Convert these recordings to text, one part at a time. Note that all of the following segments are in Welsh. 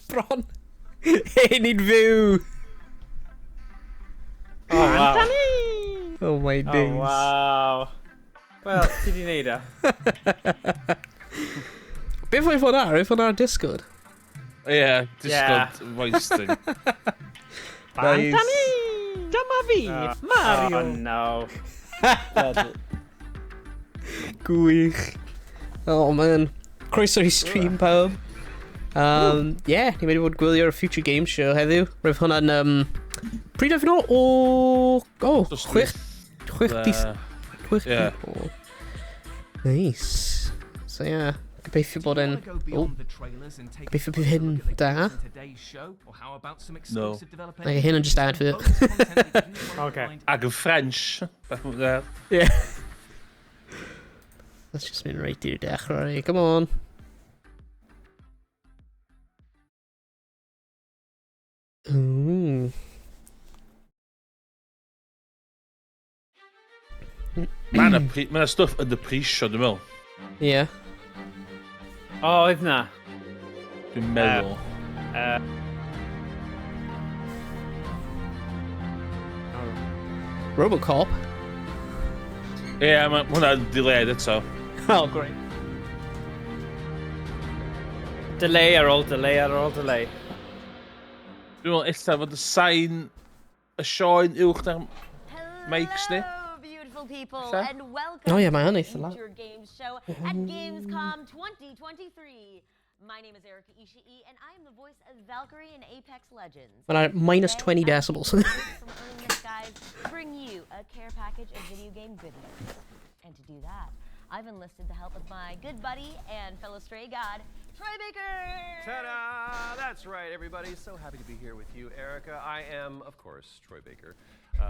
Bron. Hey, ni'n fyw! Oh, wow. Oh my days. Oh, wow. Wel, ti di neud e. Beth oedd hwn ar? Oedd hwn ar Discord? Ie, Discord voice thing. Nice. Dyma fi, Mario. Oh, no. Gwych. Oh man. Croeso i stream pawb. Yeah, ni'n mynd i fod gwylio'r Future Games Show heddiw. Roedd hwnna'n... Pryd oedd nhw? O... O, Dros chwech dis... Chwech Ie. di... Nice. So yeah, gobeithio bod yn... Oh, gobeithio bydd hyn da. No. Neu hyn yn just advert. Okay. Ac yn French. Beth mae'n dda. Yeah. Let's just mynd reit i'r dechrau. Come on. Ooh. Mae yna ma 'na stwff yn y pre-show, dwi'n meddwl. Yeah. O, oedd na. Dwi'n meddwl. Robocop. Ie, mae hwnna'n delayed eto. Oh, great. Delay ar ôl delay ar ôl delay. Dwi'n meddwl ella fod y sain y sioe'n uwch na'r mics ni. Hello, beautiful people, Ella? and welcome Oh, yeah, mae to hynny the eitha loud. Future Games Show at Gamescom 2023. My name is Erika Ishii, and I am the voice of Valkyrie in Apex Legends. Mae'n ar minus Today, 20 I'm decibels. taking a break from earning the skies to bring you a care package of video game goodness. And to do that, I've enlisted the help of my good buddy and fellow stray god, Troy Baker. Ta-da! That's right, everybody. So happy to be here with you, Erica. I am, of course, Troy Baker.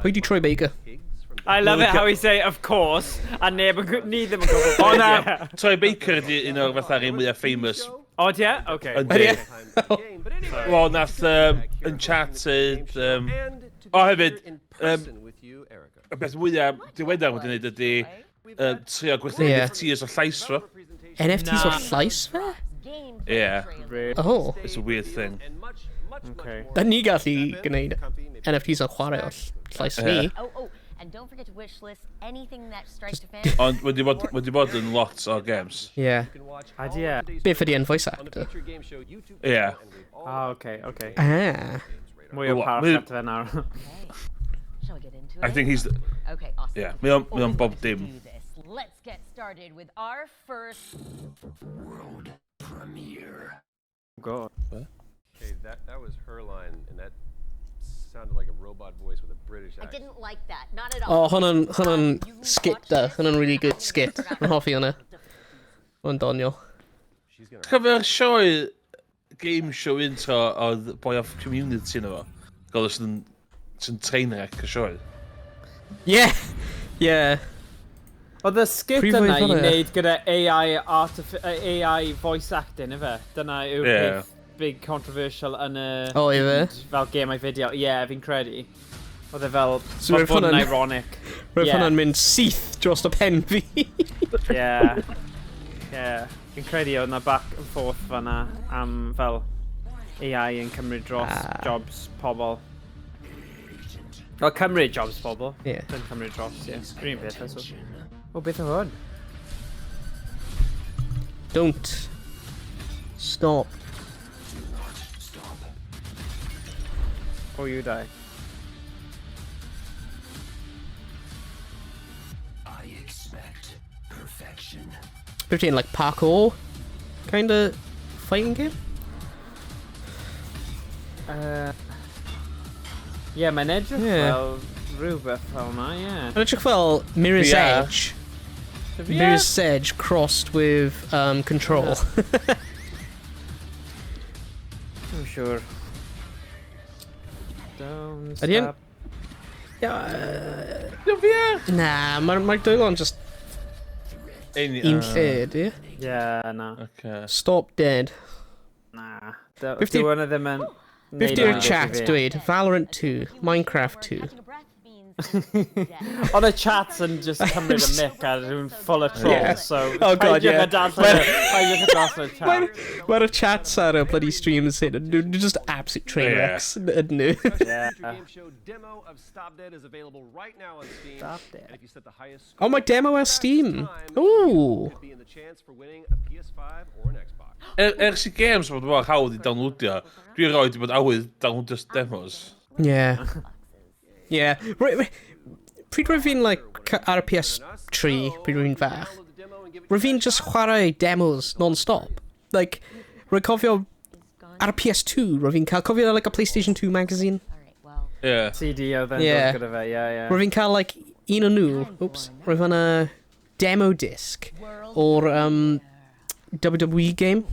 Pwy di Troy Baker? Higgs from I love it how he say, of course, a neb yn ni ddim yn gwybod. O pwy na, ydi e. Troy Baker ydi un o'r fatha'r un mwyaf famous. O, di e? Okay. Yndi. Game, but anyway, Wel, nath back here Uncharted... hosting the game show and to be o, here hefyd, in person with you, Erica. y peth mwyaf diweddar wedi gwneud ydi trio gwerthu Ie. NFTs o llais fo. NFTs o Na. llais fe? Gameplay Yeah. trailer. Really? Oh. It's a weird thing. And much, much, much Okay. more. Da ni gallu Step in, gwneud comfy, maybe NFTs o chwarae o llais ni. Oh, and don't forget to wishlist anything that strikes a fancy. Ond wedi bod yn lot o games. Yeah. you can watch all Ydi of e? today's Beth ydi yn voice on the actor? Future Game Show YouTube Yeah. channel, and we've all Oh, okay, okay. Ah. Mwy o Wel, parch mae- ato fe nawr. Okay. Shall we get into it? I think he's... Okay, awesome. Yeah, mae o'n Well, mae o'n bob let's dim. do this. Let's get started with our first God. Okay, that was her line, and that sounded like a robot voice with a British I accent. didn't like that. Not at all. Oh, hwnna'n hwnna'n You skit watch da. this, Hwnna'n really I good skit. forgot Yn hoffi hwnna. difficulties. Hwnna'n doniol. She's gonna. Cofio'r sioe game show intro oedd boy off Community yna fo? Gael sy'n sy'n train wreck y sioe. Yeah! Yeah. Oedd y skit Prif yna oedd i hwnna? wneud gyda AI, AI voice acting, ife? Dyna yw'r Ie. peth big controversial yn y... O, ife? Fel gemau fideo. Ie, yeah, fi'n credu. Oedd e fel... So So roedd bod yn hwnna'n- ironic. Roedd Ie. hwnna'n mynd syth dros y pen fi. Ie. Ie. Fi'n credu oedd na back and forth fan'na am fel AI yn cymryd dros Ah. jobs pobl. Wel, cymryd jobs pobl. Ie. Yn cymryd dros, ie. Yr un peth, I suppose. O, beth o hwn? Don't stop. Or you die. I expect perfection. 15, like parkour kind of fighting game? Ie, mae'n edrych Ie. fel rhywbeth fel yna, ie. Mae'n edrych fel Mirror's VR. Edge. Mirror's Edge crossed with Control. I'm sure. Don't Ydy e'n- stop. Yeah, Dwi'n VR! na, mae'r mae dwylo'n just Ein- un lle, ydy? Ie, na. Okay. Stop dead. Na. Beth di- Dyw hwnna ddim yn... Beth neud di'r unrhyw beth i chat fi. dweud? Valorant 2, Minecraft 2. Catching a breath means Instant death. Ond y chats yn just cymryd y mic a rhywun full of trolls, Yeah. so... Oh God, peidiwch yeah. â darllen peidiwch â darllen y chat. Mae'r chats ar y bloody streams hyn, yn nhw'n just absolute train Yeah. wrecks, ydyn nhw. Yeah. Future Game Show demo of Stop Dead is available right now on Steam. Stop Dead. And if you set the highest Oh, score my demo ar fastest Steam. time, Ooh. you could be in the chance for winning a PS5 or an Xbox. Ers i games bod mor hawdd i downloadio, dwi erioed 'di bod awydd downloadio demos. Yeah. Yeah. Pryd roedd fi'n, like, ar y PS3, pryd roedd fi'n fach, Download the demo and give it roedd fi'n just chwarae demos non-stop. Like, rwy'n cofio ar y PS2, roedd fi'n cael, cofio, like, a PlayStation 2 magazine? All right, well, Ie. CD oedd yn Yeah. dod gyda fe, yeah, yeah. Roedd fi'n cael, like, un o nhw, oops, roedd yna demo disc o'r WWE game.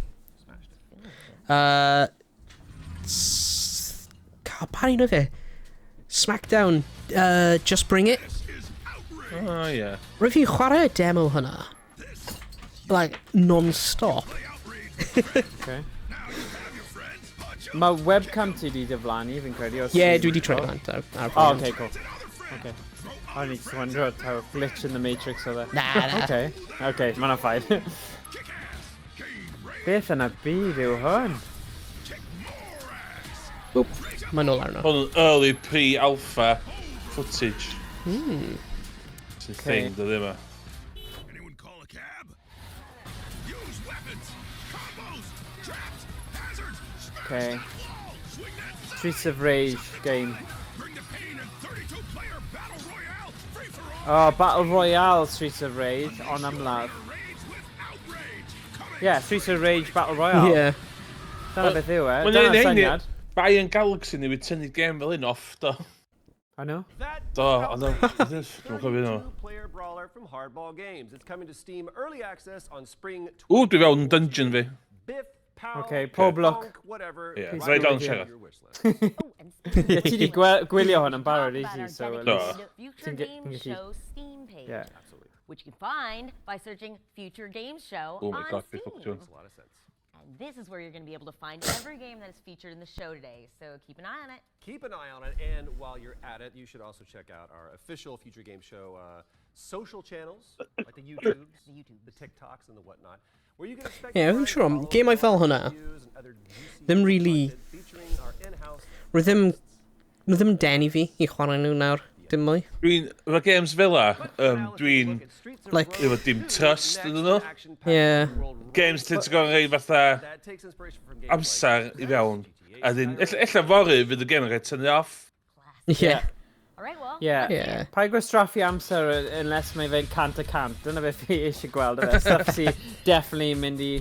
Pa un oedd e? SmackDown, Just Bring It. Oh, ie. Roedd fi'n chwarae y demo hwnna. Like, non-stop. Okay. Mae webcam ti di diflannu, fi'n credu. O'r Yeah, stream. dwi di troi lan ar Oh, okay, cool. Okay. O'n i just wondero taw glitch in the Matrix oedd e. Na. Okay, mae'n fine. Beth yn y byd yw hwn? Oop, mae'n nôl arno. Hwn yn early pre-alpha footage. Sy'n thing, dydy yma. Anyone call a cab? Use weapons, combos, traps, hazards, smash Okay. that wall, swing that Streets of Rage game. bring the pain in 32-player battle royale, free for all. Oh, Battle Royale Streets of Rage on ymladd. Rage with outrage. Coming Yeah, Streets of Rage Battle Royale. Yeah. Dyna beth yw e. Mae'n Dyna'r un heini, syniad. Bayern Galaxy newydd tynnu game fel un off, do. I know. That Do, ond dwi'n cofio nhw. player brawler from Hardball Games. It's coming to Steam Early Access on spring Ww, dwi fewn dungeon fi. Biff, pow, Okay, pob lwc. bonk, whatever. Yeah, right right down on siarad. your wish list. Oh, and speaking Ie, ti di gwylio hwn yn barod, about easy, our so at Do. least... dedicated Future Ti'n Game ti'n gallu- Show Steam page, Yeah. which you can find by searching Future Game Show Oh my on God, beth Steam. ffwc ti'n. A lot of sense. And this is where you're going to be able to find every game that is featured in the show today, so keep an eye on it. Keep an eye on it, and while you're at it, you should also check out our official Future Game Show social channels, like the YouTubes, The YouTubes. the TikToks, and the whatnot, where you can expect Yeah, to I'm find sure am all of gemau the fel hwnna, reviews and other juicy ddim really- content featuring our in-house Roedd ddim... Nhw ddim denu fi i chwarae nhw nawr, dim mwy. Dwi'n, efo games fel la, dwi'n, Like- efo dim trust ydyn nhw. Yeah. Games lle ti'n gorfod rhoi fatha That takes inspiration from games like amser i fewn. A dyn, ella fory fydd y game yn cael tynnu off. Yeah. All right, well, Yeah. Yeah. Paid gwastraffu amser unless mae fe'n 100%. Dyna beth fi eisiau gweld. Yfe. Stuff sy definitely mynd i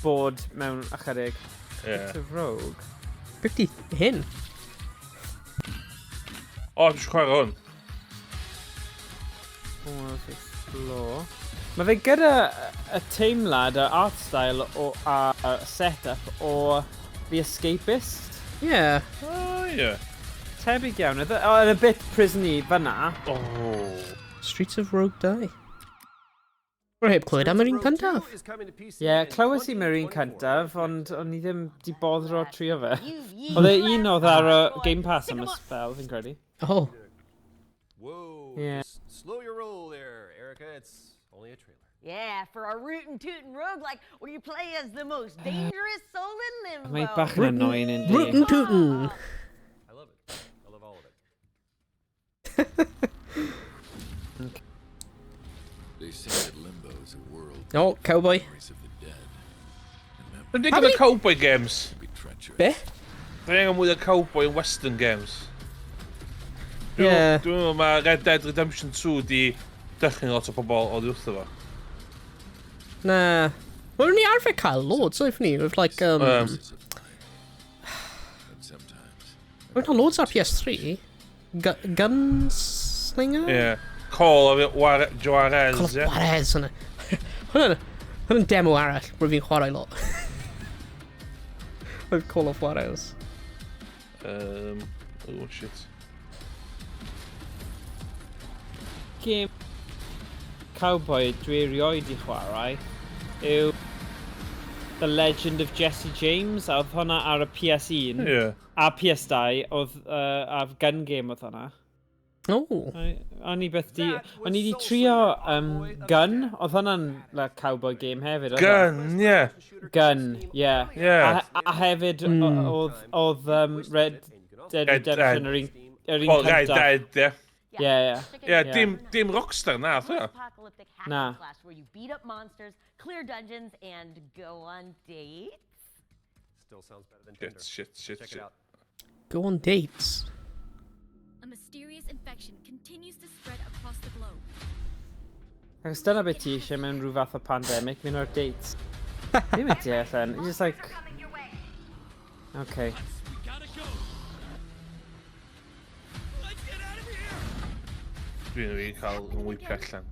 bod mewn ychydig. Yeah. It's a rogue. Beth di hyn? O, dwi'n chwarae hwn. Pause, explore. Mae fe gyda y teimlad, y art style o, a set-up o The Escapist. Yeah. O, ie. Tebyg iawn. Oedd yn a bit prisony fyna. O. Streets of Rogue 2. Rwy'n heb clywed am yr un cyntaf. Ie, yeah, clywes i mewn un cyntaf, ond o'n i ddim di boddro trio fe. Oedd e un oedd ar y Game Pass am y spell, fi'n credu. Oh. Whoa. Yeah. Just slow your roll there, Erica. It's only a trailer. Yeah, for our rootin' tootin' roguelike where you play as the most dangerous soul in limbo. Mae bach yn annoying yn di. Rootin' tootin'. I love it. I love all of it. They say that limbo is a world Oh, cowboy. memories of the dead. And Dwi'n digon o cowboy games. memory be treacherous. Be? Dwi'n angen mwy o cowboy and western games. Dwi'n Yeah. Dwi'n meddwl mae Red Dead Redemption 2 di dychryn lot o pobl oddi wrtho fo. Na. Wel, ni arfer cael loads, oedd ni? With like, Pieces of life. And sometimes We've got loads ar PS3. Gunslinger? Yeah. Call of Juarez, Call of ie. Juarez, hwnna. Hwnna'n demo arall, rwy'n fi'n chwarae lot. With Call of Juarez. Oh shit. Game cowboy dwi erioed i chwarae yw The Legend of Jesse James, a oedd hwnna ar y PS1 Yeah. a PS2, oedd a gun game oedd hwnna. Oh. O'n i beth di... O'n i di trio Gun. Oedd hwnna'n like, cowboy game hefyd. Oedd e? Gun, yeah. Gun, yeah. Yeah. A hefyd, oedd Red Dead Redemption yr un Oh, Red cyntaf. Dead, yeah. Yeah. Yeah, dim Rockstar na, oedd hwnna. Apocalyptic hack Na. and slash where you beat up monsters, clear dungeons, and go on dates. Still sounds better than Shit, Tinder. shit, shit, Check shit. it out. Go on dates. A mysterious infection continues to spread across the globe. Achos dyna beth ti eisiau mewn rhyw fath o pandemic, mynd o'r dates. Ddim yn deall yn. Just like... Okay. We gotta go. Let's get out of here. Dwi'n rili cael yn weipio allan.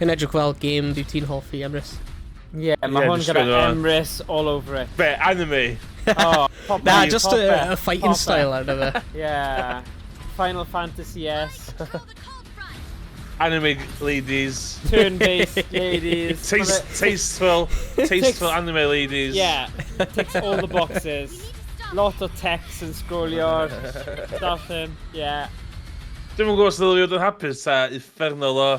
Hyn edrych fel game dwi ti'n hoffi, Emrys. Yeah, mae Yeah, hwn just gyda gyda- Emrys all over it. Be, anime? Oh, pop Na, it, just pop it, a fighting pop it. style arno fe. Yeah. Final Fantasy S. Control the cold front! Anime ladies. Turn-based ladies. Tasteful anime ladies. Yeah, ticks all the boxes. We need to stop. Lot o text yn scrollio. Darllen, yeah. Dwi'm yn gwybod os ddylai fi fod yn hapus ta uffernol o...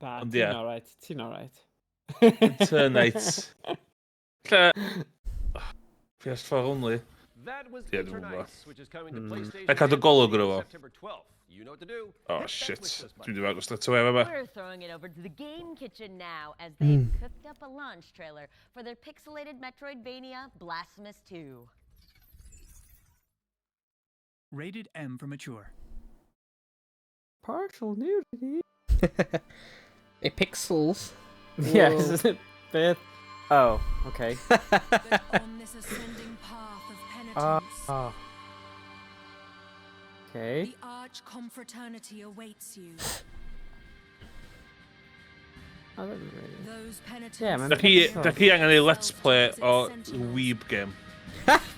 Ba, Ond ti'n ie. alright, ti'n alright. Eternights. Lle... PS4 only. That was Yeah, dwi'm yn gwybod. Eternights, which is coming to PlayStation Na cadw and golwg Steam arno fo. September 12th. You know what to do. Oh Hit that shit. wishlist button. Dwi'n mynd i agos straight away yma. We're throwing it over to the game kitchen now as they've cooked up a launch trailer for their pixelated Metroidvania Blasphemous 2. Rated M for mature. Partial nudity. A pixels. Yeah, Whoa. is it Beth? Oh, okay. But on this ascending path of penitence, Oh. Okay. the Arch Confraternity awaits you. Oh, that really... Those penitents. Yeah, man. Da chi angen ei let's play o Weeb game.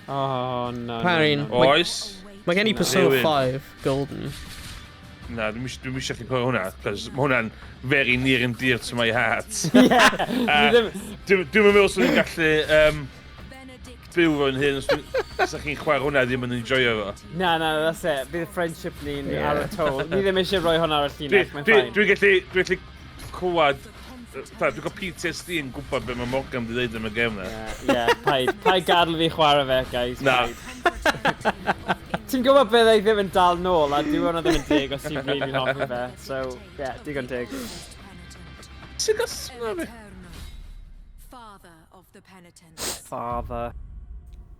Oh, no. Parin. No, no. Oes? Mae gen i Persona Rhywun. 5 Golden. Na, dwi'n eisiau chi clywed hwnna, cos mae hwnna'n very near and dear to my heart. Yeah. Dwi ddim... Dwi'n meddwl swn i'n gallu Benedict byw fo'n hyn, os os chi'n chwarae hwnna ddim yn enjoyo fo. Na, that's it. Bydd y friendship ni'n Yeah. ar y toll. Ni ddim eisiau rhoi hwnna ar y llinell, mae'n fine. Dwi'n gallu clywed, dwi'n cael PTSD yn gwybod beth mae Morgan wedi dweud am y gêm na. Yeah, paid gadael fi chwarae fe, guys. Na. Paid. Ti'n gwybod beth ei ddim yn dal nôl, a dyw hwnna ddim yn deg os ti'n rili hoffi fe. So, yeah, digon teg. Ti'n gael swnio fi? Father of the penitents. Father.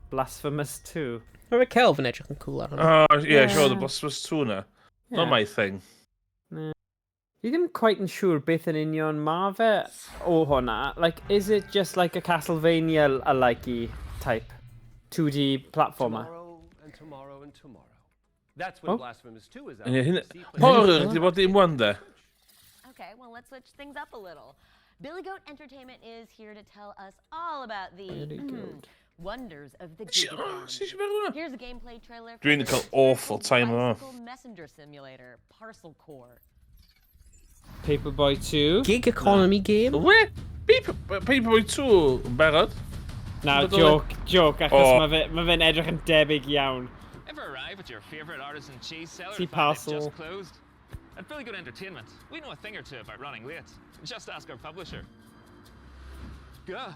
Blasphemous 2. Mae fe celf yn edrych yn cool ar hwnna. Oh, yeah, sure, the Blasphemous 2 na. Not my thing. Fi ddim quite yn siŵr beth yn union ma fe o hwnna. Like, is it just like a Castlevania-alike type 2D platformer? Tomorrow and tomorrow and tomorrow. That's when Oh. Blasphemous 2 is out. Ie, hynna... See, play- Horror di bod dim wan de. Okay, well, let's switch things up a little. Billy Goat Entertainment is here to tell us all about the Billy Goat. wonders of the gig Oh, economy. sut ti'n meddwl hwnna? Here's a gameplay trailer for Dwi'n the cael awful time yma. Bicycle Messenger Simulator, Parcel Core. Paperboy 2. Gig economy game? We? Paperboy 2 yn barod? Na, Nadolig. joke, achos Oh. mae fe, ma fe'n edrych yn debyg iawn. Ever arrive at your favourite artisan cheese seller Tea and find they've parcel. just closed? At Billy Good Entertainment, we know a thing or two about running late. Just ask our publisher. Gah!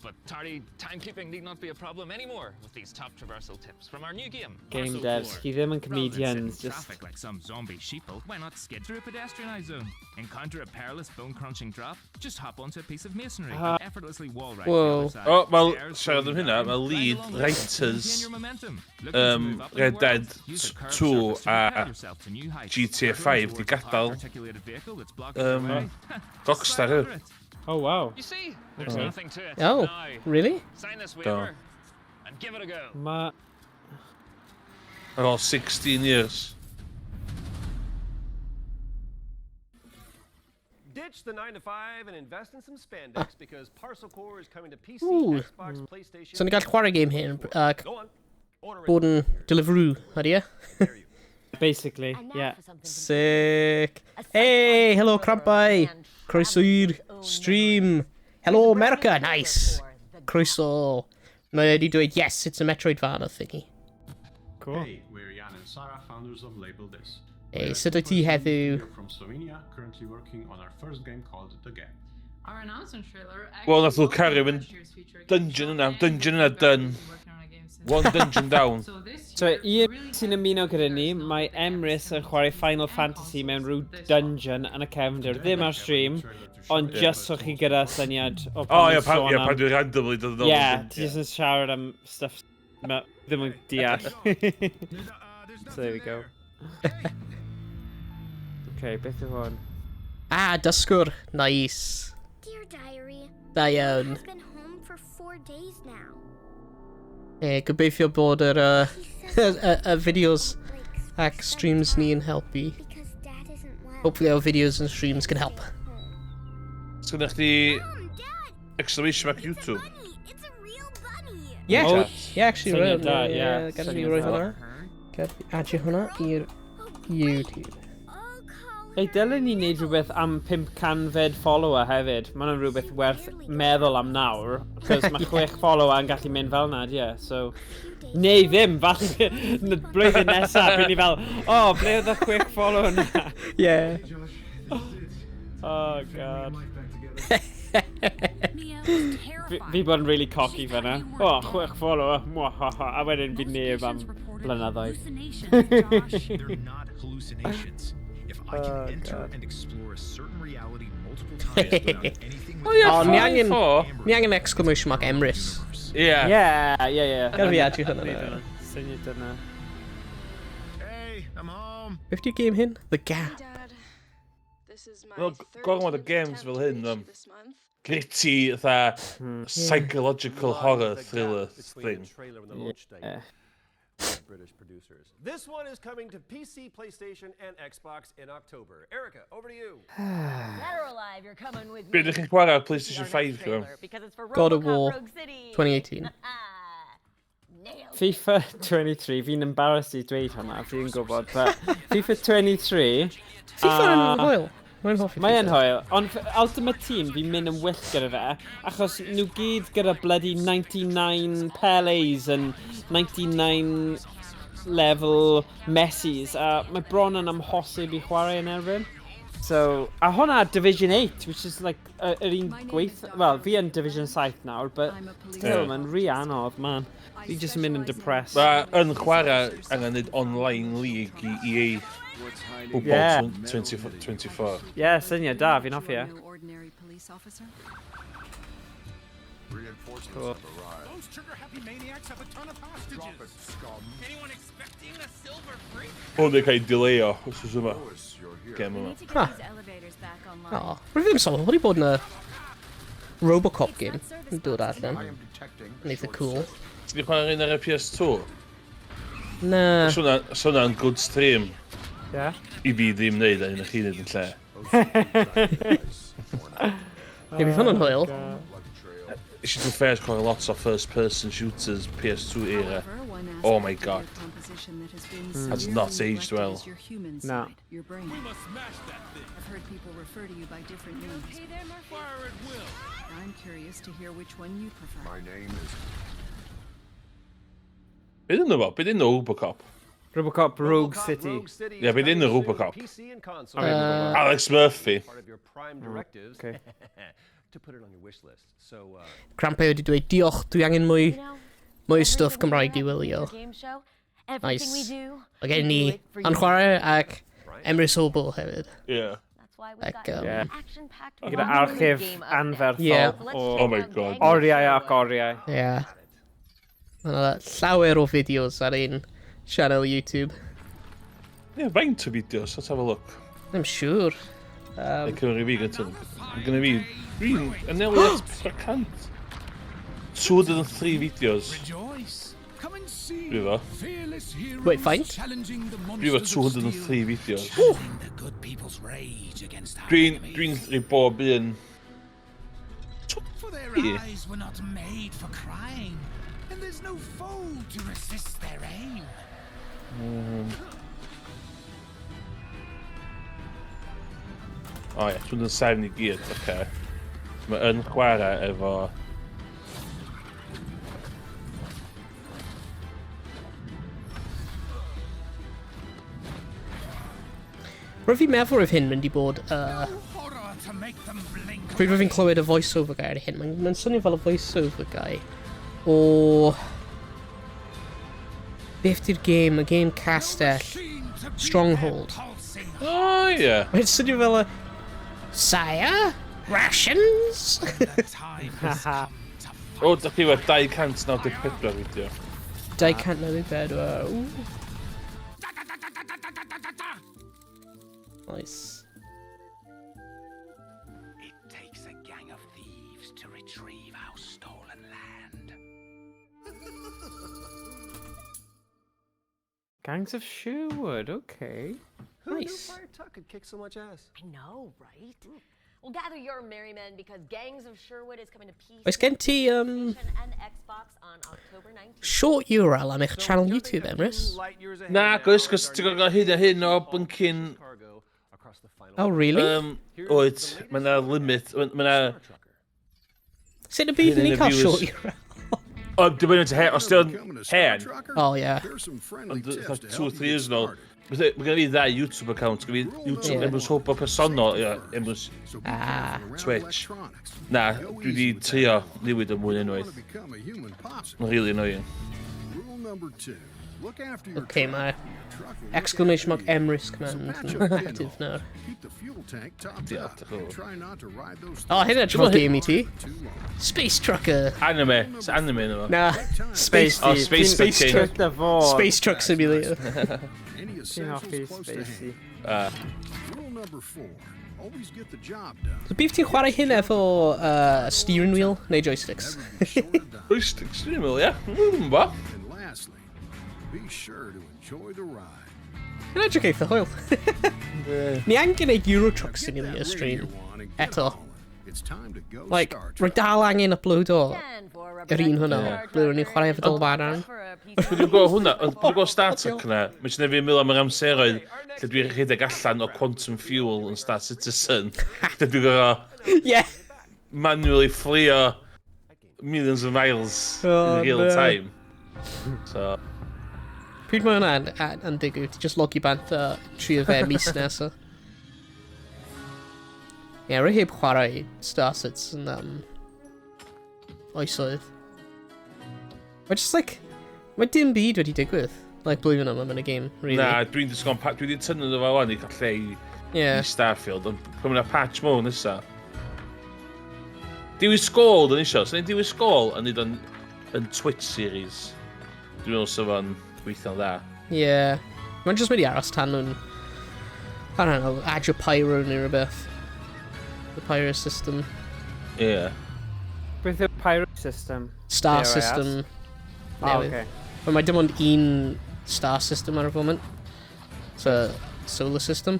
But tardy timekeeping need not be a problem anymore with these top traversal tips from our new game. Game Parcel devs, Core. chi ddim yn Rather than sit in comedians, just... traffic like some zombie sheeple, why not skid through a pedestrianised zone? Encounter a perilous bone-crunching drop? Just hop onto a piece of masonry and effortlessly wall ride to the Whoa. other side. Oh, wel, Stairs siarad am going hynna, down, mae ride lead along the road, maintain writers your momentum. Looking to move up in the Red world? Dead Use a curved 2 surface to propel a yourself to new heights. GTA Hurtling 5 di towards a parked gadael articulated vehicle that's blocking your way. Rockstar Slide hefyd. under it. Oh, wow. You see, there's Okay. nothing to it. Oh, Now, really? sign this waiver and give it a go. Ma... Ar ôl 16 years. Ditch the 9 to 5 and invest in some spandex because Parcel Core is coming to PC, Ooh. Xbox, PlayStation. So ni'n gallu chwarae game hyn, Go on. Order it. bod yn Deliveroo, ydy e? Dare you. Basically, And now yeah. for something Sick. A Hey, hello site-explorer Crampau. and Croeso i'r traveler's own stream. memories. Hello Here's a brand new America, trailer nice. for The Croeso. Mae wedi dweud, yes, it's a Metroidvania thingy. Cool. Hey, we're Jan and Sarah, founders of Label This. Hey, We're a sut wyt ti two-person heddiw? studio from Slovenia, currently working on our first game called The Gap. Our announcement trailer Wel, nath nhw cario fynd dungeon yna, dungeon yna done. One dungeon down. So, i un sy'n ymuno gyda ni, mae Emrys yn chwarae Final Fantasy mewn rhyw dungeon yn y cefndir. Ddim ar stream, ond just so chi gyda syniad o O, pan ie, ni'n pan, sôn ie, am... pan dwi'n randomly dod yn ôl. Ie, ti jyst yn siarad am stuff ma ddim yn deall. So there we go. Okay, beth yw hwn? Ah, dysgwr. Nice. Dear diary, Da iawn. has been home for 4 days now. E, gobeithio bod yr, y fideos ac streams ni yn helpu. Because Dad isn't well. Hopefully our videos and streams can help. Sgynnych chdi exclamation mark YouTube? Yeah, Oh, yeah, actually, syniad right, da, yeah, yeah, gada fi syniad roi da. hwnna. Gad fi adio hwnna i'r YouTube. Ei, dylen ni wneud rhywbeth am 500fed follower hefyd. Mae hwnna'n rhywbeth werth meddwl am nawr. Cos mae 6 follower yn gallu mynd fel na, ie. So, neu ddim, falle yn y blwyddyn nesaf, bydd ni fel, "Oh, ble oedd y 6 follower na?" Oh, God. Mia was terrified. Fi bod yn really cocky fyna. "Oh, 6 follower, mwahaha." A wedyn bydd neb am blynyddoedd. Hallucinations, Josh. They're not hallucinations. If I can Oh, enter God. and explore a certain reality multiple times without anything Oh, yeah, O, ni angen, four. ni angen exclamation mark Emrys. Ie. Yeah. Gad fi adio hwnna nawr. Syniad dyna. Hey, I'm home. Beth di'r game hyn? The Gap. Dad, this is my Wel, gormod o games fel hyn, this month. Gritty, fatha, psychological horror The gap thriller between thing. the trailer and the launch date. Yeah. by British producers. This one is coming to PC, PlayStation, and Xbox in October. Erica, over to you. Dead or alive, you're coming with Be me. ydych chi'n chwarae ar To see PlayStation our next 5 chi? trailer, because it's for God of RoboCop War Rogue City. 2018. Nailed it. FIFA 23, fi'n embarrassed i dweud hwnna, fi'n gwybod, but FIFA 23. FIFA yn hwyl. Mae'n hoffi Mae yn FIFA. hwyl, ond Ultimate Team fi'n mynd yn wyllt gyda fe, achos nhw gyd gyda bloody 99 Pelés and 99 level Messis, a mae bron yn amhosib i chwarae yn erbyn. So, a hwnna Division 8, which is like yr un gweith... Well, fi yn Division 7 nawr, but still, Yeah. mae'n rhy anodd, man. Fi just yn mynd yn depressed. Mae yn chwarae angen neud online league i EA Football 2024. Yeah, syniad da, fi'n hoffi e. No ordinary police officer. Reinforcements Cool. have arrived. Those trigger-happy maniacs have a ton of hostages. Drop it, scum. Anyone expecting a silver freak? Hwn yn cael ei delayo, wrth yma. Louis, you're here. Game We yma. need to get Huh. these elevators back online. O, rwyf ddim sôn, wedi bod yn y Robocop game yn dod allan. I am detecting Yn eitha cool. Ti wedi chwarae'r un ar y PS2? Na. So hwnna'n good stream Yeah. i fi ddim wneud a un o'ch chi wneud yn lle. Ie, bydd hwnna'n hwyl. Eisiau dwi'n fair chwarae lot o first person shooters PS2 era. However, one Oh my aspect of God. your composition that has been Has severely not aged neglected well. is your human No. side, your brain. We must smash that thing. I've heard people refer to you by different names. Okay there, Murphy? Fire at will. I'm curious to hear which one you prefer. My name is Be dyn nhw fo? Be dyn nhw Robocop? Robocop Rogue RoboCop City. Rogue City Yeah, is but in the coming soon, RoboCop. PC and console. Alex Murphy. Part of your prime directives okay. to put it on your wish list. So, Crampe wedi dweud, diolch, dwi angen mwy, You know, mwy stwff everything we Cymraeg do i at the wylio. Future Game Show, everything we Nice. do, Mae gen we ni do it for yn you. chwarae ac Emrys Hobl hefyd. Yeah. That's why we've Ac, got Yeah. action-packed Gyda Robin Hood archif game up anferthol Yeah. next. So let's o check Oh my out God. Gang oriau ac Show. oriau. Yeah. Mae yna llawer o fideos ar ein channel YouTube. Yeah, faint o fideos, let's have a look. I'm sure. Cymru fi gyntaf. Mae gynnu fi... Dwi'n anelu at 400. 203 videos. Rejoice. Come and see. Dwi efo. Fearless heroes Wait, faint? challenging the Dwi efo monsters of steel. 203 videos. Channeling the good people's rage against our Dwi'n enemies. dwi'n rhoi bob un. For their Yeah. eyes were not made for crying, and there's no foe to resist their aim. O ie, 207 i gyd, oce. Okay. Mae yn chwarae efo. Rwyf fi'n meddwl roedd hyn mynd i bod... Pryd rwyf fi'n clywed y voice-over guy ar hyn, mae'n ma swnio fel y voice-over guy o... Beth di'r game? Y game castell. Stronghold. O, oh, ie. Yeah. Mae'n swnio fel y... Sire? Rations? O, da chi wedi 294 fideo. 294, ww. Nice. It takes a gang of thieves to retrieve our stolen land. Gangs of Sherwood, okay. Who Nice. knew Friar Tuck could kick so much ass? I know, right? Well, gather your merry men because Gangs of Sherwood is coming to PC, Oes gen ti and Xbox on October 19th. short URL am eich channel YouTube, Emrys? Na, gwrs, cos ti'n gwybod hyd a hyn o blinking... Oh, really? Oed, mae yna limit, mae yna... Sut y byd Hyn ni'n yn y cael viewers. short URL? O, dwi'n mynd i hen, os ti'n hen, Oh, yeah. ond fatha 2 or 3 years yn ôl, mae gen i ddau YouTube account, gen i YouTube Ie. Emrys Hobo personol, ie, Emrys Ah. Twitch. Na, dwi wedi trio newid y mwy unwaith. Mae'n really annoying. Okay, mae exclamation mark Emrys command yn active nawr. Diolch, diolch yn fawr. Oh, hyn edrych fel game i ti. Space Trucker. Anime, it's anime yna fo. Na, Space, Oh, Space Space Truck. Truck. Space Truck Simulator. Ti'n hoffi Spacey. So beth ti'n chwarae hyn efo steering wheel neu joysticks? Joysticks, dwi'n meddwl, ie. Dwi'n bo. Yn edrych eitha hwyl. Ni angen gwneud Euro Truck Simulator stream eto. Like, rwy dal angen upload o yr un hwnna, ble rwy'n ni'n chwarae efo Dolbaran. Dwi'n gwybod hwnna, ond dwi'n gwybod Star Trek yna, mae'n siŵr fi meddwl am yr amseroedd lle dwi'n rhedeg allan o Quantum Fuel yn Star Citizen. Lle dwi'n gorfod Yeah. manually fflio millions of miles Oh, in real no. time. So, Pryd mae hwnna'n yn digwydd, ti just logi bant a trio fe mis nesaf. Ie, yeah, rwy heb chwarae Star Citizen oesoedd. Mae just like, mae dim byd wedi digwydd, like blwyddyn yma mewn y game, really. na, dwi'n disgwyl, dwi wedi tynnu nhw fel wan i gael lle i, Yeah. i Starfield, ond pan mae'n patch mowr nesa. Dewis Gol, dyn ni isio. So, ni'n Dewis Gol yn neud o'n yn Twitch series. Dwi'n meddwl sef o'n gweithio'n dda. Yeah. Mae'n just mynd i aros tan nhw'n... I don't know, adio pyro neu rhywbeth. The pyro system. Ie. Yeah. Beth yw'r pyro system? Star Dare I ask? system. Oh, Newydd. okay. Ond mae dim ond un star system ar y foment. So, solar system.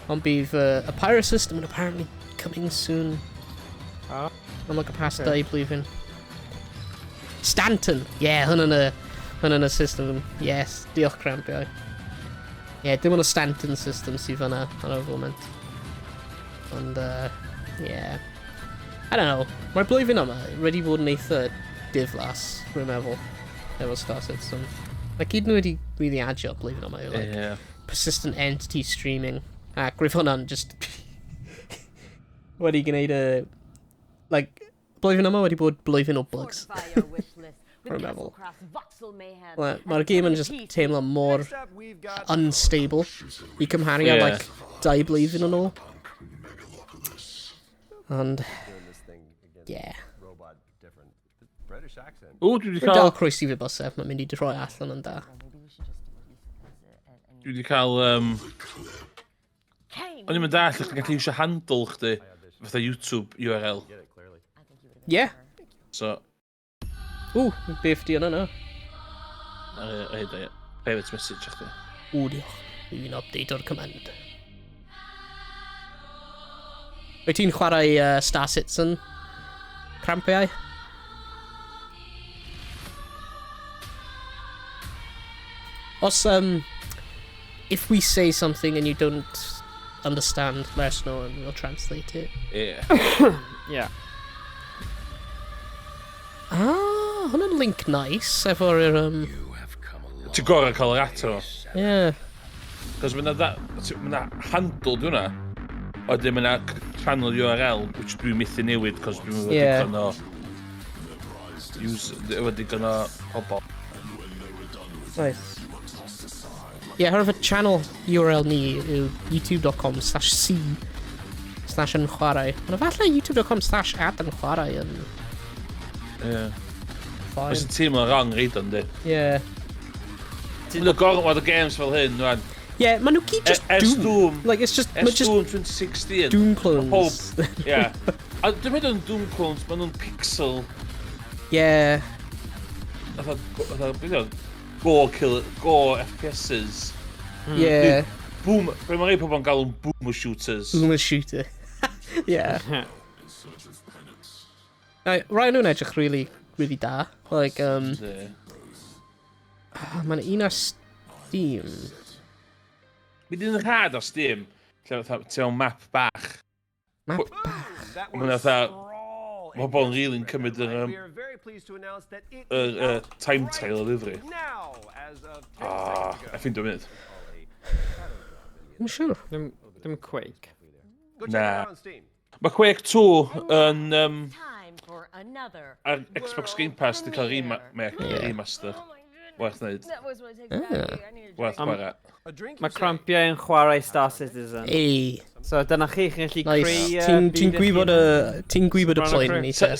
Ond bydd y pyro system yn apparently coming soon. Oh. Am like y past Okay. dau blwyddyn. Stanton! Yeah, hwnna'n y, hwnna'n y system. Yes, diolch crampiau. Yeah, dim ond y Stanton system sydd fyna ar y foment. Ond, yeah. I don't know. Mae'r blwyddyn yma wedi bod yn eitha diflas, rwy'n meddwl, efo Star Citizen. Like, gyd nhw wedi really adio blwyddyn yma, yw, like, Ie. persistent entity streaming. Ac roedd hwnna'n just... wedi gwneud y... Like, blwyddyn yma wedi bod blwyddyn o bugs. Fortify your wish list with Rwy'n meddwl. Castlecraft's voxel mayhem. Like, Mae'r game yn just teimlo mor unstable i cymharu â, Ie. like, dau blwyddyn yn ôl. Ond, Doing this thing against yeah. robot different. British accent. O, dwi wedi Rwy'n dal cael... croesi fi bysedd, mae'n mynd i droi allan yn da. Dwi wedi cael... O'n i'n mynd all, chdi'n gallu iwsio handle chdi, fatha YouTube URL. Yeah. So, Ww, beth di yna na? ar hyd o, ie. Private message chdi. Ww, diolch. Fi'n update o'r command. Wyt ti'n chwarae Star Citizen? Crampiau? Os, if we say something and you don't understand, let us know and we'll translate it. Ie. Yeah. Ah, hwnna'n link nice efo'r, Ti'n gorau cael yr ato. yeah. Cos mae yna handle di hwnna. Wedyn mae yna channel URL, which dwi'n methu newid, cos dwi'n efo digon o... Use, efo digon o pobl. Nice. Ie, yeah, herwydd y channel URL ni yw youtube.com/c/ynchwarae. Ond efallai youtube.com/@ynchwarae yn Ie. fine. Mae'n teimlo'n wrong reid o'n di. Ie. Mae'n gormod o games fel hyn, rwan. Yeah, maen nhw gyd just Ers Doom. Doom. Like, it's just, Ers ma' just Doom 2016. Doom clones. Pob, ie. A dwi'n meddwl yn Doom clones, maen nhw'n pixel. Yeah. Fatha, beth yw, gore kill, gore FPSs. Yeah. Boom, be mae rhai pobl yn galw'n boomer shooters. Boomer shooter. Yeah. Right, rai nhw'n edrych really, really da. Like, Yndi. Mae'n un ar Steam. Mi dyn rhad ar Steam, lle fatha, ti mewn map bach. Map bach. Mae'n fatha, mae pobl yn really'n cymryd yr, yr time trial o ddifri. Ah, a ffindio munud. I'm sure. Ddim Quake. Na. Mae Quake 2 yn ar Xbox Game Pass di cael remake, remaster. Werth wneud. Werth chwarae. Mae crampiau yn chwarae Star Citizen. Ei. So dyna chi, chi'n gallu Nice. creu Ti'n byd eich gwybod y hunan. ti'n gwybod y Rhan o poen crew. ni Sa, te.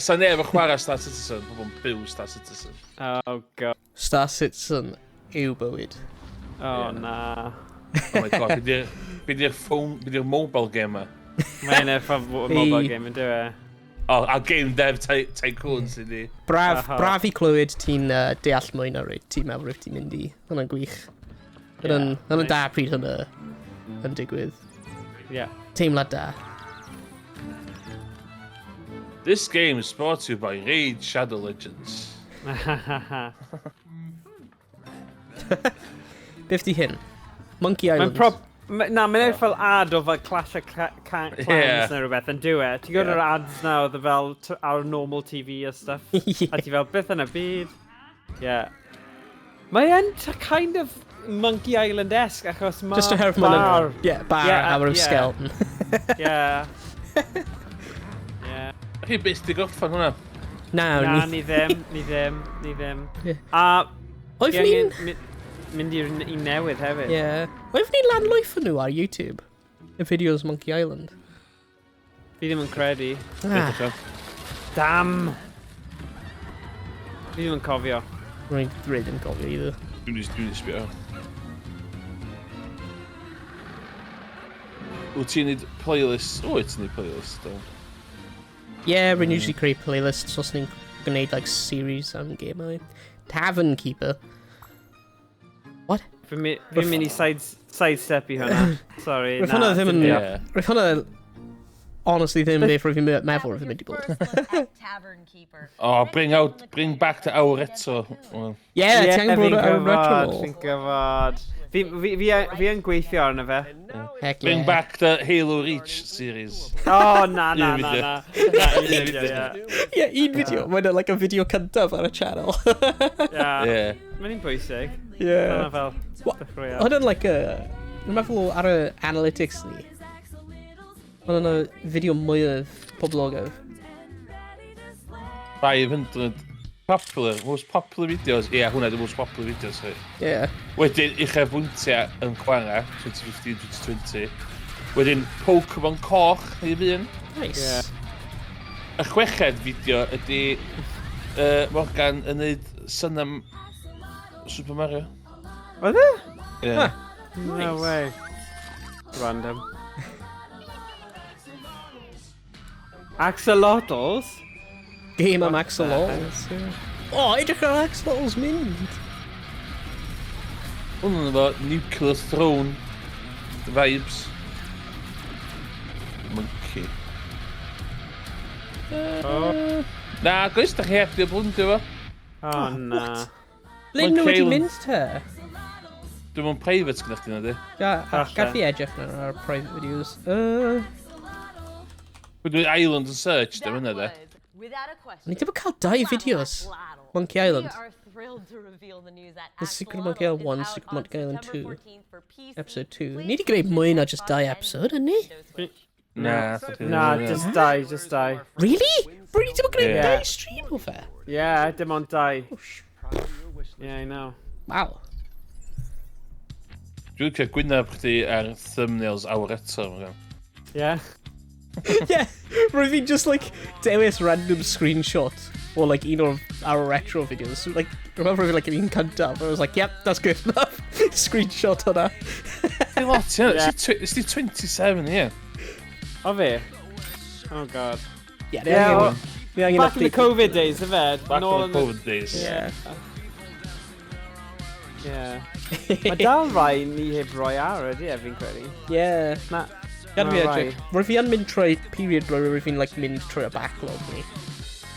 sa neb yn chwarae Star Citizen, pobl yn byw Star Citizen. Oh god. Star Citizen yw bywyd. Oh na. Oh my god, be di'r phone, be di'r mobile game ma? Mae'n efo mobile game yn dyw e. Oh, a game dev tycoon sydd di. Braf, braf i clywed ti'n deall mwy na rwyt ti'n meddwl rwyt ti'n mynd i. Hwna'n gwych. Hwna'n Yeah, hwnna'n nice. da pryd hwnna yn digwydd. Yeah. Teimlad da. This game is brought to you by Raid Shadow Legends. Beth di hyn? Monkey Mae'n Island. prob... Na, mae'n edrych fel ad o fel Clash of Clans Yeah. neu rhywbeth yn dyw e. Ti'n gwybod yr ads na oedd fel ar normal TV a stuff? A ti fel, beth yn y byd? Yeah. Mae yn kind of Monkey Island-esque achos mae Just oherwydd ma'n bar. Yeah, bar Yeah, a ma'n yeah. skeleton. Yeah. Yeah. Chi byth di gorffan hwnna? Na, Na, ni. ni ddim, ni ddim, ni ddim. Yeah. A Oedd fi angen ni'n mynd i'r un newydd hefyd. Yeah. Oedd ni'n lanlwytho nhw ar YouTube? Y videos Monkey Island. Fi ddim yn credu. Ah. Damn! Fi ddim yn cofio. Rwy'n rwy ddim cofio either. Dwi'n di sbio. Wyt ti'n neud playlist? O, wyt ti'n neud playlist, do. Yeah, rwy'n usually creu playlists os ni'n gwneud like series am gemau. Tavern Keeper. What? Fi'n mynd i sidestep i hwnna. Sorry, Roedd na. hwnna ddim yn dim Yeah. Roedd hwnna honestly ddim beth rwy'n fi'n meddwl rwy'n mynd i bod. Tavern Keeper. Oh, bring back the awr eto. Well, Yeah, ti angen bod fi'n ar retro. gwybod, Fi'n gwybod. Fi yn gweithio arno fe. Heck Bring yeah. back the Halo Reach series. Oh, na, na, Un na, fideo. na. Na, un fideo, ie. Yeah, un fideo. Mae'n like a video cyntaf ar y channel. Yeah. Yeah. Mae'n un bwysig. Yeah. Dyna fel dechreuad. Hwnna'n like a... Dwi'n meddwl ar y analytics ni. Hwnna'n y fideo mwyaf poblogaidd. 500 popular, most popular videos. Ie, yeah, hwnna the most popular videos. Right. Yeah. Wedyn, uchafbwyntiau yn chwarae, 2015-2020. Wedyn, Pokemon Coch, neu un. Nice. Yeah. Y chweched fideo ydy Morgan yn neud synam Super Mario. Oedd e? Yeah. No way. Random. Axolotls? Game am axolotls. Yeah. Oh, edrych ar axolotls mynd. Hwnnw'n efo Nuclear Throne vibes. Monkey. Oh. Na, gwrs, da chi heb di blwndi fo. Oh, na. Ble nhw wedi Island. mynd te? Dwi'n mewn private gyda chdi na di. Ga, Falle. gall fi edrych nawr ar private videos. Dwi'n Island yn search, dim yna de. Without a question. Ni ddim yn cael dau fideos. Monkey Island. We are thrilled to reveal the news that The Secret of Axolotl Monkey Island is 1, out Secret on Monkey Island September 2. 14th for PC, Episode 2. Ni wedi gwneud mwy na just dau episode, yn ni? Na. Na, just dau, just dau. Really? Rwy ni ddim yn gwneud Yeah. dau stream o fe? Yeah, dim ond dau. Yeah, I know. Wow. Dwi'n licio gwyneb chdi ar thumbnails awr eto. Morgan. Yeah. Yeah, rwy fi'n just like dewis random screenshot o like un o'r our retro videos. So, like, remember fi like yr un cyntaf, I was like, yep, that's good enough. Screenshot hwnna. Di lot, ie. Yeah. It's di 27, ie. O fe? Oh god. Yeah, Yeah, yeah, well, ni angen Back in the update. Covid days, ife? Back Nôl in the Covid days. Yeah. Yeah. Mae dal rai ni heb roi ar ydy e, fi'n credu. Yeah. Na. Gad ma' fi rai. edrych. Rwy fi yn mynd trwy period ble rwy fi'n like, mynd trwy y backlog ni.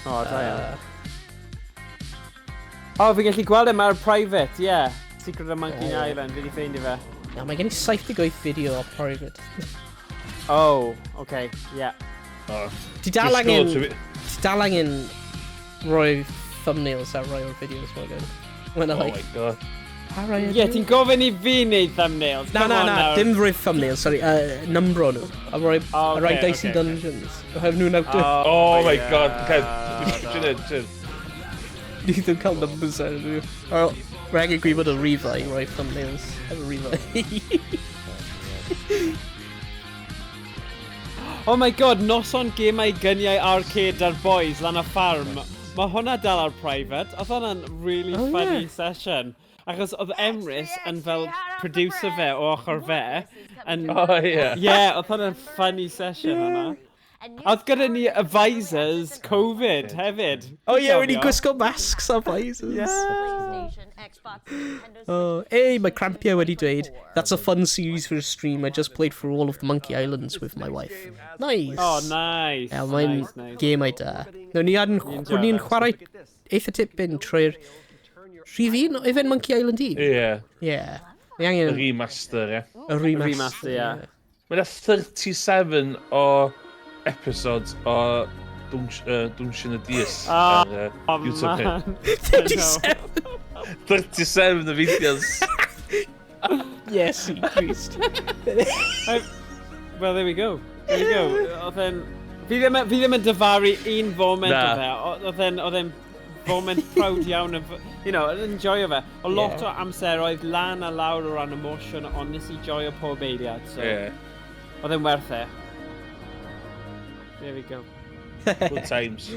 O, da iawn. O, fi'n gallu gweld e mae'r private, yeah. Secret of Monkey Yeah. Island, fi wedi ffeindio fe. Na, mae gen i 78 fideo o private. Oh, okay, yeah. Oh. Ti dal Just angen... go to it. Ti dal angen rhoi thumbnails ar rai o'r videos mae gen. When I Oh like... my god. Pa rai Yeah, ti'n gofyn i fi wneud thumbnails. Na, Come na, on na, nawr. dim rhoi thumbnails, sorry, numbro nhw. A rhoi, Oh, a rhoi okay, Dicey okay, okay. Dungeons. Oherwydd nhw'n awdur. Oh my yeah. god. Okay. Dwi'n dwi'n. Ni ddim cael numbers ar nhw. Or, Rhaid angen gwybod o rifau i roi thumbnails. Efo rifau. Oh my god, noson gemau gyniau arcade ar boys lan y ffarm. Mae hwnna dal ar private. Oedd hwnna'n really Oh, funny yeah. session. Achos oedd Emrys yn fel producer fe o ochr fe. And, Oh, yeah. Yeah, oedd hwnna'n funny session hwnna. A oedd gyda ni advisors Covid hefyd. Oh yeah, wedi Cofio? gwisgo masks a visors. Yeah. PlayStation, Xbox, Nintendo Switch, Oh, hey, mae Crampia wedi dweud, that's a fun series for a stream. I just played through all of the Monkey Islands with my wife. Nice. Oh, nice. Yeah, mae'n nice, nice. gemau da. No, ni yn, enjoy ni'n that. chwarae eitha tipyn trwy'r rhif un, efo'n Monkey Island 1? Ie. Yeah. Ni angen Y remaster, ie. y remaster. Remaster, yeah. Mae yna 37 o episodes o Dwnshin y Dias Oh, ar YouTube chi. man. 37! 37 o fideos. Yes, Christ. Well, there we go. There we go. Oedd e'n... Fi ddim, fi ddim yn dyfaru un foment Na. o fe. Oedd e'n oedd e'n foment proud iawn of, you know, yn enjoyo fe. O lot Yeah. o amseroedd lan a lawr o ran emotion, ond nes i joio pob eiliad, so Ie. oedd e'n werth e. There we go. Good times.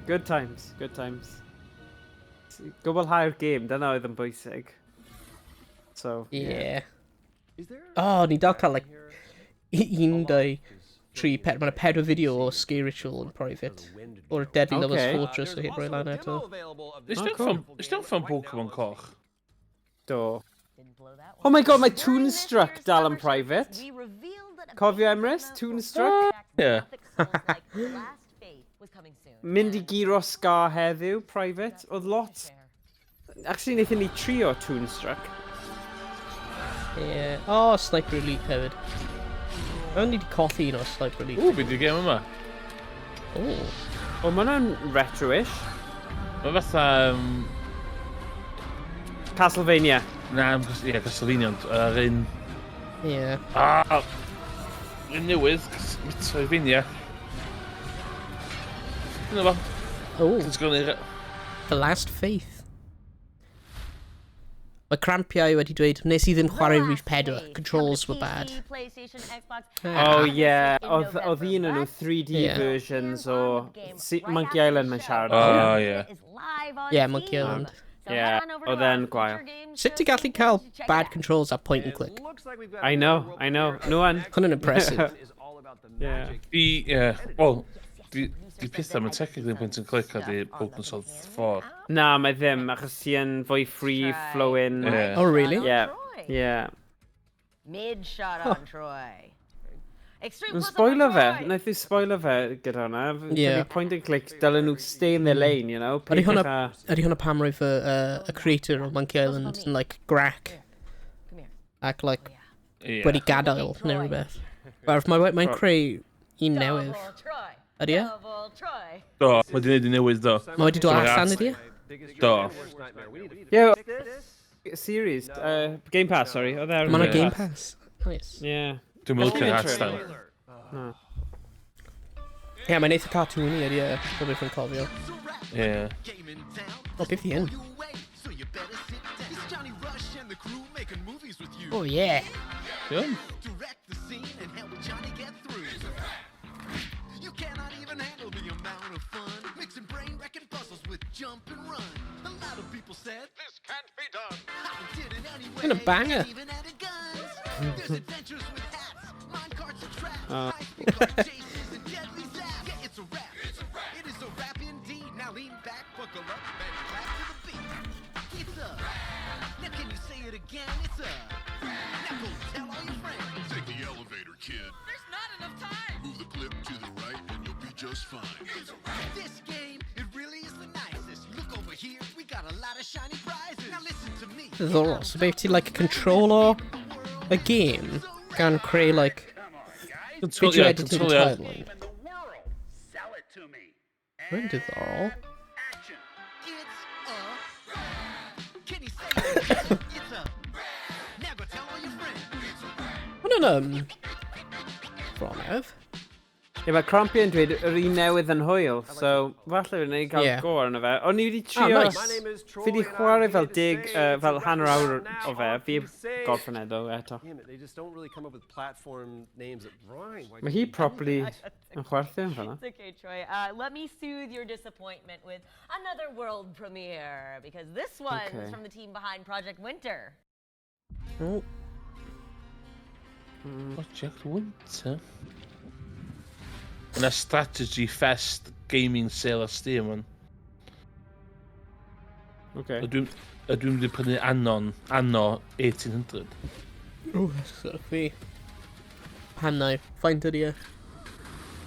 Good times, good times. Gwblhau'r gêm, dyna oedd yn bwysig. So, Yeah. Oh, ni dal cael, like, 1, 2, 3, 4. Mae'n pedwar fideo o Ski Ritual yn private. O'r Deadly Lovers Okay. Fortress o hyd roi lan eto. Nes Oh, di cool. orffen Pokemon Coch? Do. Didn't blow that Oh one. my god, mae During this year's Toonstruck dal yn summer private. shows, we revealed that a Cofio big Emrys? demo for Toonstruck? Yeah. Gothic Souls-like Last Faith was coming soon. Mynd i guro Scar heddiw, private. Oedd lot. Actually, wnaethon ni trio Toonstruck. Yeah. Oh, Sniper Elite hefyd. O'n ni wedi colli un o Sniper Elite. Ww, beth yw'r gêm yma? Oh. O, mae hwnna'n retro-ish. Mae fatha... Castlevania. Na, ie, Castlevania, ond yr un... Yeah. Ah! Un newydd, Metroidvania. Dyna fo. Oh, Ti'n sgwennu... The Last Faith. Mae Crampiau wedi dweud, nes i ddim chwarae Rhif 4, controls were bad. PlayStation, Xbox, Oh yeah, in oedd oedd un o'n nhw 3D Yeah. versions o Monkey Island mae'n siarad. Oh, yeah. is live on Yeah, Monkey Steam. Island. So Yeah, head on over to oedd our e'n gwael. Future Games Sut Show ti gallu page cael to check it bad out. controls a point and click? I know, I know. No one. Hwnna'n impressive. Yeah. Di, ie, wel, di pethau, mae'n technically point and click a di Pokemon Sword 4. Na, mae ddim, achos ti yn fwy free flowing. Yeah. Oh, really? Yeah. Troy. Yeah. Mid shot on Troy. Extreme Nhw'n close-up on spoiler fe, Troy. wnaeth i spoiler fe gyda hwnna. Yeah. Point and click, dylen nhw stay in their lane, you know? Ydy hwnna, Peidiwch â- ydy hwnna pam roedd y creator o Monkey Island yn like grac Come here. ac like Ie. wedi gadael neu rhywbeth. Wel, mae'n creu un newydd. Double Troy. Ydy e? Double Troy. Do, mae di wneud i newydd do. Mae wedi dod Mae'r allan art- ydy e? Biggest Do. dream and worst nightmare. We need to Yeah. fix this. Series. Game Pass, sorry. Oedd e ar Mae'n Game Pass. Nice. Yeah. Dwi'n mynd licio'r art style. No. Ie, mae'n eitha cartoony ydi e, o beth fi'n cofio. Ie. O, beth i hyn? Oh, yeah. Iawn. Yn a banger. Take the elevator, kid. There's not enough time! Move the clip to the right and you'll be just fine. This game, it really is the nicest. Look over here, we got a lot of shiny prizes. Now listen to me. Diddorol. So beth ti, like, controlo y game gan creu, like, Control- video ie, editing controlio. timeline. Mae'n diddorol. Hwna'n, bron ef. Ie, mae Crampy yn dweud yr un newydd yn hwyl, so falle fydd ni'n cael Ie. go arno fe. O'n i wedi Ah, trio... nice. My name is Troy Fi wedi and I'm chwarae fel here to dig, say it's fel a hanner wrap awr now o fe. on Fi PC. gorffen edo eto. Damn it, they just don't really come up with platform names that rhyme. Why Mae hi properly yn chwerthu yn fanna. It's okay, Troy. Let me soothe your disappointment with another world premiere, because this one's Okay. from the team behind Project Winter. Oh, Project Winter. Yna Strategy Fest Gaming Sale ar Steam, man. Okay. Ydw i'n mynd i prynu Anon, Anno 1800. oh, that's sort of fi. Pan na, faint ydi e?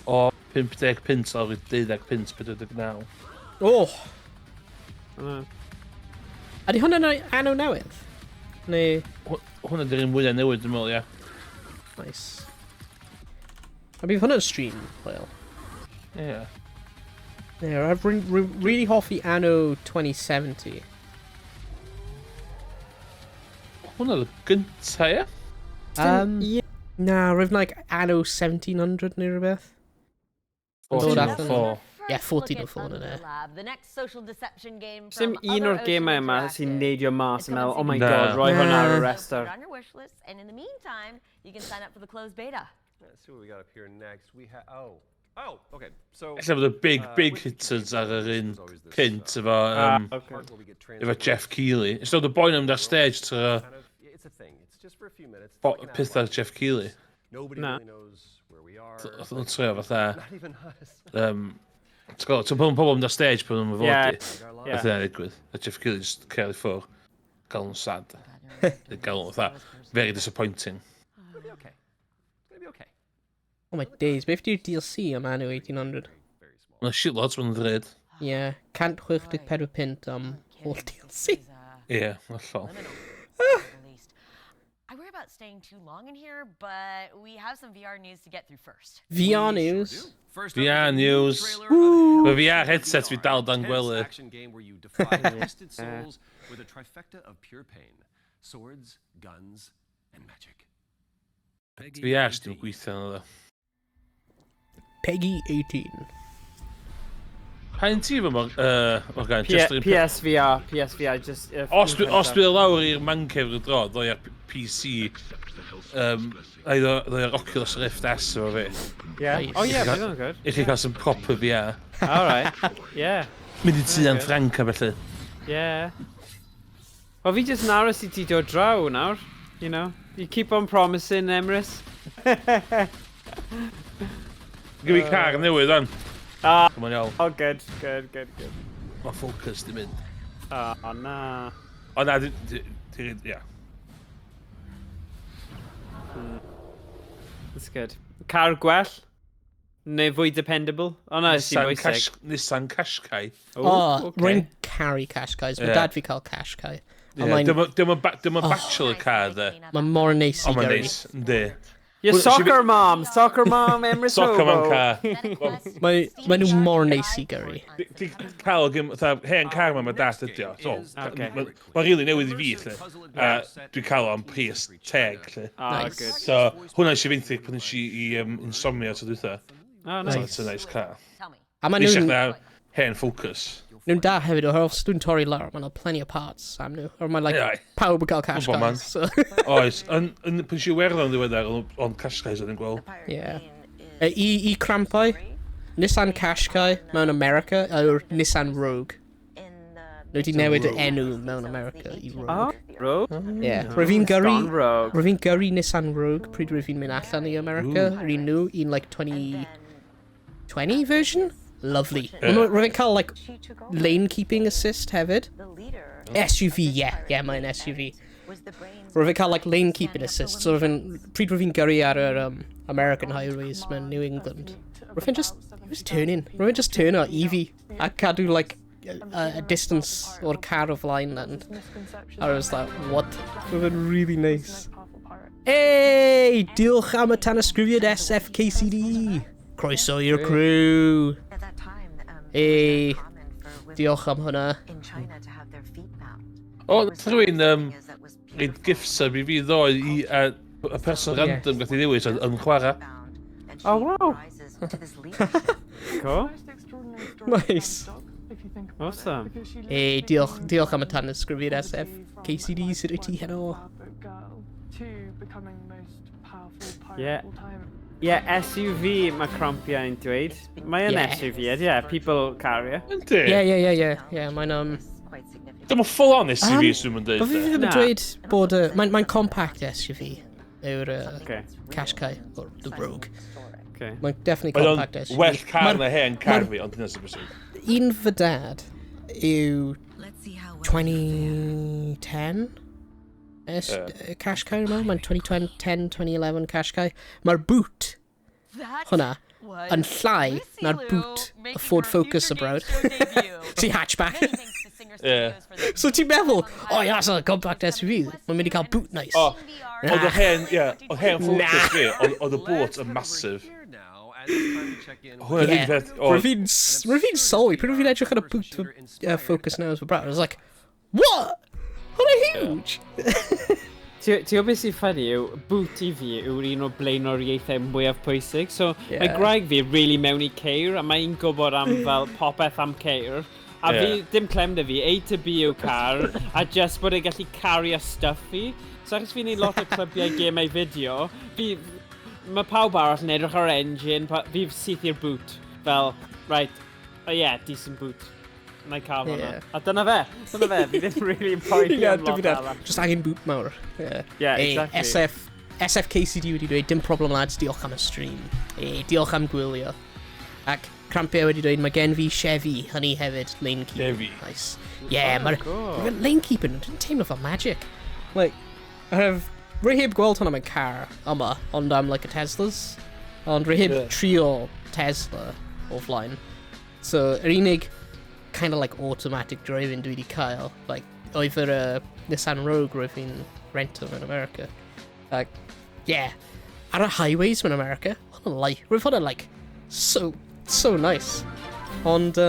O 50 pint lawr i 12 pint 49. Oh! Na. Ydy hwnna'n anno newydd? Neu... Hwnna di'r un mwyaf newydd, dwi'n meddwl, ia. Nice. A bydd hwnna'n stream, wel. Ie. Yeah, I've re re really hoffi Anno 2070. Hwnna oedd y gynta, ie? Na, roedd like Anno 1700 neu rhywbeth. Yn dod allan. 1404. Yeah, First look at 1404 yn e. Umbra Lab, the next social deception game Sim from un Other o'r gemau Ocean yma sy'n Interactive. neidio mas yn meddwl, oh my Na. god, roi hwnna ar y Na. So put restr. it on your wish list, and in the meantime, you can sign up for the closed beta. Let's see what we got up here next. We have oh oh okay. So Ella bod y big, big which- hitters ar yr un There's always this, cynt efo, Ah, okay. part where we get efo transported Jeff Keighley. Ys dod y boi yn mynd ar stage to kind of, yeah, it's a thing. It's just for a few minutes. It's like an pethau outline. Jeff Keighley. Nobody Na. really knows where we are. Oedd nhw'n trio fatha... Not even us. Ti'n gwybod, ti'n pobl yn mynd ar stage pan nhw'n Ie. fod i. Ie. Nath hynna ddigwydd. A Jeff Keighley just cael ei ffwr. Gael nhw'n sad. Gael nhw'n fatha, very disappointing. It'll be okay. It's gonna be okay. Oh my days, beth di'r DLC am Anno 1800? Mae'n shitloads mae'n ddrud. Yeah, 164 punt am holl DLC. Ie, hollol. Released. I worry about staying too long in here, but we have some VR news to get through first. VR news. First up VR is a new news. trailer of Mae VR headset fi VR, dal dan intense gwely. action game where you defy twisted souls with a trifecta of pure pain: swords, guns, and magic. VR sydd ddim gweithio yna ddo. Peggy 18. Pa un ti efo Morgan? Just yr un peth- PSVR, PSVR, just... Os dwi os dwi lawr i'r mancave rhyw dro, ddoi ar PC, a ddoi ar Oculus Rift S efo fi. Yeah. Nice. Oh yeah, bydd hwnna'n good. I chi cael some proper VR. Alright. Yeah. Mynd i tŷ am Frank a felly. Yeah. Wel, fi just yn aros i ti dod draw nawr. You know. You keep on promising, Emrys. Gyda fi car newydd o'n. Ah, Come on iawn. oh, good, good, good, good. Mae Focus di mynd. Oh, na. O na, ia. That's good. Car gwell? Neu fwy dependable? O na, sy'n Nissan bwysig. Nissan Qashqai. Oh, okay. rwy'n caru Qashqais. Mae Ie. dad fi cael Qashqai. A Ie, mae'n Dim ond bachelor car, de. mae mor neis O, i mae'n gyrru. neis, yndi. Your soccer mom! Soccer mom, Emrys Soccer mom Hobo. car. Mae nhw mor neis i gyrru. Di cael gym, fatha, hen car ma mae dat ydi o. So, Okay. Mae'n rili newydd i fi, lle. A dwi'n cael o am pris teg, lle. Ah, Nice. good. So, hwnna eisiau fenthyg pan nes i i Insomnia tro dwytha. Oh, So, nice. it's a nice car. A mae Eisiau nhw'n na hen Focus. nhw'n da hefyd, oherwydd os dwi'n torri lawr, mae'n plenty o parts am nhw. Or mae'n like, Ie. pawb yn cael cash Gwbod, man. cars. So. Oes, yn, yn, pan si Iwerddon ddiweddar, o'n Qashqais o'n gweld. Yeah. I crampau, Nissan Qashqai mewn America yw'r Nissan Rogue. Nhw wedi newid y enw mewn America i Oh, Rogue. Rogue? Yeah. Rwy fi'n gyrru, Gone rogue. rwy fi'n gyrru Nissan Rogue pryd rwy fi'n mynd allan i America. Yr un nhw, un like 2020 version. Lovely. Yeah. Rwy fi'n cael like lane keeping assist hefyd. SUV, yeah, mae'n SUV. Rwy fi'n cael like lane keeping assist, so rwy fi'n, pryd rwy fi'n gyrru ar yr American highways mewn New England. Rwy fi'n just turning, rwy fi'n just turn o EV a cadw like a distance o'r car o flaen and I was like, what? Rwy fi'n really nice. Hey, diolch am y tanysgrifiad SFKCD. Croeso i'r crew. Hey, diolch am hwnna. O, nath rhywun reid gift sub i fi ddoe i y person random gath i ddewis yn chwarae. Oh, wow. Cool. Nice. Awesome. Hey, diolch, diolch am y tanysgrifiad SFKCD, sut wyt ti heno? Yeah. Yeah, SUV mae crampiau yn dweud. Mae yn Yeah. SUV, yeah, people carrier. Yndi? Yeah, mae'n Dyma full on SUV sy'n mynd But fi dweud. ddim yn Na. dweud bod y... Mae'n compact SUV yw'r Okay. Qashqai, or the Rogue. Okay. Mae'n definitely Mae o'n compact SUV. well car Ma'r- na hen car ma'r fi, ond dyna sy'n bwysig. Un fy dad yw 2010 Ie. Qashqai yma, mae'n 2010, 2011 Qashqai. Mae'r boot hwnna yn llai na'r boot y Ford Focus y brawd. Si hatchback. Ie. So ti'n meddwl, oh yeah, that's a compact SUV. Mae'n mynd i cael boot nice. O, oedd y hen, ie, oedd hen Focus Na. fi, oedd y boot yn massive. Hwnna Yeah. ddim peth, o, Rwy'n fi'n sylwi, pryd rwy'n fi'n edrych ar y boot for, Focus now as brawd, I was like, what? Hwnna huge! Ti'n gwybod beth sy'n funny yw, boot i fi yw'r un o blaenoriaethau mwyaf pwysig. So, yeah. Mae gwraig fi really mewn i ceir, a mae'n gwybod am fel popeth am ceir. A fi, dim clem da fi, A to B yw car, a just bod e'n gallu cario stuff fi. So achos fi'n neud lot o clybiau gemau fideo, fi, mae pawb arall yn edrych ar engine, fi syth i'r boot. Fel, right, oh yeah, decent boot. Na i cael hwnna. Yeah. A dyna fe, fi ddim really yn poeni Yeah, am lot dim byd arall. Just angen boot mawr. Yeah, Yeah, Hey, exactly. SFKCD wedi dweud, dim problem lads, diolch am y stream. Hey, diolch am gwylio. Ac Crampia wedi dweud, mae gen fi Chevy, hynny hefyd, lane keeping. Chevy. Nice. Yeah, Oh, mae'r cool. ma lane keeping, dwi'n teimlo fel magic. Like, I have, rwy heb gweld hwnna mewn car yma, ond am like a Teslas. Ond rwy heb trio Tesla o flaen. So, yr unig kind of like automatic driving dwi wedi cael, like, oedd yr Nissan Rogue rwy fi'n rento mewn America. Like, yeah, ar y highways mewn America, hwnna'n like, rwy'n hwnna'n like, so, so nice. Ond,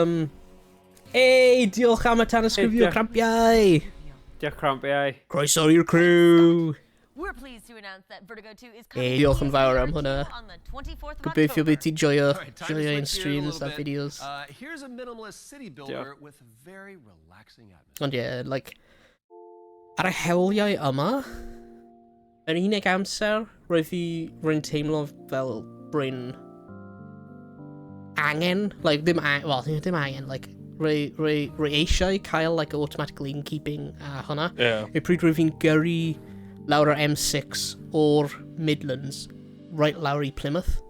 hey, diolch am y tanysgrifio Hey, diolch. crampiau! Diolch crampiau. Croeso i'r crew! We're pleased to announce that Vertigo 2 is coming Hey, to diolch yn fawr am PSVR 2 hwnna. on the 24th of Gobeithio October. bydd ti'n joio, All right, time to joio ein switch gears a streams little a bit. videos. Here's a minimalist city builder with a very relaxing atmosphere. Ond ie, like, ar y hewliau yma, yr unig amser roedd fi, rwy'n teimlo fel rwy'n angen, like, ddim, well, ddim angen, like, rwy eisiau cael, like, automatic lane keeping a hwnna. Ie. Yw pryd rwy fi'n gyrru lawr yr M6 o'r Midlands, right lawr i Plymouth.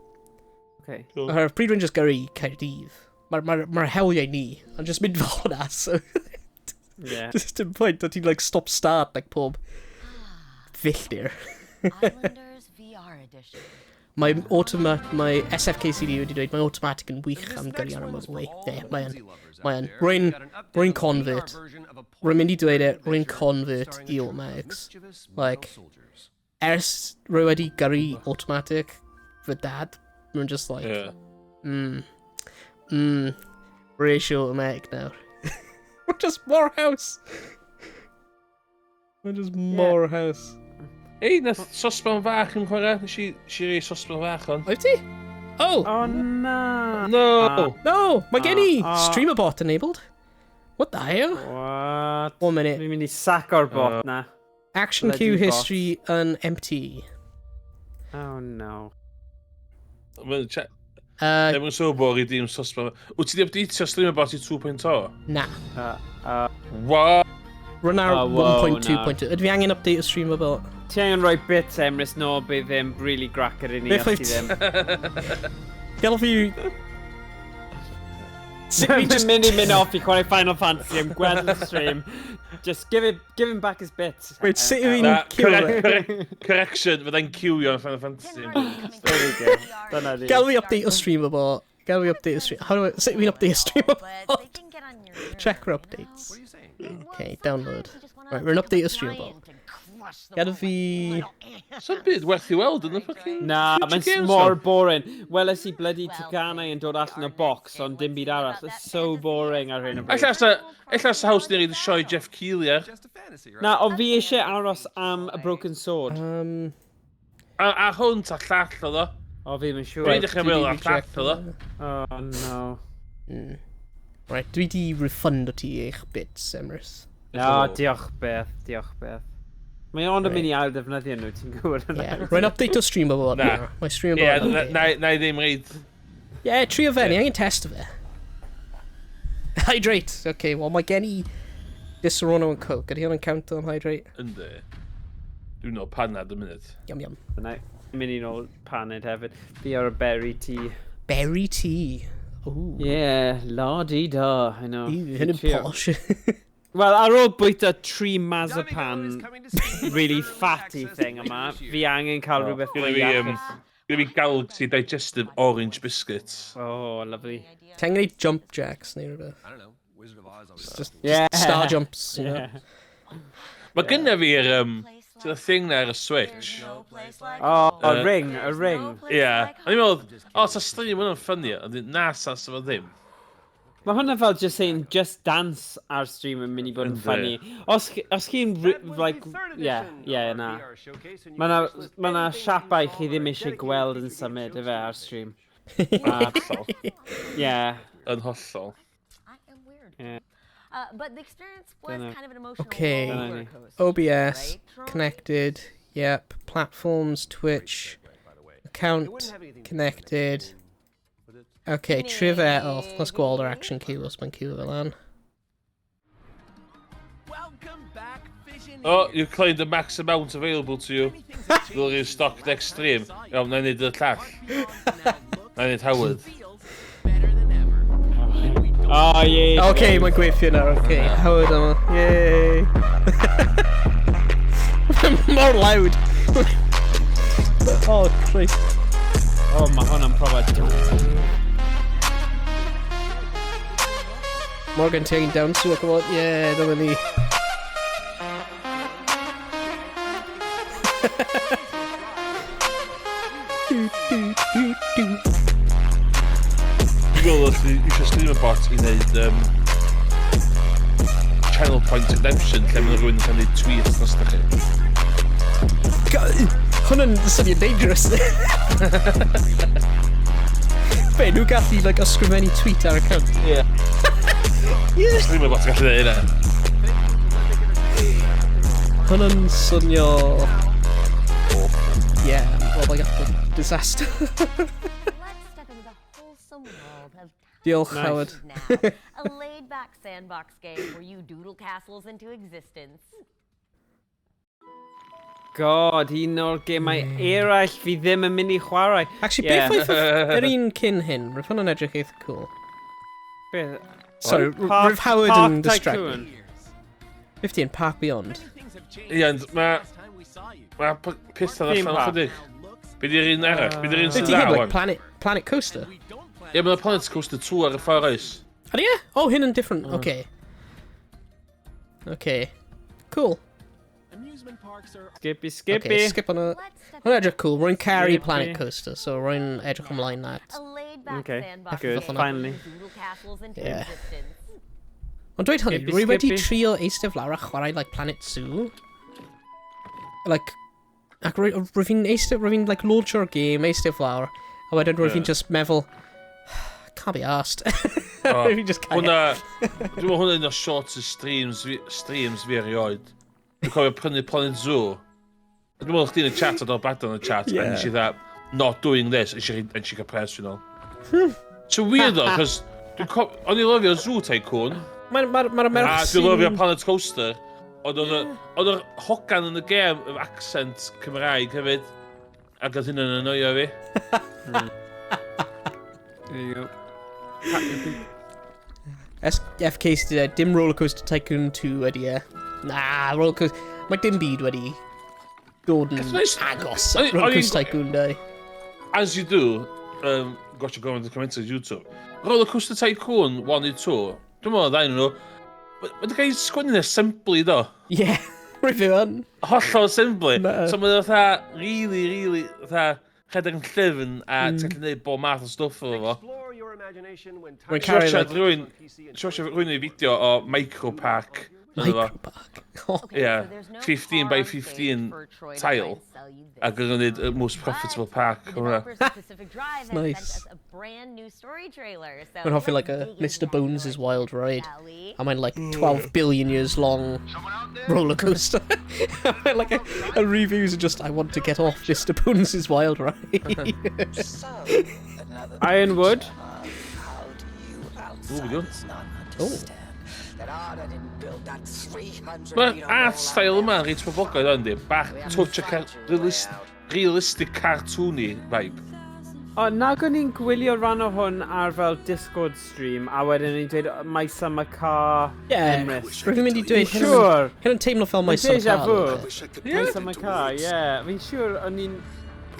Okay. Cool. Oherwydd pryd rwy'n just gyrru i Caerdydd, mae'r ma hewliau ni yn just mynd fel hwnna, so... Yeah. Just dim point, o ti'n like stop start like pob filltir. Islanders VR edition. Mae automat, mae SFKCD wedi dweud, mae automatic yn wych am gyrru ar y motorway. Ie, mae yn. Mae yn. Rwy'n convert. Rwy'n mynd i dweud e, rwy'n convert i automatics. Like, Ers rwy wedi gyrru automatic fy dad, mae'n just like, rwy eisiau automatic nawr. Mae'n just mor haws. Mae'n just mor haws. Ei, nath sosban fach yn chwarae. Nes i rei sosban fach on. Oedd ti? Oh! Oh, na. No! No! Mae gen i Ah, ah. streamer bot enabled. What the hell? What? One minute. Fi'n mynd i saco'r bot na. Action Bloody queue bot. history yn empty. Oh no. Mae'n Ddim yn sôn bod i dim sosban. Wyt ti di updateio streamer bot i 2.0? Na. What? Run ar Oh, wow, 1.2.2. Ydw i angen update o streamer bot? Ti angen rhoi bits Emrys nôl bydd ddim really grac ar i ni Beth os wyt- ti ddim. Gael fi... Sut fi Dwi'n just... mynd i mynd off i chwarae Final Fantasy am gweld y stream. Just give him back his bits. Wait, sut yw hi'n Na, queue? correction, fyddai'n queuio yn Final Fantasy. There we go. Dyna ni. Gael fi update o streamer bot. Gael fi update o stream... How do I... Sut fi'n update o streamer bot? Check for updates. Okay, download. Right, we're an update o streamer bot. Gael fi... Sa'n byd werth i weld yn y fucking Na, Future mae'n Games mor Show. boring. Weles i bloody teganau yn dod allan o box, ond dim byd arall. It's so boring ar hyn o bryd. Ella sa haws ni reid y sioe Geoff Keighley ar. Na, ond fi eisiau aros am a Broken Sword. A hwn ta llall oedd o. O, fi ddim yn siŵr. Dwi'n dechrau meddwl ar llall oedd o. Oh, no. Right, dwi di refund o ti eich bits, Emrys. No, diolch beth, diolch beth. Mae ond yn mynd i ail ddefnyddio nhw, ti'n gwybod hynna? Yeah, rwy'n update o streamer bot. Na. Mae streamer Ie, bot. na na i ddim reid. Yeah, trio fe, ni angen test fe. Hydrate. Okay, well mae gen i Disaronno and Coke. Ydy hwn yn count on hydrate? Yndi. Dwi'n nôl panad y munud. Yum yum. Dyna, mynd i nôl paned hefyd. Fi ar y berry tea. Berry tea. Ooh. Yeah, la-di-da, I know. Ew, hyn yn Trio. posh. Wel, ar ôl bwyta tri marzipan really fatty thing yma, fi angen cael rhywbeth Gyda fwy fi, iachus. gyda fi Galaxy Digestive Orange Biscuits. Oh, lovely. Ti'n gwneud jump jacks neu rhywbeth? I don't know. Wizard of Oz always. Just, Yeah. just star jumps, you know? Yeah. Mae gynna fi'r, ti'n y thing na ar y Switch. Oh, a ring, a ring. Ie. Yeah. O'n i'n meddwl, o, sa stream hwnna'n funny, ond na, sa fo ddim. Mae hwnna fel just saying just dance ar stream yn mynd i bod yn Yndi. funny. Os chi'n, like, yeah, na. Mae na siapau chi ddim eisiau gweld yn symud, efe, ar stream. Hollol. Yeah. Yn hollol. I am weird. Yeah. But the experience was Dunno. kind of an emotional Okay. roller coaster. OBS, right, Troy? connected. Yep. Platforms, Twitch, account, connected. Okay, trio fe. Oh, let's gweld yr action queue os mae'n queue fel lan. Oh, you claimed the max amount available to you. We'll restock next stream. Iawn, na i neud y llall. Na i neud Howard. Oh, yeah. Okay, mae'n gweithio nawr. Okay, Howard yma. Yay. Mor loud. Oh, Christ. Oh, mae hwnna'n proper. Morgan taking down to come on. Yeah, dyma ni. Du, du, du, du. Dwi'n meddwl os eisiau streamer bot i wneud Channel Point Redemption lle mae rhywun yn cael ei tweet dros chi. God, hwnna'n swnio'n dangerous. Be, nhw gallu like, ysgrifennu tweet ar account? Ie. Yeah. Streamer bot yn gallu neud hynna. Hwnna'n swnio... Yeah, well, like a disaster. Let's step into the wholesome world of Diolch, Nice. Howard. now, a laid-back sandbox game where you doodle castles into existence. God, un o'r gemau eraill fi ddim yn mynd i chwarae. Actually, Yeah. beth oedd yr un cyn hyn? Roedd hwnna'n edrych eitha cool. Beth? Sorry, Park- roedd Howard Park yn distract Tycoon. me. 15, Park Beyond. Ie, ond mae... Mae pethau Theme allan park. chydig. Be di'r un arall? Be di'r un Beth sydd di dda, hyn, like wan? Planet Coaster? Ie, mae Planet Coaster 2 ar y ffordd oes. Ydy e? Oh, hyn yn different. Okay. Okay. Cool. Amusement parks are Skippy, skippy. Okay, skip hwnna. Hwnna edrych cool. Rwy'n caru Skippy. Planet Coaster, so rwy'n edrych ymlaen at. A laid-back Okay, sandbox good, game finally. doodle castles into Yeah. existence. Ond dweud hynny, Skippy, rwy wedi skippy. trio eistedd lawr a chwarae, like, Planet Zoo. Like, ac rwy rwy fi'n eistedd, rwy fi'n, like, launcho'r game, eistedd lawr, a wedyn rwy fi'n Ie. just meddwl, can't be arsed. O, Rwy fi'n just cael. Hwnna, dwi'n meddwl hwnna un o shortest streams fi erioed. Dwi'n cofio prynu Planet Zoo. Dwi'n meddwl chdi yn y chat a dod bad yn y chat, a nes i dda, not doing this, a nes i gael pres fi nôl. So weird though, cos o'n i'n lyfio Zoo Tycoon, Mae'r ma, ma merch a dwi'n lyfio Planet Coaster, ond oedd yr hogan yn y gêm efo accent Cymraeg hefyd, ac oedd hynny'n annoio fi. There you go. FK sydd wedi dim Roller Coaster Tycoon 2 wedi e. Na, Roller Coaster... Mae dim byd wedi dod yn agos at Roller Coaster Tycoon 2. As you do, gotcha gofyn y comments ar YouTube. Roller Coaster Tycoon 1 i 2, dwi'n meddwl ddau nhw, mae wedi cael ei sgwennu'n assembly do. Yeah, rwy'n yn. Hollol assembly. Na. So mae'n fatha, really, really, fatha, rhedeg yn llyfn a ti'n gallu gwneud bob math o stwff efo fo. Explore your imagination when Rwy'n Nes i caru, watsiad like- rhywun i fideo o Micropark. Micropark. Oh. Yeah, so there's no 15 car by on stage 15 for Troy to try tile. and sell you this. Ac yn gwneud y most profitable park. The Hwnna. developers of Pacific Drive have Nice. sent us a brand new story trailer. So Mae'n hoffi let's like a dig into Mr. that Bones' story, Wild Ride. shall we? A mae'n like 12 billion years long roller coaster. Mae'n like a reviews are just, I want to get off Mr. Bones' Wild Ride. Ironwood. Ooh, we good. Oh. Mae'r art style yma yn reit poblogaidd o'n di. Bach touch o realistic cartoony vibe. O, nag o'n i'n gwylio rhan o hwn ar fel Discord stream, a wedyn o'n i'n dweud My Summer Car Yeah, Emrys. rwy'n mynd i dweud Fi'n siŵr. Hyn yn teimlo fel My Summer Deja Car. vu. little bit. My Summer Car, yeah. Fi'n siŵr o'n i'n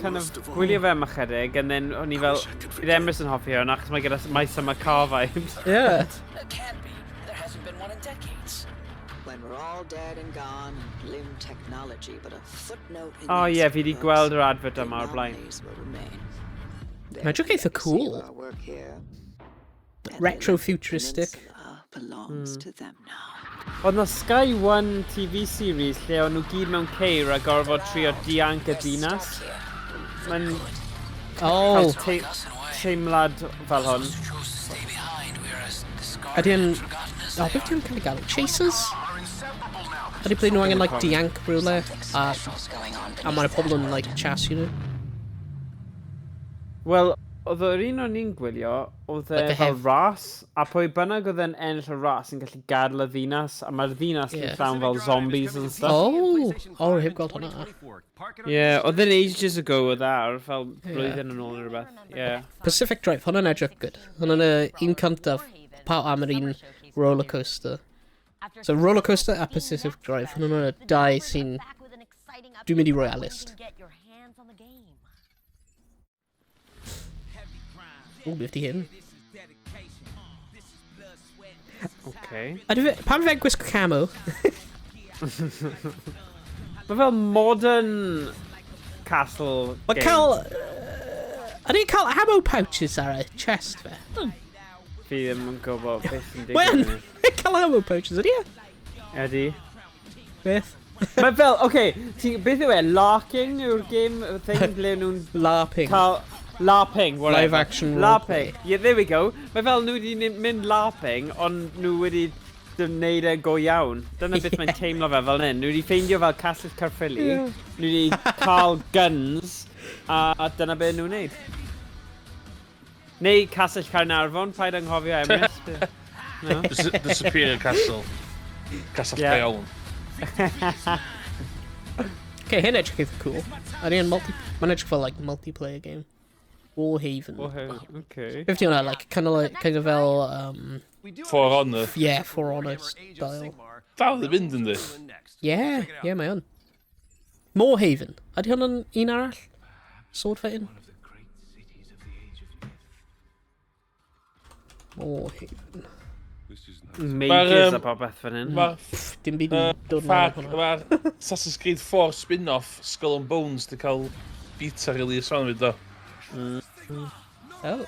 kind of gwylio fe am ychydig, and then o'n i fel, bydd Emrys yn hoffi hwn, achos mae gyda My Summer Car vibes. Yeah. It can't be. There hasn't been one in decades. When we're all dead and gone, and limb technology, but a footnote in Oh the yeah, fi di books, gweld yr advert the yma o'r blaen. anomalies will remain. Mae'n edrych eitha cool. Our work here Retro futuristic. belongs to them now. Oedd na Sky One TV series lle o'n nhw gyd mewn ceir a gorfod trio dianc y dinas. Mae'n Oh. cael teimlad fel hwn. Ydy yn... Oh, beth yw'n cael ei galw? Chasers? Ydy ble nhw angen, like, dianc rhywle? A mae'r pobl yn, like, chase nhw. Wel, oedd yr un o'n i'n gwylio, oedd e Like a fel ras, a pwy bynnag oedd e'n ennill y ras yn gallu gadael y ddinas, a mae'r ddinas yn llawn fel zombies and stuff. Oh, heb gweld hwnna. Yeah, oedd e'n ages ago oedd e ar, fel blwyddyn yn ôl neu rhywbeth. Yeah. Pacific Drive, hwnna'n edrych good. Hwnna'n y un cyntaf pa am yr un roller coaster. So roller coaster a Pacific Drive, hwnna'n y dau sy'n... Dwi'n mynd i roi ar list. Get your hands on the game. O, beth di hyn? Okay. A pam fe'n gwisgo camo? Mae fel modern castle Mae game. cael... Ydy cael ammo pouches ar y chest fe? Fi ddim yn gwybod beth sy'n Mae'n digwydd. cael ammo pouches, ydy e? Ydy. Beth? Mae fel, oce, okay, beth yw e, LARPing yw'r game thing ble nhw'n... LARPing. Cael, LARPing, whatever. Live action LARPing. Yeah, there we go. Mae fel nhw wedi mynd LARPing, ond nhw wedi wneud e go iawn. Dyna beth mae'n teimlo fel fel hyn. Nhw wedi ffeindio fel Castell Caerphilly, nhw wedi cael guns, a dyna beth nhw'n wneud. Neu Castell Caernarfon, paid anghofio Emrys. No? The Superior Castle. Castle Yeah. yeah. iawn. Okay, hyn edrych eitha cool. Ydy yn multi... Mae'n edrych fel, like, multiplayer game. Warhaven. Warhaven, okay. Beth di hwnna, like, kind of like, kind of fel, For Honor. Yeah, For Honor style. Dal i fynd yndi. Yeah, mae o'n. Moorhaven. Ydy hwnna'n un arall? Sword fighting? Moorhaven. Mages a popeth fan hyn. Mae'r... Dim byd yn dod mewn hwnna. Mae'r Assassin's Creed 4 spin-off Skull and Bones di cael beta release o'n fyd o. Oh.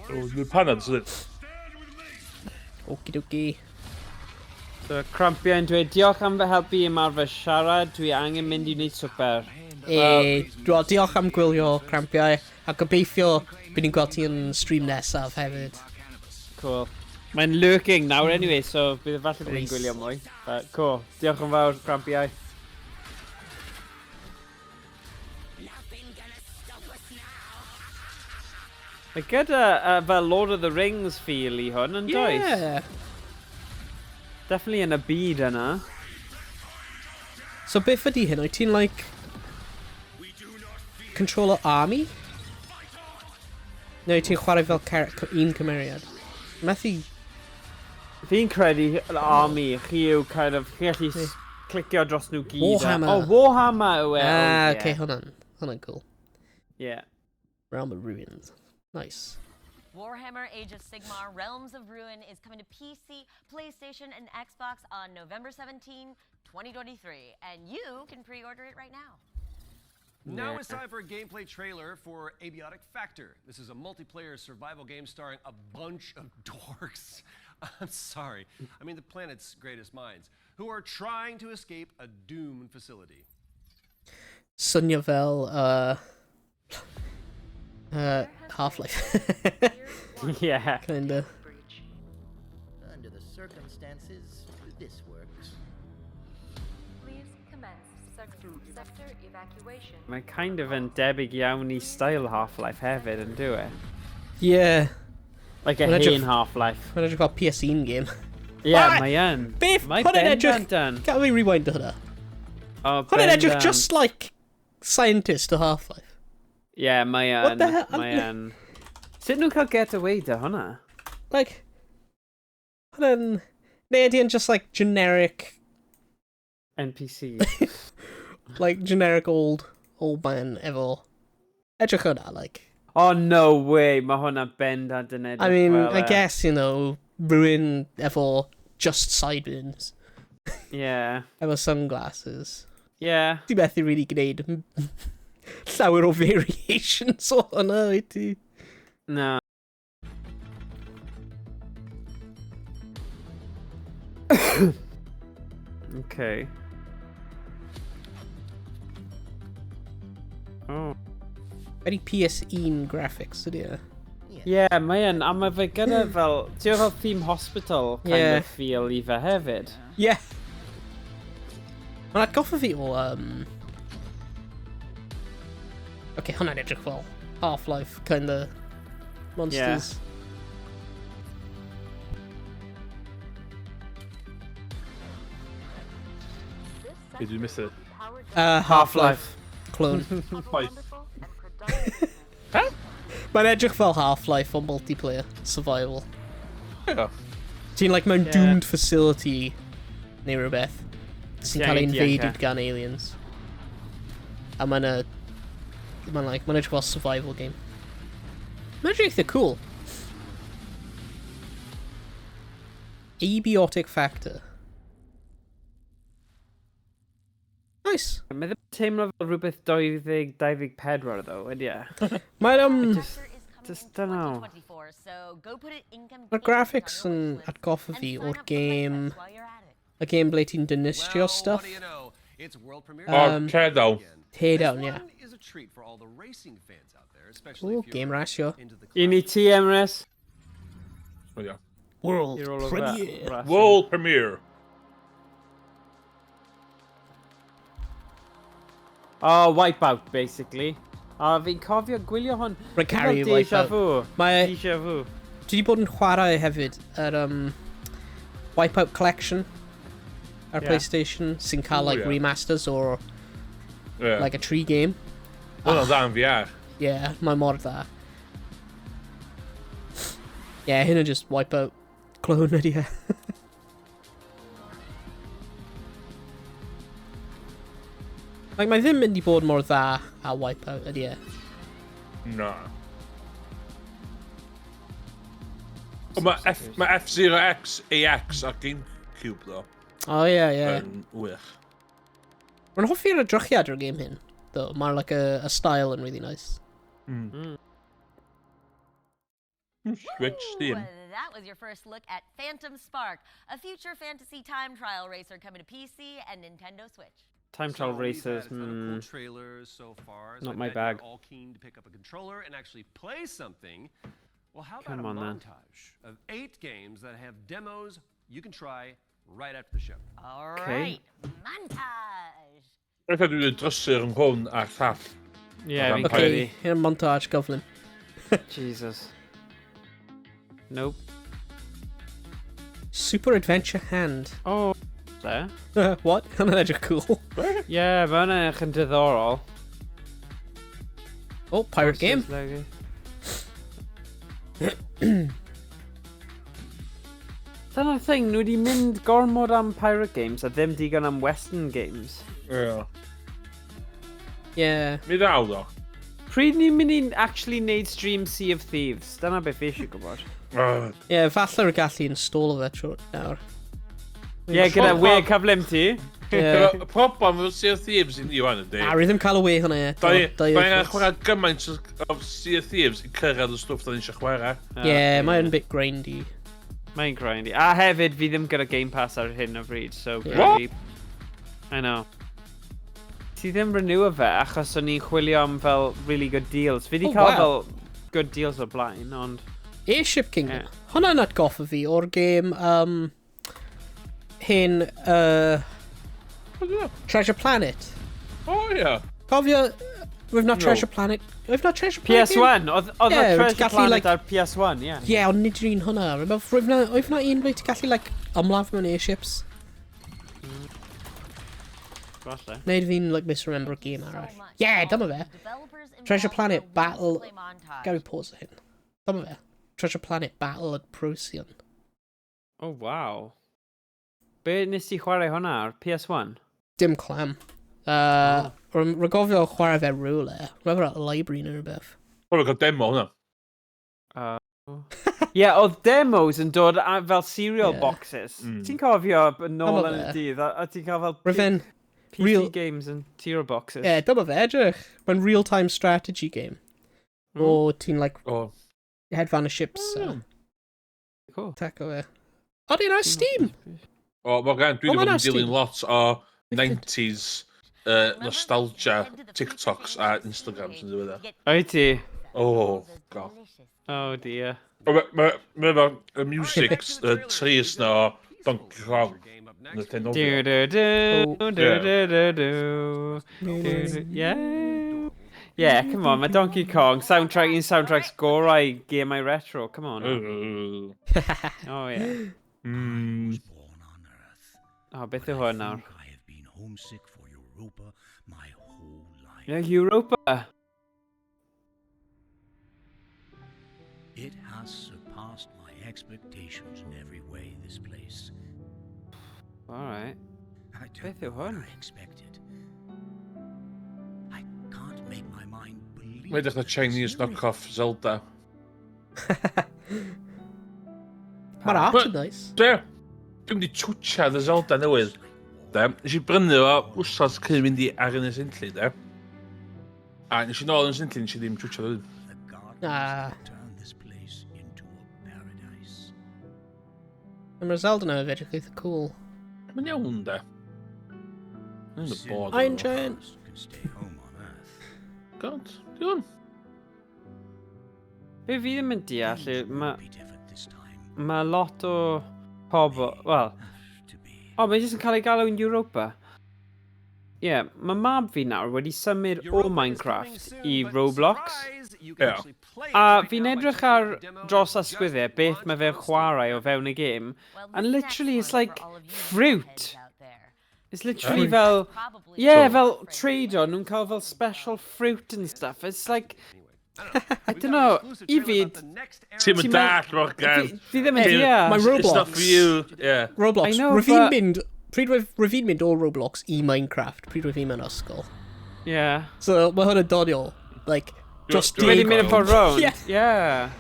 O, dwi'n panad, sydd. Okie dokie. So, Crampiau'n dweud, diolch am fy helpu i ymarfer siarad, dwi angen mynd i wneud swper. Wel, diolch am gwylio Crampiau, a gobeithio bydd ni'n gweld ti yn stream nesaf hefyd. Cool. Mae'n lurking nawr anyway, so bydd e falle bod ni'n Nice. gwylio mwy. But cool. Diolch yn fawr, Crampiau. Mae gyda fel Lord of the Rings feel i hwn, yn does? Yeah. Definitely yn y byd yna. So beth ydy hyn? Wyt ti'n like... Controller army? Neu ti'n chwarae fel un cymeriad? Methu... Fi'n credu yr army, chi yw kind of, chi'n gallu clicio dros nhw gyd. Warhammer. Oh, Warhammer yw e. Ah, oh, yeah. okay, hwnna'n cool. Yeah. Realm of Ruins. Nice. Warhammer Age of Sigmar Realms of Ruin is coming to PC, PlayStation, and Xbox on November 17, 2023. And you can pre order it right now. Now Yeah. it's time for a gameplay trailer for Abiotic Factor. This is a multiplayer survival game starring a bunch of dorks. I'm sorry. I mean, the planet's greatest minds, who are trying to escape a doomed facility. Swnio fel... Half-Life. Yeah. Kinda. Under the circumstances, this works. Please commence sector evacuation. Mae kind of yn debyg iawn i style Half-Life hefyd, yn dyw e? Yeah. Like a Mae'n edrych- hen Half-Life. Mae'n edrych fel PS1 game. Yeah, Ah! mae yn. Beth? Mae Hwnna'n edrych... bendant yn. Can we rewind hwnna? Oh, Hwnna'n edrych bendant. just like scientist o Half-Life. Yeah, mae yn. What the hell? Mae yn. Sut nhw'n cael get away da hwnna? Like... Hwnna'n... Neu ydy yn just like generic... NPC. Like generic old man efo... Edrych hwnna, like... Oh, no way. Mae hwnna bendant yn edrych I mean, fel I e. guess, you know, rhywun efo just sideburns. Yeah. Efo sunglasses. Yeah. Di methu really gwneud llawer o variations o hwnna, wyt ti? No. Okay. Oh. Very PS1 graphics, ydy e? Yeah, mae yn, a mae fe gyda fel, ti'n fel Theme Hospital kind Yeah. of feel i fe hefyd. Yeah. Mae'n atgoffa fi o... Okay, hwnna'n edrych fel Half-Life kind of monsters. Be dwi'n methu? Half-Life clone. Life. Mae'n edrych fel Half-Life o multiplayer survival. Yeah. Ti'n like mewn Yeah. doomed facility neu rhywbeth sy'n Ti cael ei angen invaded dianc, gan aliens. A mae'n a... Mae'n like, mae'n edrych fel survival game. Mae'n edrych eitha cool. Abiotic Factor. Nice. Mae ddim teimlo fel rhywbeth 2024 ddo, ydy e? Mae'n Just don't know. 24, so go put it income Mae'r graphics yn atgoffa fi o'r game... Y game ble ti'n dinistrio stuff. It's world premiere. Oh, Teardown. Teardown, yeah. Is a treat for all the racing fans out there, especially O, if you're game rasio. into the Un i ti, Emrys. Oh, yeah. World You're all over that premiere. racing. World premiere. Oh, Wipeout, basically. A fi'n cofio gwylio hwn. Rhaid caru Deja Wipeout. vu. Mae- Deja vu. Dwi wedi bod yn chwarae hefyd yr Wipeout Collection ar Yeah. PlayStation sy'n cael Ooh, like yeah. remasters or Yeah. like a tree game. Hwna'n dda yn VR. Yeah, mae mor dda. Yeah, hyn yn just Wipeout clone ydi e. Like, mae ddim mynd i bod mor dda a Wipeout ydy e. Na. O, mae F, ma F-Zero X AX ar Gamecube, ddo. Oh, ie, yeah, ie. Yeah. Yn wych. Rwy'n hoffi'r edrychiad o'r game hyn, though. Mae'r, like, a style yn really nice. Switch Steam. That was your first look at Phantom Spark, a future fantasy time trial racer coming to PC and Nintendo Switch. Time trial So we've had racers, a ton of cool trailers so far, so Not I my bet you're bag. all keen to pick up a controller and actually play something. Well, how about Come a on, then. montage of 8 games that have demos you can try right after the show? All Okay. right, montage. Eitha dwi wedi drysu rhwng hwn a'r llall. Yeah, fi'n Okay, credu. hyn montage gyflym. Jesus. Nope. Super Adventure Hand. Oh, there. What? Hwnna'n edrych cool. Yeah, mae hwnna'n edrych yn diddorol. Oh, pirate game. Logo. Dyna'r thing, nhw wedi mynd gormod am pirate games a ddim digon am western games. Ie. Yeah. Mi ddaw, ddo. Pryd ni'n mynd i actually neud stream Sea of Thieves? Dyna beth fi eisiau gwybod. Ugh. Yeah, falle rwy'n gallu install fe trwy nawr. Ie, yeah, gyda we cyflym ti. Yeah. Y problem efo Sea of Thieves i ni wan ydy. A, rwy ddim cael y we hwnna eto. Da ni Dau da ni'n wythnos. chwarae gymaint o Sea of Thieves i cyrraedd y stwff da ni eisiau chwarae. Yeah, mae'n bit grindy. Mae'n grindy. A hefyd, fi ddim gyda Game Pass ar hyn o bryd, so... Yeah. Really... I know. Ti ddim renew fe, achos o'n i'n chwilio am fel really good deals. Fi di Oh, cael wow. fel good deals o blaen, ond... Airship Kingdom. Yeah. Hwna'n atgoffa fi o'r game hyn Treasure Planet. O ie. Cofio, we've not No. Treasure Planet. We've not Treasure Planet. game? PS1! Oedd oedd Yeah, yeah, wyt ti'n Treasure gallu, Planet like- ar PS1, ie. Yeah. Yeah, ond nid yr un hwnna. Remember, roedd na, oedd na un ble ti'n gallu, like, ymladd mewn airships. Falle. Neu fi'n, like, misremember game arall. Yeah, dyma fe. Developers Treasure involved Planet in a Battle... play montage. Gary pause hyn. Dyma fe. Treasure Planet Battle at Procyon. Oh, wow. Be nes ti chwarae hwnna ar PS1? Dim clam. Oh. Rwy'n chwarae fe rhywle. Rwy'n at y library neu rhywbeth. Probably cael demo hwnna. Ie, yeah, oedd demos yn dod a, fel cereal Yeah. boxes. Ti'n cofio yn ôl Dyma yn y fe. dydd, a ti'n cael fel Roedd fe'n PC real- games and cereal boxes. Ie, yeah, dyma fe, edrych. Mae'n real-time strategy game. O ti'n, like, O. hedfan y ships. Cool. Taco fe. O, di ar Steam! O, Morgan, dwi O, wedi ma' bod 'na yn dilyn Steam. lot o 90s nostalgia TikToks a Instagrams yn ddiweddar. Oed ti? Oh, god. Oh dear. O, Mae efo y music, y tris na o Donkey Kong. Yn y Du tenofio. du du Oh. du du du du du du. Yeah. Yeah, come on, mae Donkey Kong soundtrack un soundtracks gorau gemau retro, come on. Oh yeah. Oh, beth yw hwn nawr? I have been homesick for Europa my whole life. Yeah, Europa. It has surpassed my expectations in every way, this place. Alright. I don't Beth yw know what hwn? I expected. I can't make my mind believe. Mae'n edrych na that this Chinese miracle knock-off Zelda. Mae'r art But- yn nice. De, dwi'n mynd i twtsiad y Zelda newydd. De, nes i brynu fo wsos cyn mynd i ar Ynys Enlli, de. A nes i nôl Ynys Enlli, nes i ddim twtsiad o ddim. The gardens Ah. turn this place into a paradise. Mae'r Zelda newydd edrych eitha cool. Mae'n iawn, de. Mae'n y bod. Iron Giant. Can stay home on Earth. God, digon. Be fi ddim yn deall yw, mae Be different this time. ma lot o pobl, wel, To be. o, mae jyst yn cael ei galw yn Europa. Ie, yeah, mae mab fi nawr wedi symud o Europa is coming Minecraft soon, i but Roblox. surprise, you can Yeah. actually play it A right fi'n now by edrych checking out ar the demo dros that just asgwydde beth launched mae fe'n on Steam. chwarae o fewn y game, Well, and this next literally it's one's for like all of you fruit. metalheads out there. It's literally Fruit. fel... Probably Yeah, So- fel trade-o, nhw'n cael fel special fruit and stuff. It's like... I We've don't got an know, exclusive i trailer fi... about the next era Ti'n mynd Ti'n dall, Morgan. Fi ddim yn Hey, deall. mae It's not Roblox. for you. Yeah. Roblox. I know, Rwy'n but- mynd... Pryd rwyf- rwyf fi'n mynd o Roblox i Minecraft, pryd rwyf fi'n mewn ysgol. Yeah. So mae hwn yn doniol. Like, dros Wedi 10. mynd yn ffordd rownd? Yeah. Yeah.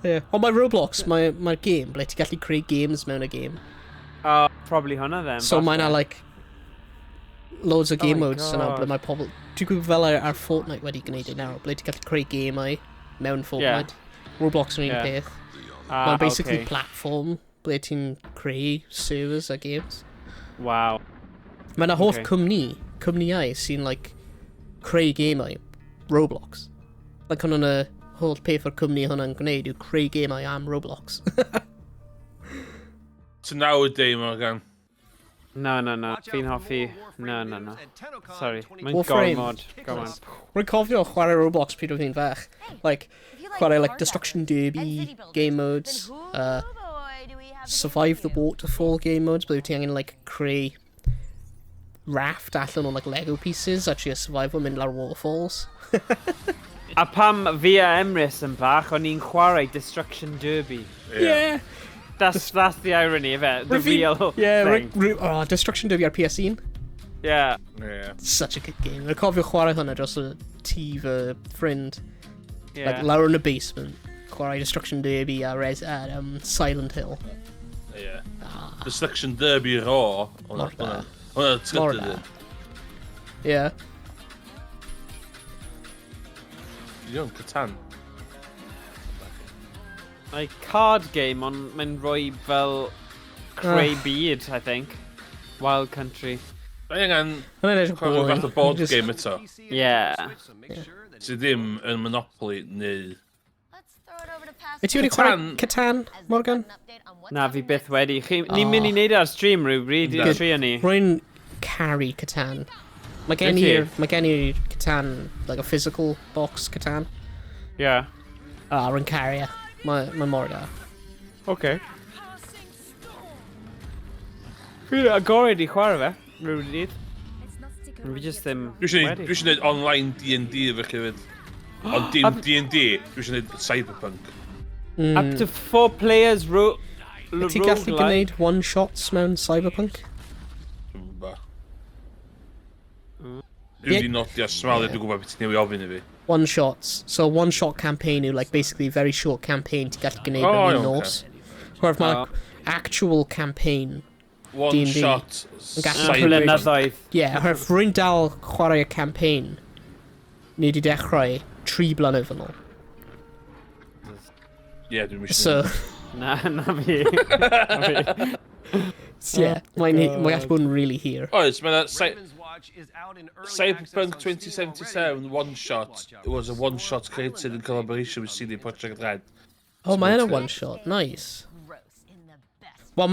Yeah. Ond mae Roblox, mae game ble ti'n gallu creu games mewn y game. Oh, probably hwnna then. So mae 'na falle. like loads o game Oh my modes yna God. ble mae pobl. Dwi'n gwybod fel ar Fortnite wedi gwneud e nawr, ble ti'n gallu creu gemau mewn Fortnite. Roblox yn un peth. Ah, Mae'n basically okay. platform ble ti'n creu servers a games. Wow. Mae yna holl cwmnïau sy'n like creu gemau Roblox. Like hwnna'n y holl peth o'r cwmni hwnna'n gwneud yw creu gemau am Roblox. So nowadays, Morgan. No, no, no. Fi'n hoffi. No, no, no. Sorry. Mae'n Warframe. gormod. Go on. Rwy'n cofio chwarae Roblox pryd oedd hi'n fach. Like, chwarae like Destruction Derby game modes, Survive the Waterfall game modes, ble wyt ti angen like creu raft allan o like Lego pieces a trio survival mynd lawr waterfalls. A pam fi a Emrys yn bach, o'n i'n chwarae Destruction Derby. Yeah. That's the irony of it. The real Yeah, thing. oh, Destruction Derby ar PS1. Yeah. Yeah. Such a good game. Rwy'n cofio chwarae hwnna dros y tŷ fy ffrind. Yeah. Like, lawr yn y basement. Chwarae Destruction Derby a, Silent Hill. Yeah. Destruction Derby Raw. Mor da. Hwna Mor trydydd da. un. Yeah. Iawn, Catan. Like card game, ond mae'n rhoi fel creu byd, I think. Wild Country. Da ni angen Hwnna'n edrych chwarae boring. fath o board Just- game eto. Yeah. Sydd ddim yn Monopoly neu. Wyt ti wedi chwarae Catan, Morgan? Na, fi byth wedi. Ni'n mynd i wneud e ar stream rhywbryd, i Good. trio ni. Rwy'n caru Catan. Mae gen Wyt ti? i'r mae gen i'r Catan, like a physical box Catan. Yeah. Ah, rwy'n caru e. Mae mor da. Okay. Fi'n agored i chwarae fe, rhywbryd. Fi just ddim Dwi eisiau wedi. dwi eisiau neud online D&D efo chi hefyd. Ond dim D&D, dwi eisiau neud Cyberpunk. Up to four players Wyt ti'n gallu roguelike. gwneud one-shots mewn Cyberpunk? Dwi'm yn gwbod. Dwi wedi nodio smalu, dwi'n gwybod beth ti'n newid ofyn i fi. One-shots. So one-shot campaign yw like basically very short campaign ti'n gallu gwneud Oh, mewn un iawn, nos. Whereas mae Oh. actual campaign One D&D shot yn gallu cyber- Blynyddoedd. Ie, oherwydd rwy'n dal chwarae y campaign ni wedi dechrau 3 blynedd yn ôl. Ie, dwi'n eisiau. So, Na, na fi. Na fi. yeah, mae'n mae gallu bod yn really hir. Oes, mae 'na Cyberpunk 2077 one shot. It was a one shot created in collaboration with CD Projekt Red. Oh, mae yna one shot, nice. Wel,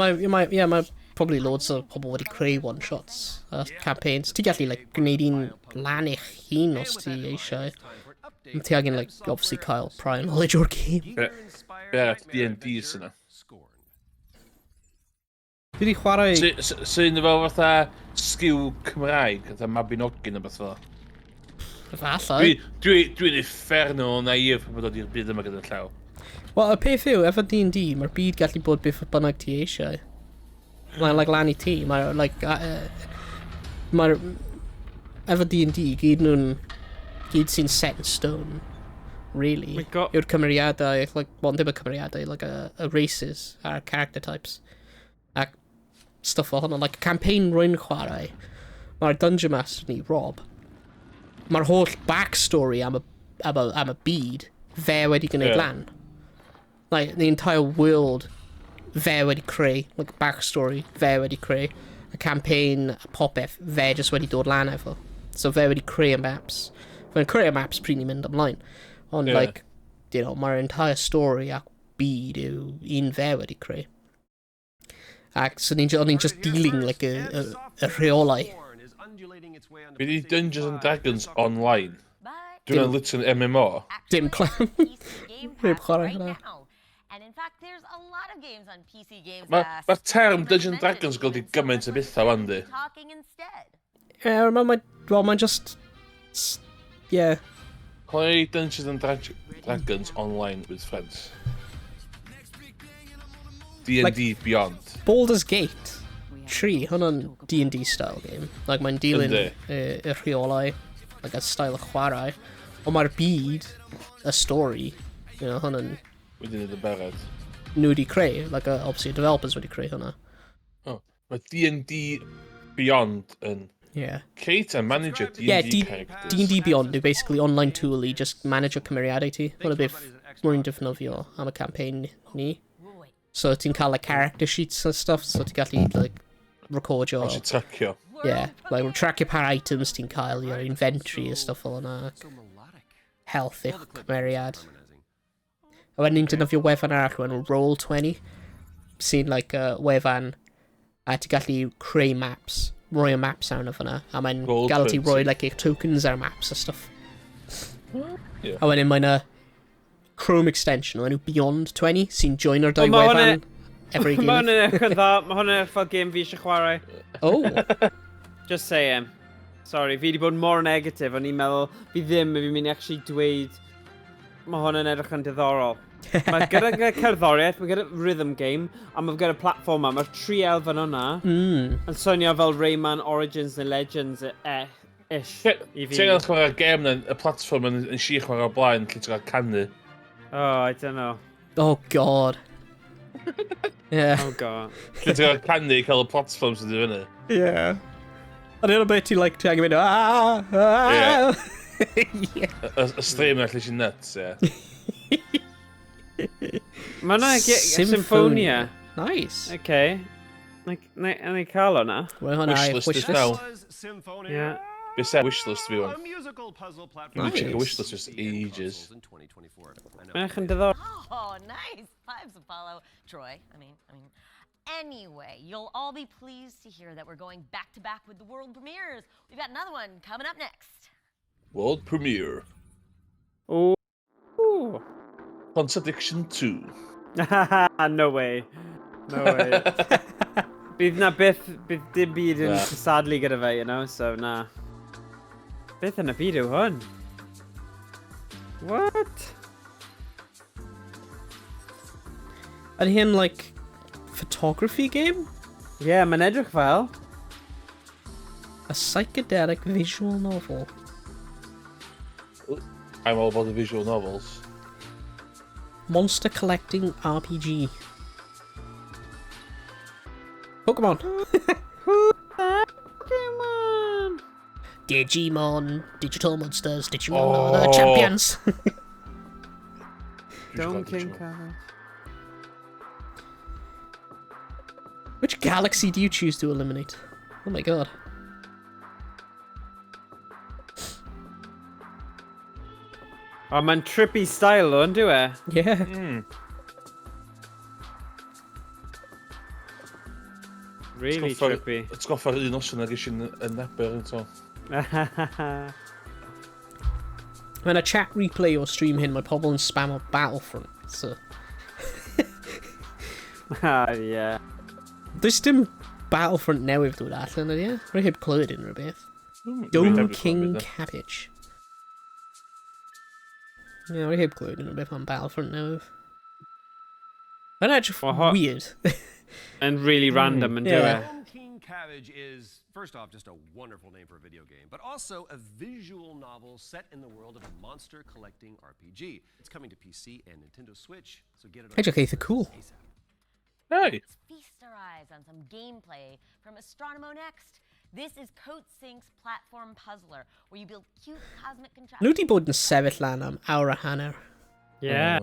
yeah, mae probably loads o pobl wedi creu one shots campaigns. Ti'n gallu like gwneud un lan eich hun os ti eisiau. Ond ti angen like obviously cael prior knowledge o'r game. Be arall D&D sy'n yna? Dwi wedi chwarae. Sy'n fel fatha sgiw Cymraeg, fatha Mabinogi neu beth fel. Efallai. Dwi'n uffernol o naif pan bod dod i'r byd yma gyda llaw. Wel, y peth yw, efo D&D, mae'r byd gallu bod beth bynnag ti eisiau. Mae'n like, lan i ti. Mae'r, like, mae'r. Efo D&D, gyd nhw'n. Gyd sy'n set in stone, really. My God. Yw'r cymeriadau, like, well, ddim y cymeriadau, like, y races, a'r character types. Ac stuff fel hwnna. Like, campaign rwy'n chwarae, mae'r Dungeon Master ni, Rob, mae'r holl backstory am y byd, fe wedi gwneud lan. Like, the entire world, fe wedi creu, like, backstory, fe wedi creu, y campaign, a popeth, fe just wedi dod lan efo. So fe wedi creu y maps. Fe'n creu y maps pryd ni'n mynd ymlaen. Ond, like, mae'r entire story ac byd yw un fe wedi creu. Ac so o'n ni'n just dealing, like, y rheolau. Be di Dungeons and Dragons online? Dwi'n literally MMO. Dim clem. Heb chwarae hwnna. And in fact, there's a lot of games on PC Games Mae'r Pass. ma term Dungeons and Dragons yn golygu gymaint o bethau wan di. Talking instead. Yeah, well, mae'n just. Yeah. Play Dungeons and Dragons online with friends. D&D Beyond. Baldur's Gate 3, hwnna'n D&D style game. Like, mae'n dilyn Yndi. y rheolau. Like, a style o chwarae. Ond mae'r byd, y stori, you know, hwn yn... Wedi wneud yn barod. Nhw wedi creu, like, obviously, developers wedi creu hwnna. Oh, mae D&D Beyond yn create and manage a D&D characters. D&D Beyond yw basically online tool i just manage o cymeriadau ti. Hwna beth rwy'n defnyddio am y campaign ni. So ti'n cael like character sheets and stuff, so ti'n gallu like recordio. Os i tracio. Yeah, like tracio pa items ti'n cael, your inventory a stuff fel yna. Health i'ch cymeriad. A wedyn ni'n defnyddio wefan arall o'r enw Roll20, sy'n like wefan a ti'n gallu creu maps, rhoi y maps arno fyna, a mae'n gael ti rhoi like, eich tokens ar maps a stuff. A wedyn mae'n a Chrome extension o'r enw Beyond 20 sy'n join o'r dau wefan efo'i Mae gilydd. hwn yn edrych yn dda, mae hwn yn edrych fel game fi eisiau chwarae. Oh! Just saying. Sorry, fi wedi bod mor negatif, o'n i'n meddwl, fi ddim, fi'n mynd i actually dweud, mae hwn yn edrych yn diddorol. Mae gyda cerddoriaeth, mae gyda rhythm game, a mae gyda platform ma, mae'r tri elfen o'na yn swnio fel Rayman Origins neu Legends ish i fi. Ti'n gael chwarae'r gêm na, y platform yn si chwarae o blaen, lle ti'n cael canu. Oh, I don't know. Oh, God. Yeah. Oh, God. Lle ti'n cael canu i cael y platform sydd i fyny. Yeah. A dyna beth ti'n like, ti'n angen mynd, ah, ah. Yeah. Y stream na lle ti'n nuts, ie. Mae yna Symphonia. Nice. Okay. Na i cael hwnna. Rhoi hwnna i Wishlist is now. Yeah. Be se wishlist fi wan. Nice. Nice. Check a wishlist just ages. Mae'n edrych yn diddorol. Oh, nice vibes, Apollo. Troy, I mean. Anyway, you'll all be pleased to hear that we're going back to back with the world premieres. We've got another one coming up next. World premiere. Ooh. Ooh. Contradiction 2. No way. No way. Bydd na byth, bydd dim byd yn Na. cystadlu gyda fe, so na. Beth yn y byd yw hwn? What? Ydy hyn, like, photography game? Yeah, mae'n edrych fel. A psychedelic visual novel. I'm all about the visual novels. Monster collecting RPG. Pokemon. Pokemon! Digimon, digital monsters, Digimon are the Oh. champions. Dome King Cabbage. Which galaxy do you choose to eliminate? Oh my god. O, mae'n trippy style o, ynddo e? Yeah. Really trippy. Atgoffa'r un noson ag eisiau yn Aber yn to. Mae'n a chat replay o'r stream hyn, mae pobl yn spam o Battlefront, so... Ah, yeah. Does dim Battlefront newydd dod allan ydy e? Rwy heb clywed unrhyw beth. Dome heb King clywed, na. Cabbage. Yeah, rwy heb clywed unrhyw beth am Battlefront newydd. Mae'n edrych Well, weird. And really random, yn Yeah. dyw e? Dome King Cabbage is, first off, just a wonderful name for a video game, but also a visual novel set in the world of a monster collecting RPG. It's coming to PC and Nintendo Switch, so get it on Edrych eitha cool. Hey! Let's feast our eyes on some gameplay from Astronomo next. This is Coatsink's platform puzzler, where you build cute cosmic contraptions. Nhw wedi bod yn sefyll lan am awr a hanner. Yeah.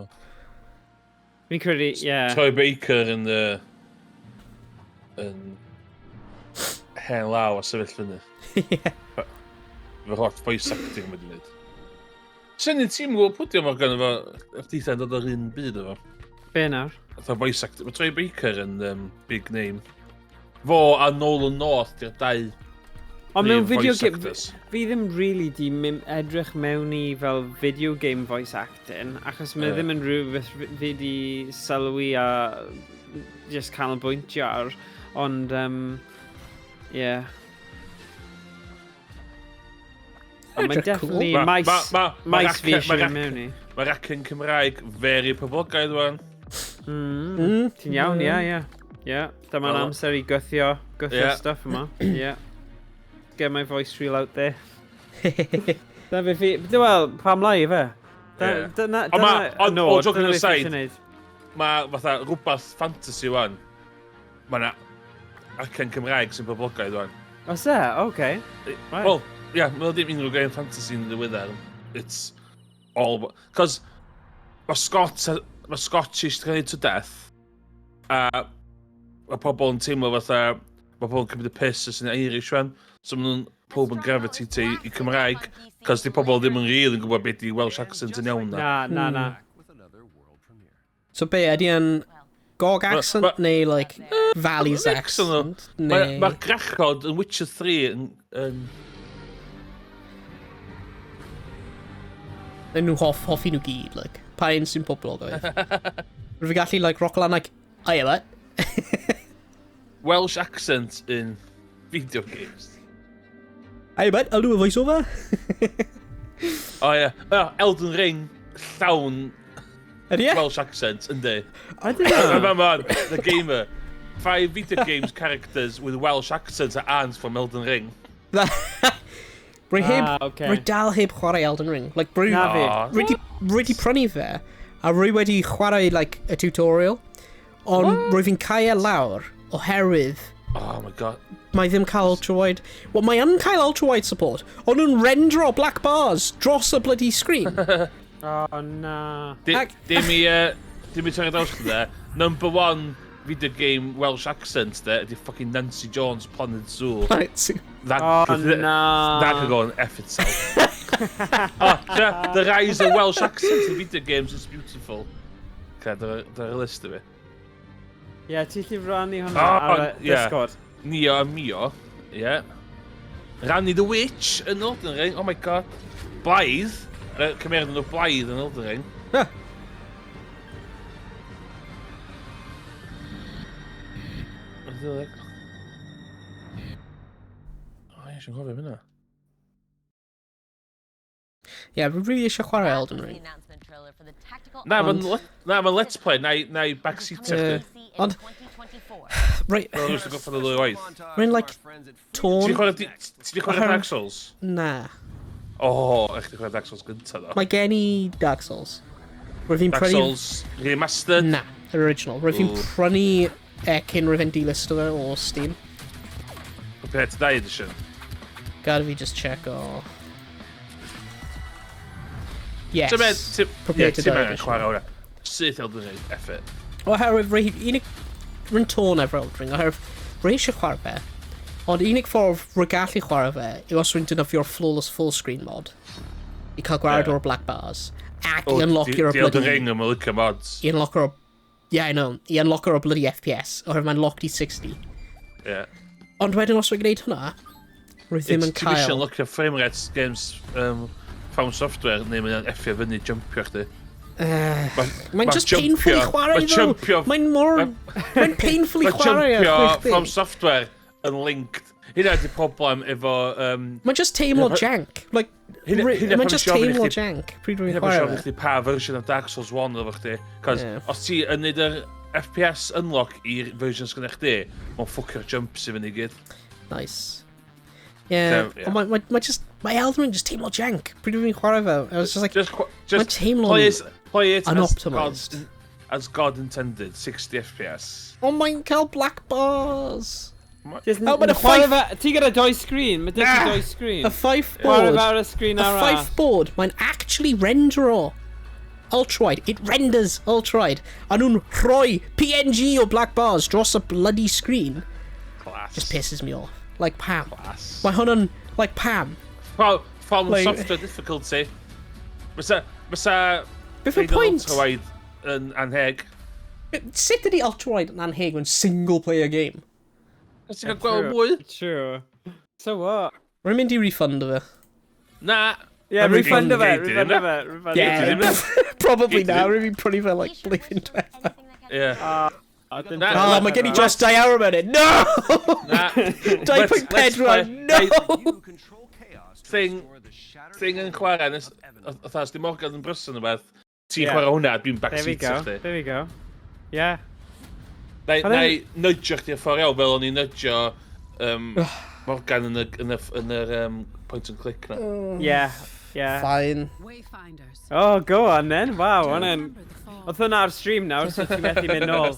Fi'n credu, yeah. Troy Baker yn hen law a sefyll fyny. Yeah. Fy holl voice acting wedi wneud. Syni ti'n gwybod pwy mor gan efo chdi dod o'r un byd efo. Be nawr? Fatha voice actor. Mae Troy Baker yn big name. Fo a Nolan North, di'r dau Ond mewn prif video voice game, actors. fi ddim really di edrych mewn i fel video game voice acting, achos mae ddim yn rhywbeth fi di sylwi a just canolbwyntio ar, ond, yeah. Ond mae'n Edrych cool. definitely maes, maes fi eisiau mynd mewn i. Mae'r acen Cymraeg very poblogaidd wan. Ti'n iawn, ie, ie. Ie, dyma'n Wel- amser i gythio Ie. stuff yma. Ie. Get my voice reel out there. Dyna fe fi... Wel, pam lai fe? Dyna... Ond ma... Ond, all joking aside, mae fatha rhywbeth fantasy wan. Mae yna acen Cymraeg sy'n poblogaidd wan. Oes e? Oce. Wel, ie, yeah, mae'n ddim unrhyw game fantasy yn ddiweddar. It's all... Cos mae Scott, mae Scottish wedi cael ei to death. A mae pobl yn teimlo fatha... Mae pobl yn cymryd y piss os yn Irish fan. So maen nhw'n pob yn gravitate i Cymraeg. Cos di pobl ddim yn rili yn gwybod beth di Welsh accent yn iawn na. Na, na, na. So be, ydy yn Gog accent ma, neu like Valleys accent? Neu... Mae'r grachod yn Witcher 3 yn... yn... Neu nhw hoff, hoffi nhw gyd, like. Pa un sy'n poblogaidd? Rwy'n fi gallu, like, rock lan, like, I am it. Welsh accent in video games. Hey mate, I'll do a voiceover. oh yeah. Oh, Elden Ring, llawn Ydy e? Welsh accent, yndi. I don't know. Remember, the gamer. Five video games characters with Welsh accents that aren't from Elden Ring. Rwy heb, ah, okay. rwy dal heb chwarae Elden Ring. Like, rwy, Na fi. Rwy di prynu fe, a rwy wedi chwarae, like, y tutorial, ond rwy fi'n cael e lawr oherwydd Oh my god. Mae ddim cael ultra-wide... Wel, mae yn cael ultra-wide support, ond nhw'n rendro black bars dros y bloody screen. Oh, na. Dim i, dim i torri draws chdi de. Number one video game Welsh accent de, ydi fucking Nancy Jones Planet Zoo. Planet Zoo. That, oh, na. That could go and F itself. Oh, yeah, the rise of Welsh accents in video games is beautiful. Okay, dyna'r list i fi. Ie, yeah, ti'n lli rannu hwnna ar y Discord. Nio a Mio, ie. Yeah. Rannu the Witch yn Elden Ring, oh my god. Blaidd, cymeriad nhw Blaidd yn Elden Ring. Huh. O, ie, eisiau cofio hynna. Ie, yeah, rwy really eisiau chwarae Elden Ring. Na, mae'n na, ma let's play, na i, na i backseatio chdi. Ond... Right. Dwi'n just yn gorffen y ddwy waith. Rwy'n like, torn. Ti di chwarae Dark Souls? Na. O, ech di chwarae Dark Souls gynta ddo. Mae gen i Dark Souls. Rwy'n fi'n Dark prynu... Souls Remastered? Na, yr original. Rwy'n fi'n prynu cyn rwy'n fi'n delist o fe o Steam. Prepare to Die edition. Gad fi just check o... Yes. Prepare to Die edition. Chwarae hwnna. Syth Elden Ring, F it. Oherwydd rwy unig... Rwy'n tôn efo Elden Ring, oherwydd rwy eisiau chwarae fe. Ond unig ffordd rwy gallu chwarae fe yw os rwy'n defnyddio'r flawless full screen mod. I cael gwared o'r black bars. Ac i unlockio'r bloody... Di Elden Ring yn licio mods. I unlockio'r... Yeah, I know. I unlockio'r bloody FPS. Oherwydd mae'n locked i 60. Yeah. Ond wedyn os rwy'n gwneud hwnna, rwy ddim yn cael... Ti'n eisiau unlockio frame rates games From Software, neu mae'n effio fyny jumpio chdi. Mae'n just painful i chwarae ddo. Mae'n mor... Mae'n painful i chwarae. Mae jumpio From Software yn linked. Hynna ydi problem efo... Mae'n just teimlo jank. Like, mae'n just teimlo jank. Pryd rwy'n chwarae. Hynna chdi pa version of Dark Souls 1 efo chdi. Cos os ti yn neud yr FPS unlock i'r version sgynna chdi, mae'n ffwcio'r jumps i fyny gyd. Nice. Yeah, so, yeah. Ond mae ma just, mae Elden Ring just teimlo jank. Pryd dwi'n chwarae fe, I was just like, just mae'n teimlo play it unoptimised. As God intended, 60 FPS. Ond mae'n cael black bars. Just, oh, mae'n fife... Ti gyda doi screen, mae dy doi screen. Y fife board. Chwarae ar y screen arall. Y fife board, mae'n actually rendero ultrawide. It renders ultrawide. A nhw'n rhoi PNG o black bars dros y bloody screen. Class. Just pisses me off. Like, pam. Class. Mae hwn yn, like, pam. Well, from like, software difficulty. Fysa... Beth yw'r pwynt? Ultrawide yn anheg. Sut ydi ultrawide yn anheg mewn single player game? Os ti'n cael gweld mwy? True. So what? Rwy'n mynd i refund o fe. Na. Yeah, refund o fe, refund o fe. Yeah, probably na. Rwy'n fi'n prynu fe, like, blwyddyn diwetha. Yeah. Oh, mae gen i dros 2 awr mewn it. No! Na. 2.4, no! Thing yn chwarae, nes, otha, os di Morgan yn brysur yn rhywbeth, ti'n chwarae hwnna, dwi'n backseat chdi. There we go. Yeah. Na i nudgio chdi y ffordd iawn, fel o'n i'n nudgio Morgan yn y, yn y, yn yr point and click na. Yeah, yeah. Fine. Oh, go on then. Wow, hwnna'n... Oedd hwnna ar stream nawr, so ti'n methu mynd nôl.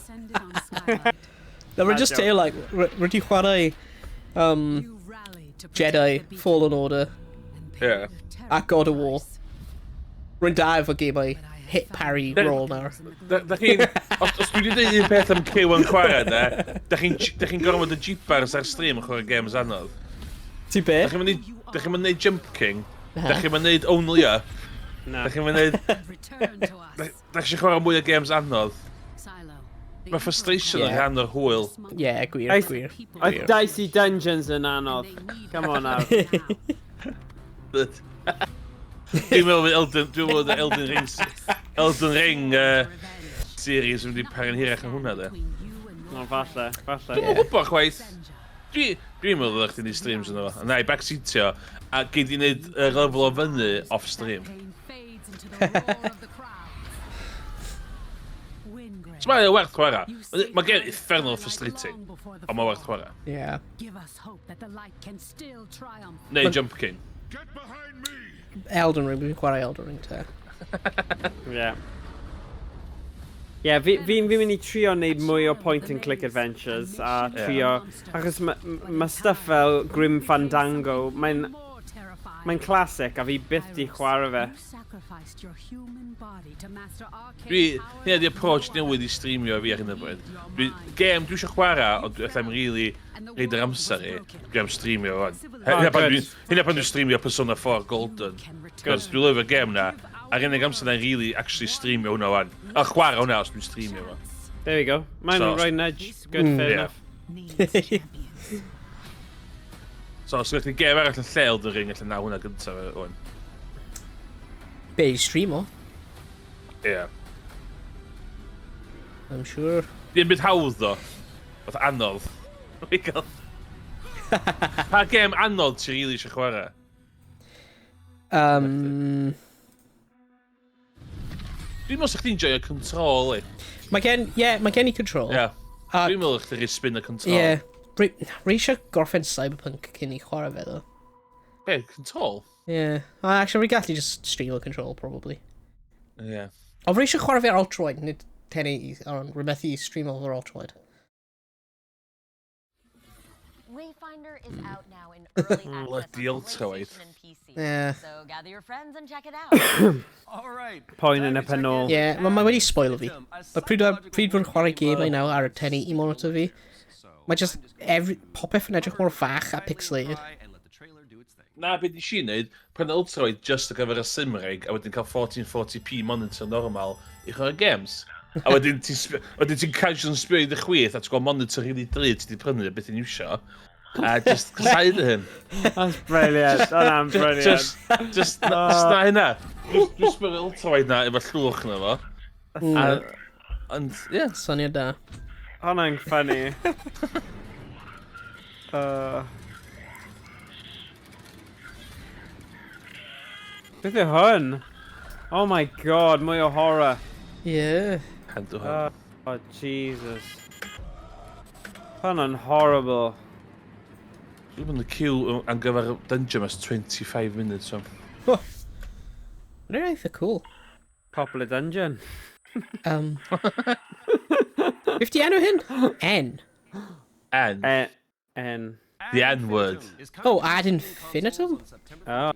Na, rwy'n just teimlo, like, rwy di chwarae Jedi, Fallen Order, a God of War. Rwy'n da efo gemau hit parry roll nawr. Da chi'n... Os dwi wedi dweud un peth am Cyw yn chwarae, de, da chi'n da chi'n gorfod y jeepers ar stream yn chwarae games anodd. Ti be? Da chi'n mynd da chi'n mynd neud Jump King, da chi'n mynd neud Only Up, Na. da chi'n mynd neud... Da chi'n chwarae mwy o games anodd. Mae frustration yn rhan o'r hwyl. Yeah, gwir, gwir. Oedd Dicey Dungeons yn anodd. Come on now. Dwi'n meddwl fydd Elden, dwi'n meddwl fydd Elden Ring series yn mynd i para'n hirach yn hwnna, de. No, falle, falle. Dwi'n gwybod chwaith. Dwi'n meddwl ddech chdi'n neud streams yna fo. Na i backseatio a gei di wneud y lefel o fyny off stream. So mae'n werth chwarae. Mae gen uffernol frustrating, ond mae'n werth chwarae. Yeah. Neu Jump King. Elden Ring, fi'n chwarae Elden Ring te. Yeah. Yeah, fi mynd i trio wneud mwy o point and click adventures a trio... Achos mae ma stuff fel Grim Fandango, mae'n classic a fi byth di chwarae fe. Dwi, hynna di approach newydd i streamio fi ar hyn o bryd. Dwi, game dwi eisiau chwarae, ond dwi allai'm really reid yr amser i, dwi am streamio rwan. Hynna pan dwi'n streamio Persona 4 Golden. Cos dwi'n lyfio'r game na, a'r unig amser na'n really actually streamio hwnna wan. A chwarae hwnna os dwi'n streamio fo. There we go. Mae'n rhoi nudge. Good, fair enough. So, os ydych chi game arall yn lle Elden Ring, allan na hwnna gyntaf wan. Be, i streamo? Ie. Yeah. I'm sure. Dim byd hawdd, ddo. Fath anodd. Pa game anodd ti'n rili eisiau chwarae? Dwi'n meddwl sa'ch chdi'n joio Control, i. Mae gen, yeah, mae gen i Control. Ie. Dwi'n meddwl chdi'n rhoi spin y Control. Ie. Yeah. Rwy eisiau gorffen Cyberpunk cyn i chwarae fe, ddo. Be, Control? Ie. Yeah. Actually, rwy gallu just stream o Control, probably. Ie. Yeah. Ond rwy eisiau chwarae fe ar Ultrawide, nid 1080, ond rwy methu stream o ar Ultrawide. Wayfinder is out now in early access Bloody on Ultrawide. PlayStation and PC. Yeah. So gather your friends and check it out. All right. Poen yn y pen ôl. Ie, yeah, mae wedi spoil fi. Mae pryd rwy'n chwarae gemau nawr ar y 1080 monitor fi, mae just every, popeth yn edrych mor fach a pixelated. Na, beth nes i wneud, prynu Ultrawide just ar gyfer y sim rig, a wedyn cael 1440p monitor normal i chwarae games. A wedyn ti'n wedyn ti'n casual yn sbio i dy chwith, a ti'n gweld monitor rili drud ti 'di prynu, beth ti'n iwsio. A just casau dy hyn. That's brilliant. Hwnna'n brilliant. Just na hynna. Dwi'n sbio Ultrawide na efo llwch na fo. A, ond, ie. Yeah. Syniad da. Hwnna'n funny. Beth yw hwn? Oh my god, mwy o horror. Yeah. Hand to hand. Oh, Jesus. Hwnna'n horrible. Dwi'n mynd y queue am gyfer y dungeon mas 25 minutes so. Oh. Mae'n eitha cool. Popular dungeon. Beth di enw hyn? N. N. N. The N word. Oh, ad infinitum? Oh.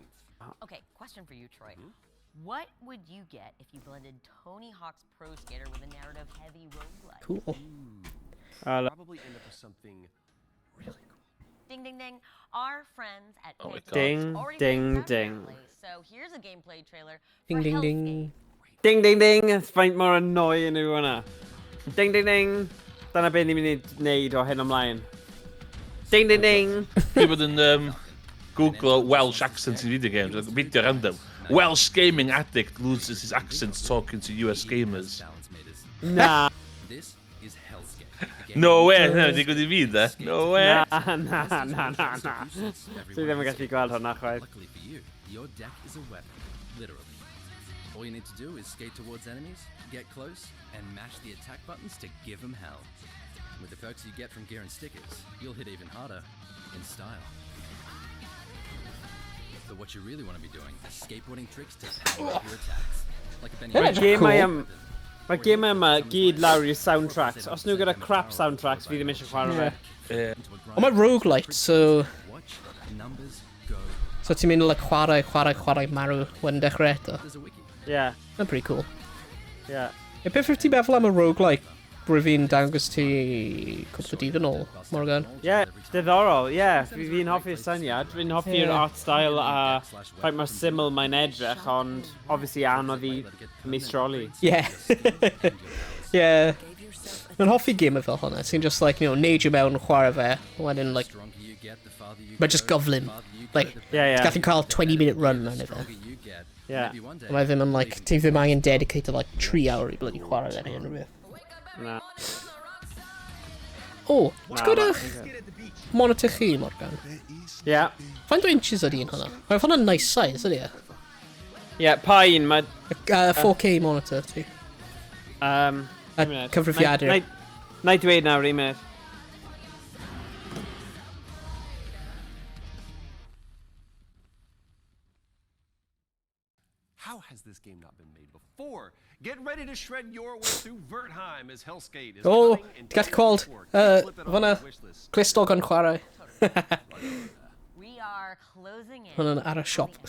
Okay, question for you, Troy. What would you get if you blended Tony Hawk's Pro Skater with a narrative heavy roguelike? Cool. Probably end up with something really cool. Ding, ding, ding. Our friends at Oh my Phantom God. Ding, already ding, put it out ding. apparently. So here's a gameplay trailer Ding, for ding, Hellskate. ding. Ding, ding, ding. Faint mor annoying yw hwnna. Ding, ding, ding. Dyna beth ni'n mynd i wneud o hyn ymlaen. Ding, ding, ding. Dwi'n bod yn Googlo Welsh accent in video games, like, video random. Welsh gaming addict loses his accent talking to US gamers. Na. This is Hellscape. a game No way, hynna wedi digwydd i fi, de. No way. Na, na, na, na, na. Dwi ddim yn gallu gweld hwnna chwaith. Luckily for you, your deck is a weapon, literally. All you need to do is skate towards enemies, get close, and mash the attack buttons to give them hell. With the perks you get from gear and stickers, you'll hit even harder in style. what you really want to be doing is skateboarding tricks to power up your attacks. Like a Benny Mae'r Hill. gemau am... Mae'r gemau yma gyd lawr i'r soundtracks. Os nhw gyda crap soundtracks, fi ddim eisiau chwarae fe. Ond mae roguelite, so... Watch, numbers go. So ti'n mynd like chwarae, chwarae, chwarae, marw, wedyn dechrau eto. Yeah. That's pretty cool. Yeah. E, beth wyt ti'n meddwl am y roguelike rwy fi'n dangos ti cwpl o dydd yn ôl, Morgan? Yeah, diddorol, yeah. Fi'n hoffi'r syniad, fi'n hoffi'r Ie. art style a ffaith mor syml mae'n edrych, ond obviously anodd i meistroli. Yeah. Yeah. Mae'n hoffi game fel hwnna. Ti'n just like, you know, neidio mewn, chwarae fe, wedyn like, mae just gyflym. Like, Yeah, yeah. ti'n gallu cael 20 minute run mewn iddo. Yeah. Mae ddim yn like, ti ddim angen dedicate like 3 awr i bloody chwarae fe neu unrhyw beth. Na. O, ti'n Na, gwybod na, eich monitor chi, Morgan? Yeah. Faint o inches ydy un hwnna? Mae hwnna'n nice size, ydy e? Yeah, pa un, mae... 4K monitor, ti. Un munud. Cyfrifiadur. Na i dweud nawr, un munud. How has this game not been made before? Get ready to shred your way through Wertheim as Hellskate is O, coming in ti'n gallu gweld, 2024. Slip it on fyna, your wish list. Clustog yn chwarae. We are closing in. Hwnna'n ar y siop.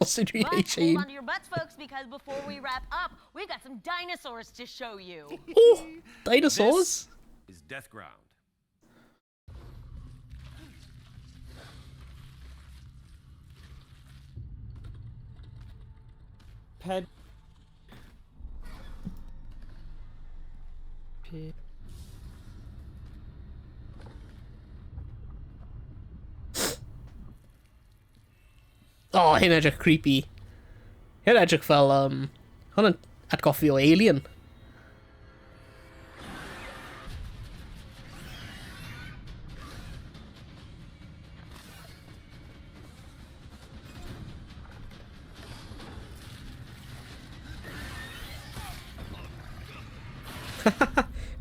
Os ydw i'n But eisiau hold un. on to your butts, folks, because before we wrap up, we've got some dinosaurs to show you. Oh, dinosaurs? Is Death Ground. Ped... P... Oh, hyn edrych creepy. Hyn edrych fel, hwn yn atgoffi o Alien.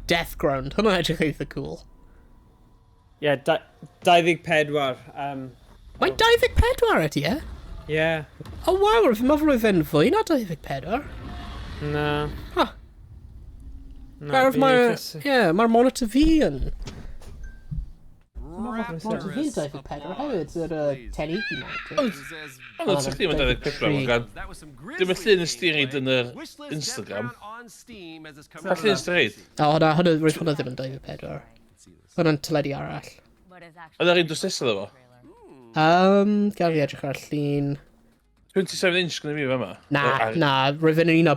Death Ground. Hwnna'n edrych eitha cool. Yeah, 24. Mae'n 24 ydy e? Yeah. Oh waw, fi'n meddwl roedd fe'n fwy na 24. Na. Huh. Na, Mae'r fi mae, eitha- yeah, mae'r monitor fi yn... Mae'r monitor fi'n 24 hefyd, yr 1080 monitor. Ond oedd chdi yn 24, Morgan. Dim y llun ysdi yn yr Instagram. Pa llun ysdi reid? O, na, hwnna, roedd hwnna ddim yn 24. Hwnna'n teledu arall. Oedd yr un drws nesaf efo? Gael fi edrych ar y llun. 27 inch gyda fi fama. Na, na, roedd fe'n un o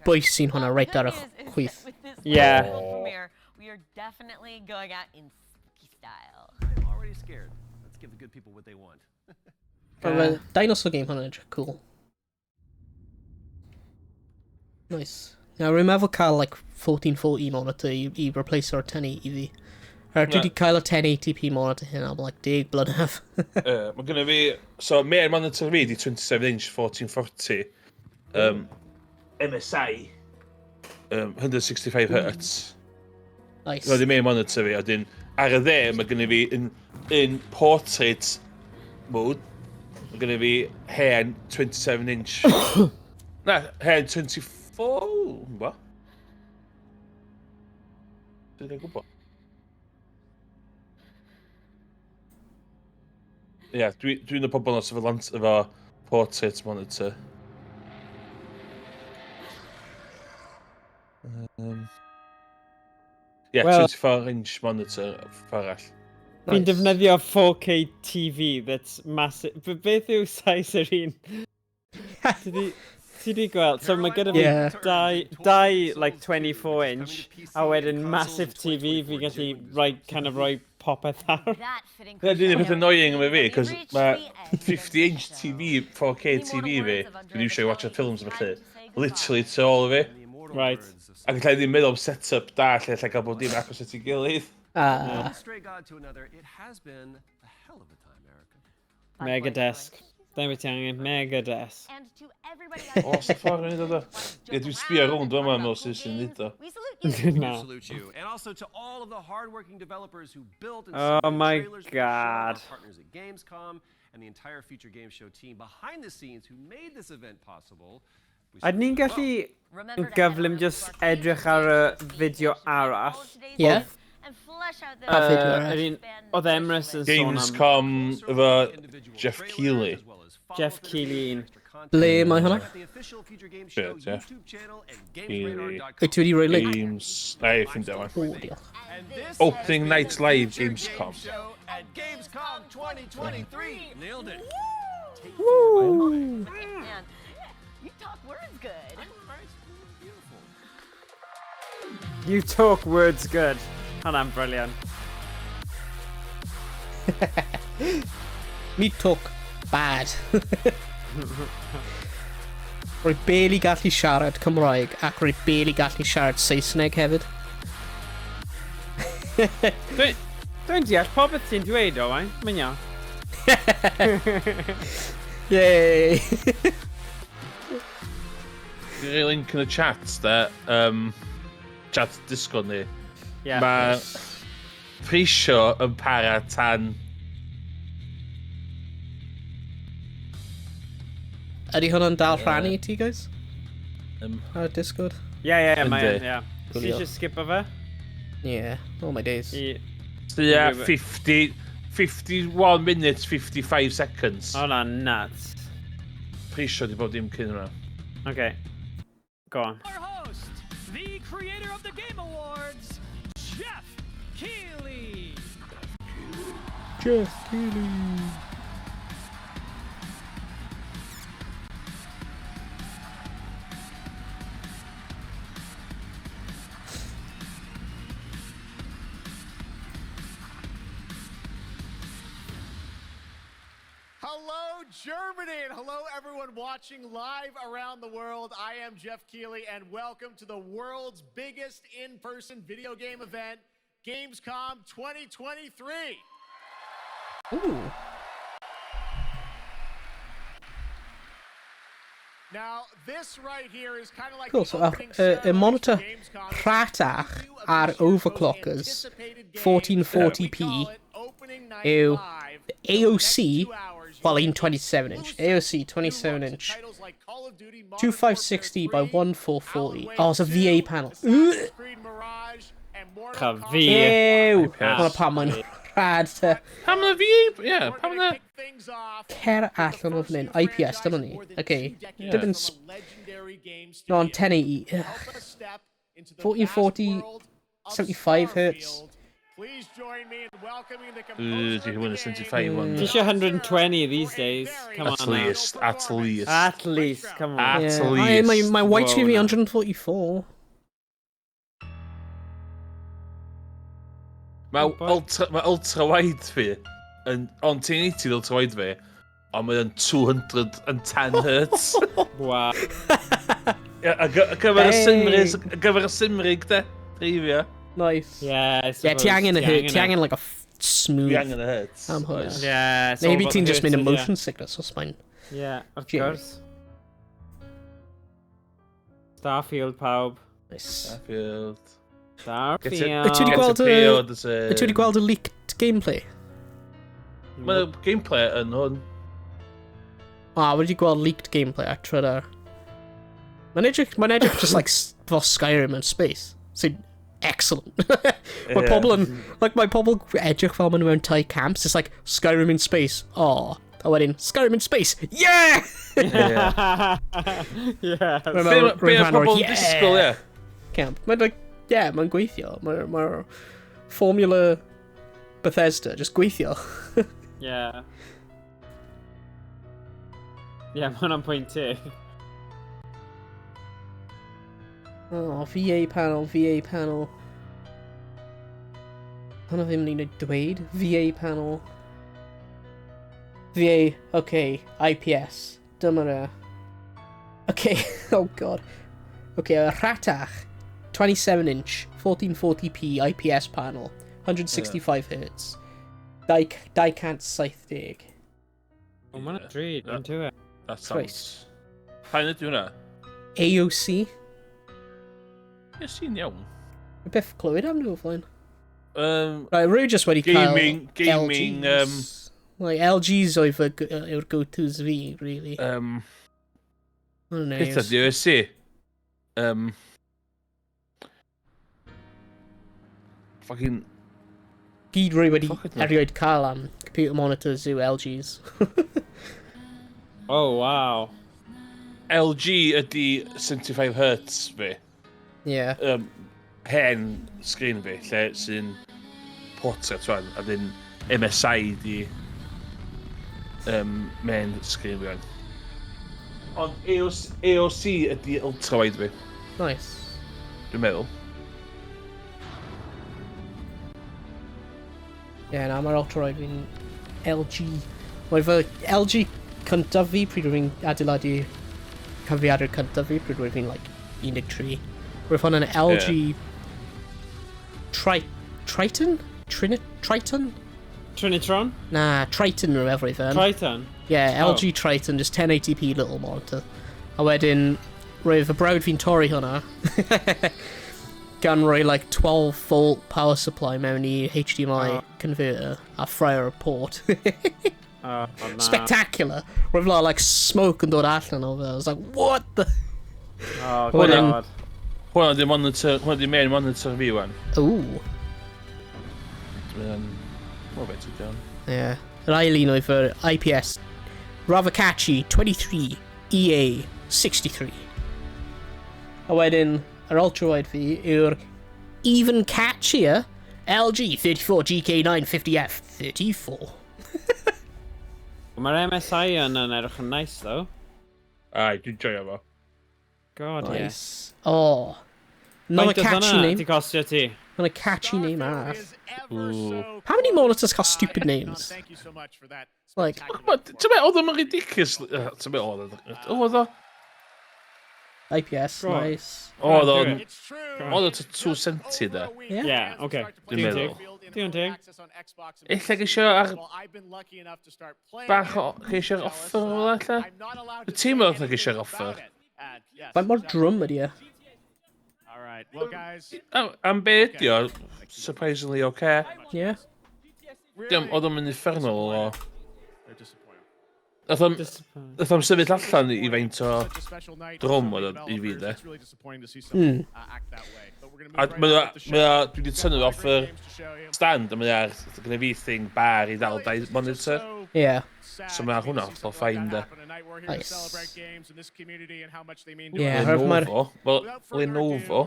bwys sy'n hwnna reit ar y chwith. Yeah. World premiere. We are definitely going out in spooky style. I'm already scared. Let's give the good people what they want. Mae dinosaur game hwnna'n edrych cool. Nice. Now, rwy'n meddwl cael like 1440 monitor i replace o'r 1080 fi. Dwi wedi cael y 1080p monitor hyn am like 10 blynedd. Mae gynna fi... So, main monitor fi di 27 inch 1440. MSI. 165 Hz. Nice. Hwna di main monitor fi, a wedyn ar y dde mae gynna fi in portrait mode, mae gynna fi hen 27 inch. Na, hen 24, ba? Dwi'n ddim gwybod. Ie, yeah, dwi'n y pobl os efo portrait monitor. Yeah, Well- 24 inch monitor ffordd arall. Fi'n defnyddio 4K TV that's massive. Beth yw size yr un? Ti di gweld? So mae gyda fi Yeah. dau like 24 inch, a wedyn massive TV fi'n gallu rhoi, kind of rhoi popeth ar. That fitting Dyna di'n peth annoying efo fi, cos mae 50 inch TV, 4K TV fi, dwi'n iwsio i watch films a felly, literally tu ôl i fi. Right. Ac allai ddim meddwl am set-up da lle allai gael bod dim agos at ei gilydd. Ah. One stray god to another, it has been a hell of a time, Erica. Mega desk. Dyna beth ti angen, mega desk. And to everybody out O, sy'n ffordd yn neud o? Ie, dwi'n sbio rownd yma mewn sy'n sy'n neud o. We salute you. Na. We salute you. And also to all of the hardworking developers who built and Oh submitted my trailers for the show, our God. partners at Gamescom, and the entire Future Game Show team behind the scenes who made this event possible. We Ydyn ni'n gallu yn gyflym just edrych ar y fideo arall? Yeah. Pa fideo arall? Oedd Emrys yn sôn am... Gamescom efo Jeff Keighley. Jeff Keighley un. Ble mae hwnna? Be, Jeff? Keighley. Wyt ti wedi rhoi link? Games... Na, i ffindio fo. O, diolch. Opening Night Live Gamescom. At Gamescom 2023. Nailed it. Woo! Man, you talk words good. You talk words good. Hwnna'n brilliant. Me talk bad. Rwy barely gallu siarad Cymraeg ac rwy barely gallu siarad Saesneg hefyd. Dwi'n deall popeth ti'n dweud, Owain. Mae'n iawn. Yay! Dwi'n rhoi link yn y chat, da. Chat Discord ni. Yeah. Mae pre-show yn para tan... Ydy hwnna'n dal rhannu ti, guys? Ar y Discord? Yeah, mae Yndi. yn, yeah. Ti eisiau skipo fe? Yeah, oh my days. Yeah, 50, 51 minutes, 55 seconds. Hwnna'n nuts. Pre-show di bod dim cyn hwnna. Okay. Go on. Our host, the creator of the Game Awards, Jeff Keighley. Jeff Keighley. Hello, Germany, and hello, everyone watching live around the world. I am Jeff Keighley, and welcome to the world's biggest in person video game event, Gamescom 2023. Ooh. Now, this right here is kind of like Cool, the so opening y monitor ceremony for Gamescom. rhatach ar overclockers 1440p yw AOC, well, un 27 inch, AOC 27 inch, 2560 by 1440. Oh, it's a VA panel. Ugh. Cha fi. Ew! Hwna pam mae'n rhad te. Pam na VA? Yeah, pam na... Cer allan o fan hyn. IPS, dyma ni. Okay. Yeah. Dim yn... No, on 1080. Ugh. 1440, 75 hertz. Please join me in welcoming the Dwi'n hwn yn 75 one. Ti eisiau 120 these days. Come At on now. least, at least. At least, come on. At Yeah. least. My white Whoa, TV no. 144. Mae ultra wide fi, yn, on 1080 ultra wide fi, ond mae'n 210 hertz. Wow. Ie, a gyfer y Hey. Cymryd, a gyfer y Cymryd, de, dreifio. Nice. Yeah, I Yeah, ti suppose. angen y hertz. Ti e. angen like a smooth. Ti angen y hertz. Am hwys. Yeah, it's all Maybe about ti'n the just mynd hertz, yn yeah. motion sickness os mae'n... Yeah, of Jim. course. Starfield pawb. Nice. Starfield. Starfield. Wyt ti wedi Get gweld a y... pre-order Wyt ti wedi gweld y leaked gameplay? Mae gameplay yn hwn. Ah, wedi gweld leaked gameplay ar Twitter. Mae'n edrych just like fel Skyrim in space. Sy'n excellent. Mae Ie. pobl yn... Like, mae pobl edrych fel maen nhw mewn tai camps. It's like, Skyrim in space. Oh. A wedyn, Skyrim in space. Yeah! Yeah. Rwy'n Be meddwl- be rwy'n mae rhan o'r pobl yn yeah disgwyl, ie. Camp. Mae'n like, yeah, mae'n gweithio. Mae'r mae formula Bethesda just gweithio. Yeah. Yeah, mae hwnna'n pwynt ti. Oh, VA panel, VA panel. Hwna ddim yn un oed dweud. VA panel. VA, okay, IPS. Dyma'r e. Okay, oh god. Okay, y rhatach. 27 inch, 1440p IPS panel. 165 Hz. 270. O, mae'n drud, yn dwi e. That sounds... Christ. Pa'n ydy hwnna? AOC. Ie, sy'n iawn. Fi byth clywed am nhw o flaen. Right, Right, rwy just wedi cael Gaming, LGs. Like, LGs oedd fy, yw'r go-tos fi, really. Ma'n Peth neis. ydi, oes i? Fucking. Gyd rwy wedi Fuck it, no. erioed cael am computer monitors yw LGs. Oh, wow. LG ydi 75 Hz fi. Yeah. Hen screen fi, lle sy'n portrait rwan, a dyn MSI di main screen fi rwan. Ond AOC, AOC ydi ultrawide fi, Nice. dwi'n meddwl. Yeah, na, mae'r ultrawide fi'n LG. Mae fy LG cyntaf fi pryd rwy'n adeiladu cyfrifiadur cyntaf fi pryd rwy'n fi'n like 13. Roedd hwn yn LG Triton? Triton? Trinitron? Na, Triton rwy'n meddwl roedd yn. Triton? Yeah, Oh. LG Triton, just 1080p little monitor. A wedyn, roedd fy brawd fi'n torri hwnna. Gan roi like 12 volt power supply mewn i HDMI converter a ffraeo y port. Oh, na. Spectacular. Roedd lot like smoke yn dod allan o fe. I was like, what the... Oh, Wedyn- God. Hwna di monitor, hwna di main monitor fi wan. Ooh. Dwi'n... Wel, beth ydi o'n. Yeah. Yr ail un oedd yr IPS rather catchy 23 EA 63. A wedyn, yr ultrawide fi yw'r even catchier LG 34 GK950F 34. Mae'r MSI yn edrych yn nice, though. Ai, dwi'n joio fo. God, Nice. Oh. Another Faint oedd catchy hwnna name. Di costio ti? Another catchy name arall. Ooh. How many monitors cael stupid names? Like, Ti'n meddwl, oedd o'n ridiculous? Ti'n meddwl, oedd o? IPS, Go on. nice. Oedd o'n... Do it. Oedd o'n 270 de. Yeah. Yeah, okay. Dwi'n Digon meddwl. teg. Digon teg. Ella geisio ar... Bach o... Geisio ar offer o fel ella? Dwi'n teimlo fatha geisio ar offer. Faint mor drwm ydi e? Am be ydi o, surprisingly okay. Yeah. Dim, oedd o'n mynd uffernol o... Nath o'm sefyll allan i faint o drwm oedd o i fi, de. A mae o, dwi wedi tynnu off yr stand, a mae o ar, gyda fi thing bar i ddal dau monitor. Yeah. So mae hwnna hollol fine, de. Nice. Yeah, herwydd mae'r... Lenovo. Wel, Lenovo.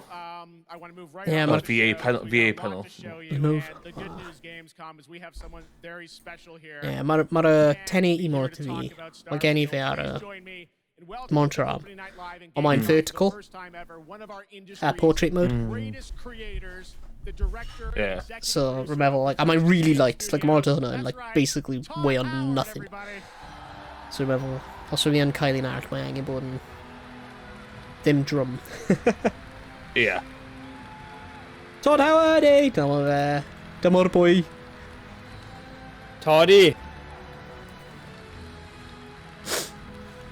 Yeah, Oh, mae'r... VA panel. VA panel. Lenovo. Yeah, mae'r ma 1080 monitor fi, mae gen i fe ar y monitor arm. Ond mae'n vertical. Portrait mode. Yeah. So, rwy'n meddwl, like, a mae'n really light, like, y monitor hwnna yn, like, basically weigh on nothing. So, rwy'n meddwl, os rwy'n fi yn cael un arall, mae angen bod yn ddim drwm. Yeah. Todd Howard, eh? Dyma fe. Dyma'r boi. Toddy!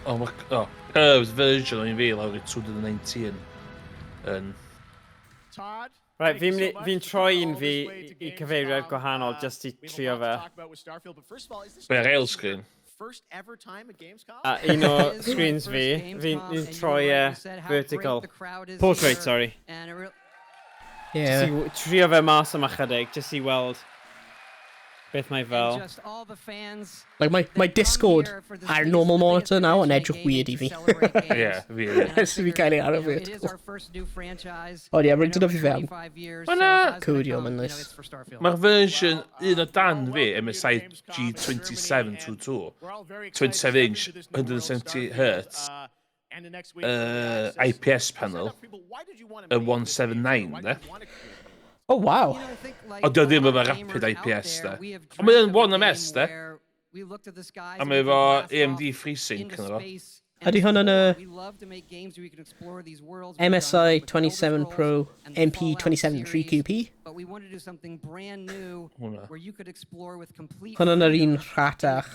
Oh, my, oh, curved version o'n i fi lawr i 2019. Yn... Right, fi'n fi troi un fi i cyfeiriad gwahanol just i trio fe. Be ar ail screen? A un o screens fi, fi'n fi troi e vertical. Portrait, sorry. Yeah. Just i trio fe mas am ychydig, just i weld beth mae fel. Like, my Discord ar normal monitor now yn edrych weird i fi. Yeah, fi. Ers i fi cael ei ar y vertical. Ond ie, rwy'n dyna fi fewn. Ma' 'na- Codio, mae'n nice. Mae'r version un o dan fi, MSI G2722, 27 inch, 170 Hz, IPS panel, y 179, de. Oh, wow. Ond dio ddim efo rapid IPS, de. Ond mae o'n 1ms, de. A mae efo AMD FreeSync yn efo. Ydy hwn yn y MSI 27 Pro MP27 3QP? Hwnna. Hwn yn yr un rhatach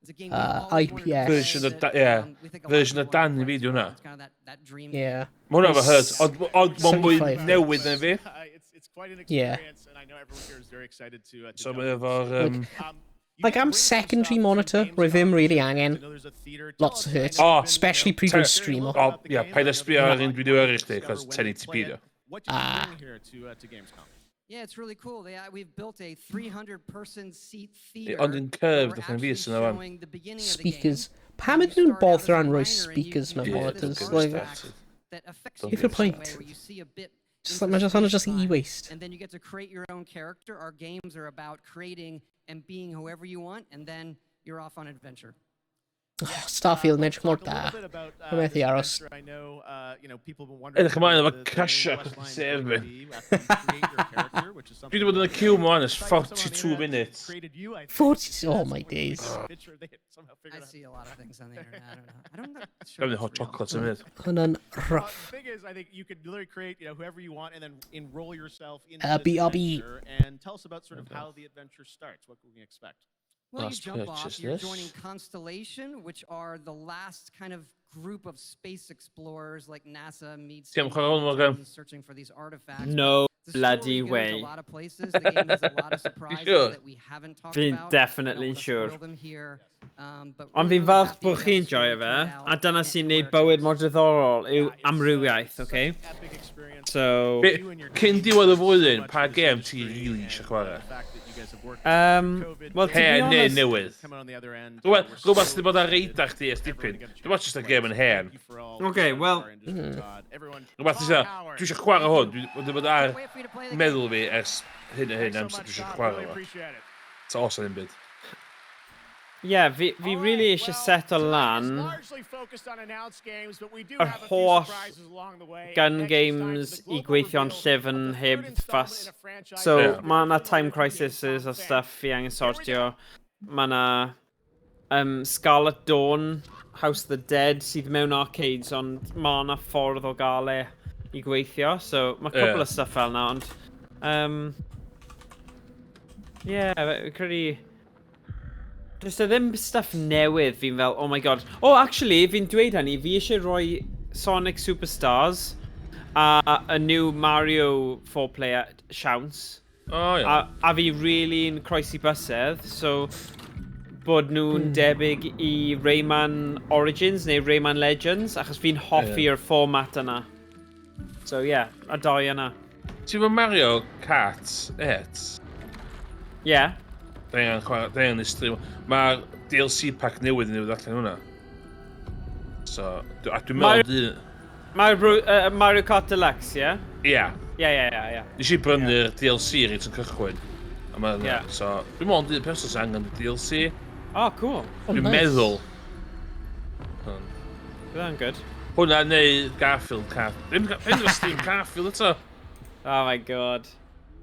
IPS. Version o, da, yeah. Version o dan i fi, di hwnna. Yeah. Mae hwnna efo hertz, ond ond mae'n mwy 75 newydd na fi. Yeah. So mae efo'r... Like, am secondary monitor, rwy ddim really angen lots of hertz. Oh, Especially pryd dwi'n streamo. O, ia, paid â sbio ar un dwi'n yrru chdi, cos 1080p dio. Ah. Yeah, it's really cool. We've built a 300-person seat theater. Ond yn curved, allan fi sy'n o'n. Showing the beginning of the game. Speakers. Pam ydyn nhw'n botheran rhoi speakers mewn Yeah, monitors? don't Like, get started. That affects Don't if get your point. where you see a bit Just like, mae just hwnna just e-waste. And then you get to create your own character. Our games are about creating and being whoever you want, and then you're off on adventure. Oh, Starfield yn edrych mor da. Mae'n methu aros. Edrych ymlaen efo crasio sef fi. Dwi wedi bod yn y queue mlaen ers 42 minutes. 40, oh my days. I see a lot of things on the internet. I don't know. I don't know. Sure Dwi'n hot chocolate yn munud. Hwnna'n rough. The thing is, I think you could literally create, whoever you want and then enroll yourself into this BRB. adventure and tell us about sort of how the adventure starts. What can we expect? Well, you Last jump off, purchase you're this. joining Constellation, which are the last kind of group of space explorers like NASA meets Ti am chwarae hwn, Morgan? searching for these artifacts. No The story bloody goes way. A lot of places. The game has a lot of surprises sure? that we haven't talked Fi'n about. definitely sure. Spoil them here. But Ond really, fi'n really falch happy bod that chi'n the story joio fe, turned out a dyna sy'n neud bywyd mor diddorol yw amrywiaeth, okay? So... Cyn diwedd y flwyddyn, pa gêm ti really eisiau chwarae? Well, to be Hen neu honest... newydd. Rhywbeth sydd wedi bod ar radar chdi ers dipyn. Dwi'n meddwl jyst y gêm yn hen. Okay, well... Rhywbeth ti'n dweud, dwi eisiau chwarae hwn, dwi wedi bod ar meddwl fi ers hyn a hyn amser dwi eisiau chwarae fo. So os ddim byd. Yeah, fi really eisiau set o lan yr holl gun games i gweithio'n llyfn heb ffas. So, Yeah. mae yna time crises a stuff fi angen sortio. Mae yna Scarlet Dawn, House of the Dead sydd mewn arcades, ond mae yna ffordd o gael e i gweithio. So, mae couple Ie. of stuff fel yna, ond... Yeah, fi'n credu... Does e ddim stuff newydd fi'n fel, oh my god. Oh, actually, fi'n dweud hynny, fi eisiau rhoi Sonic Superstars a a new Mario 4-player siawns. O, ie. A fi really'n croesi bysedd, so bod nhw'n debyg i Rayman Origins neu Rayman Legends, achos fi'n hoffi'r format yna. So yeah, a doi yna. Ti'n fod Mario Kart 8? Yeah. Da ni angen chwarae, da ni angen stream. Mae'r DLC pack newydd yn newydd allan hwnna. So, a dwi'n meddwl dyn... Mario Kart Deluxe, yeah? Ie. Yeah. Nes i brynu'r DLC reit yn cychwyn. A ma' Ie. So, dwi'n meddwl dyn person sy'n angen y DLC. Oh, cool. Dwi'n meddwl. Bydd good. Hwnna neu Garfield Kart. Ddim ddim stream Garfield eto. Oh my god.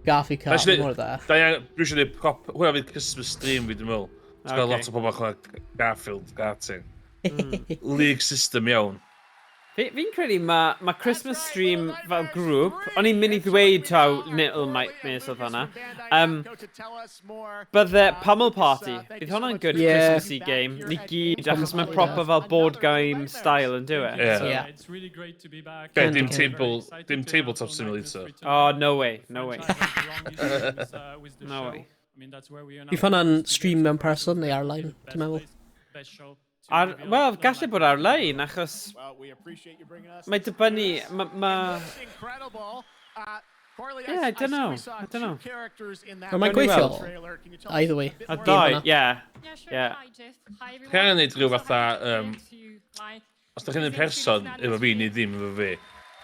Garfield Kart, mor dda. Da ni dwi eisiau gwneud prop... Hwnna fydd Christmas stream fi, dwi'n meddwl. Ti'n gael lot o pobl chwarae Garfield karting. League system iawn. Fi'n credu mae Christmas stream fel grŵp, o'n i'n mynd i ddweud taw Little Nightmares oedd hwnna. Bydde Pummel Party, bydd hwnna'n good Christmassy game, ni gyd, achos mae'n proper fel board game style yn dyw e? Yeah. So- Yeah. It's really great to be back. Be, dim table, dim tabletop simulator. Oh, no way, no way. No No way. I mean, that's where we Bydd hwnna'n stream mewn person neu ar-line, ti'n meddwl? Best show. Wel, gallu bod ar-lein, achos mae dibynnu, mae... Yeah, I don't know, I don't know. Ond mae'n gweithio. Either way. A dau, yeah. Yeah. Chi angen neud rhyw fatha... Os da chi'n un person efo fi neu ddim efo fi,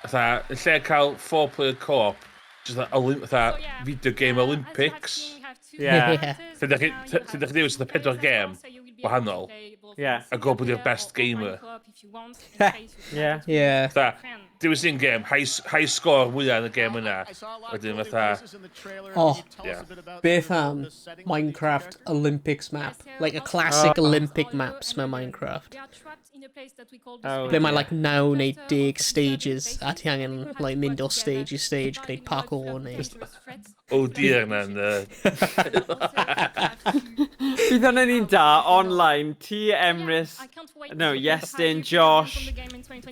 fatha, yn lle cael 4-player co-op, just fatha video game Olympics. Yeah. Lle da chi dewis fatha pedwar gêm wahanol. Yeah. A gwybod bod yw'r best gamer. Yeah. Yeah. Fatha, dewis un gêm, high score mwyaf yn y gêm yna. Wedyn fatha... Oh, Yeah. beth am Minecraft Olympics map? Like a classic Olympic maps mewn Minecraft. Oh, Ble mae like 9 neu 10 stages a ti angen like, mynd o stage i stage gwneud parkour neu... Oh dear na'n... Bydd hwnna'n un da, online, ti, Emrys, no, Iestyn, Josh,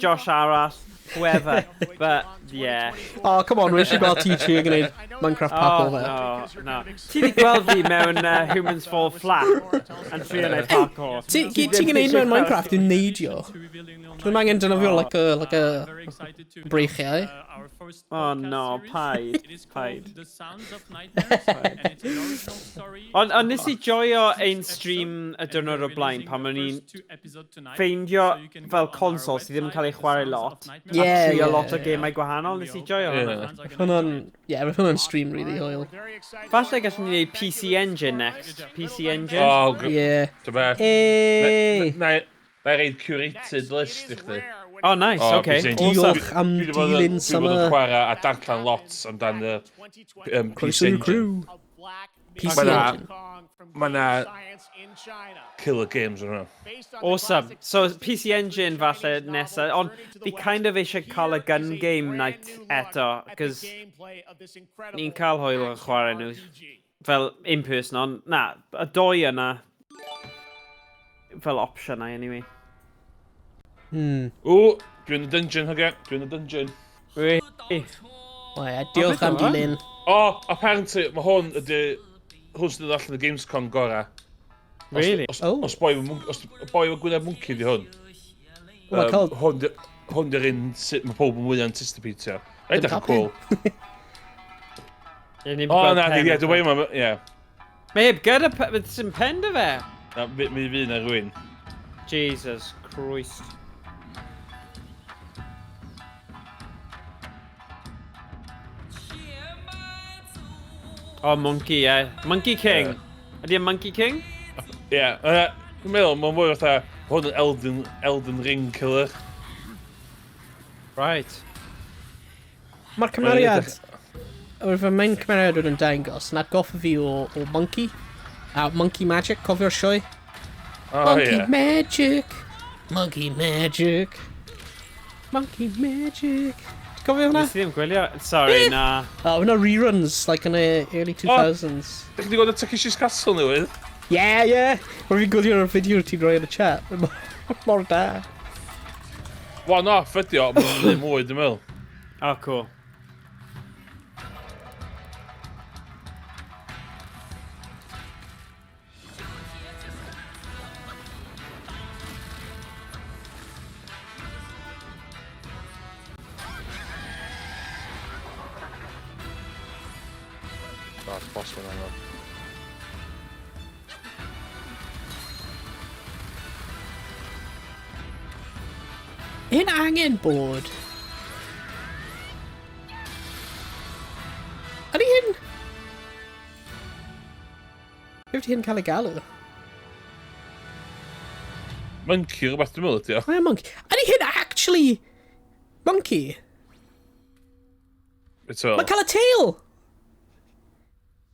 Josh arall. Whoever. But, yeah. Oh, come on, rwy'n eisiau gweld ti trio gwneud Minecraft parkour fe. Oh, no, no. Ti di gweld fi mewn Humans Fall Flat yn trio gwneud parkour. Ti ti'n gwneud mewn Minecraft yw neidio. Dwi'n angen defnyddio like a, like a breichiau. Oh no, paid, paid. Ond on nes i joio ein stream y diwrnod o blaen pan o'n i'n ffeindio fel console sydd ddim yn cael ei chwarae lot. Yeah, a trio yeah, lot o yeah. gemau gwahanol, nes i joio hwnna. Yeah. Hwnna'n, yeah, roedd hwnna'n stream really hwyl. Falle gallwn ni wneud PC Engine next. PC Engine. Oh, yeah. Dyma. Hey! Na i reid curated list i chdi. Oh, nice, O, okay. PC Engine. Diolch am Dwi 'di bod yn- dilyn Dwi 'di bod yn summer. chwarae a darllen lot amdan y Croeso PC i'r Engine. crew. PC Ma' 'na- Engine. Ma' 'na killer games yn hwnna. Awesome. So, PC Engine falle nesa, ond fi kind of eisiau cael y gun game night eto, cos ni'n cael hwyl yn chwarae nhw fel in person, ond na, y doi yna fel opsiynau anyway. O, dwi'n y dungeon, hogia. Dwi'n y dungeon. Wei. O ie, diolch am dilyn. O, apparently, mae hwn ydy... Hwn sy'n dod allan y Gamescom gora. Really? Os, os, os boi efo os boi efo gwyneb mwnci di hwn. O, mae cael- Hwn di'r un sydd mae pob yn mwy anticipatio. Edrych yn Dim cool. Ie, ni'n O, gweld na, pen di, ie, eto. dwi'n weud ma, ie. Mae heb gyda, sy'n pen dy fe? Na, mi fydd na rhywun. Jesus Christ. Oh, monkey, yeah. Monkey King. Ie. Ydy e Monkey King? Ie, dwi'n meddwl, mae'n mwy fatha, hwn yn Elden Ring killer. Right. Mae'r cymeriad... Oedd fy main cymeriad yn dangos, yn atgoffa fi o Monkey. A Monkey Magic, cofio'r sioe? Oh, Monkey ie. Magic! Monkey Magic! Monkey Magic! Ti'n cofio hwnna? Nes i ddim gwylio. Sorry, na. Oh, hwnna reruns, like in the early 2000s. Dych chi wedi gweld y Takeshi's Castle newydd? Yeah, yeah! Mae fi'n gwylio'r fideo ti'n rhoi yn y chat. Mor da. One off ydi o, mae'n ddim mwy, dwi'n meddwl. Oh, cool. Oh, boss mae'n angen. Hyn angen bod. Ydy hyn... Beth ydy hyn cael ei galw? Monkey rhywbeth dwi'n meddwl ydi o. Mae monkey. Ydy hyn actually... Monkey? Beth fel? Mae'n cael y tail!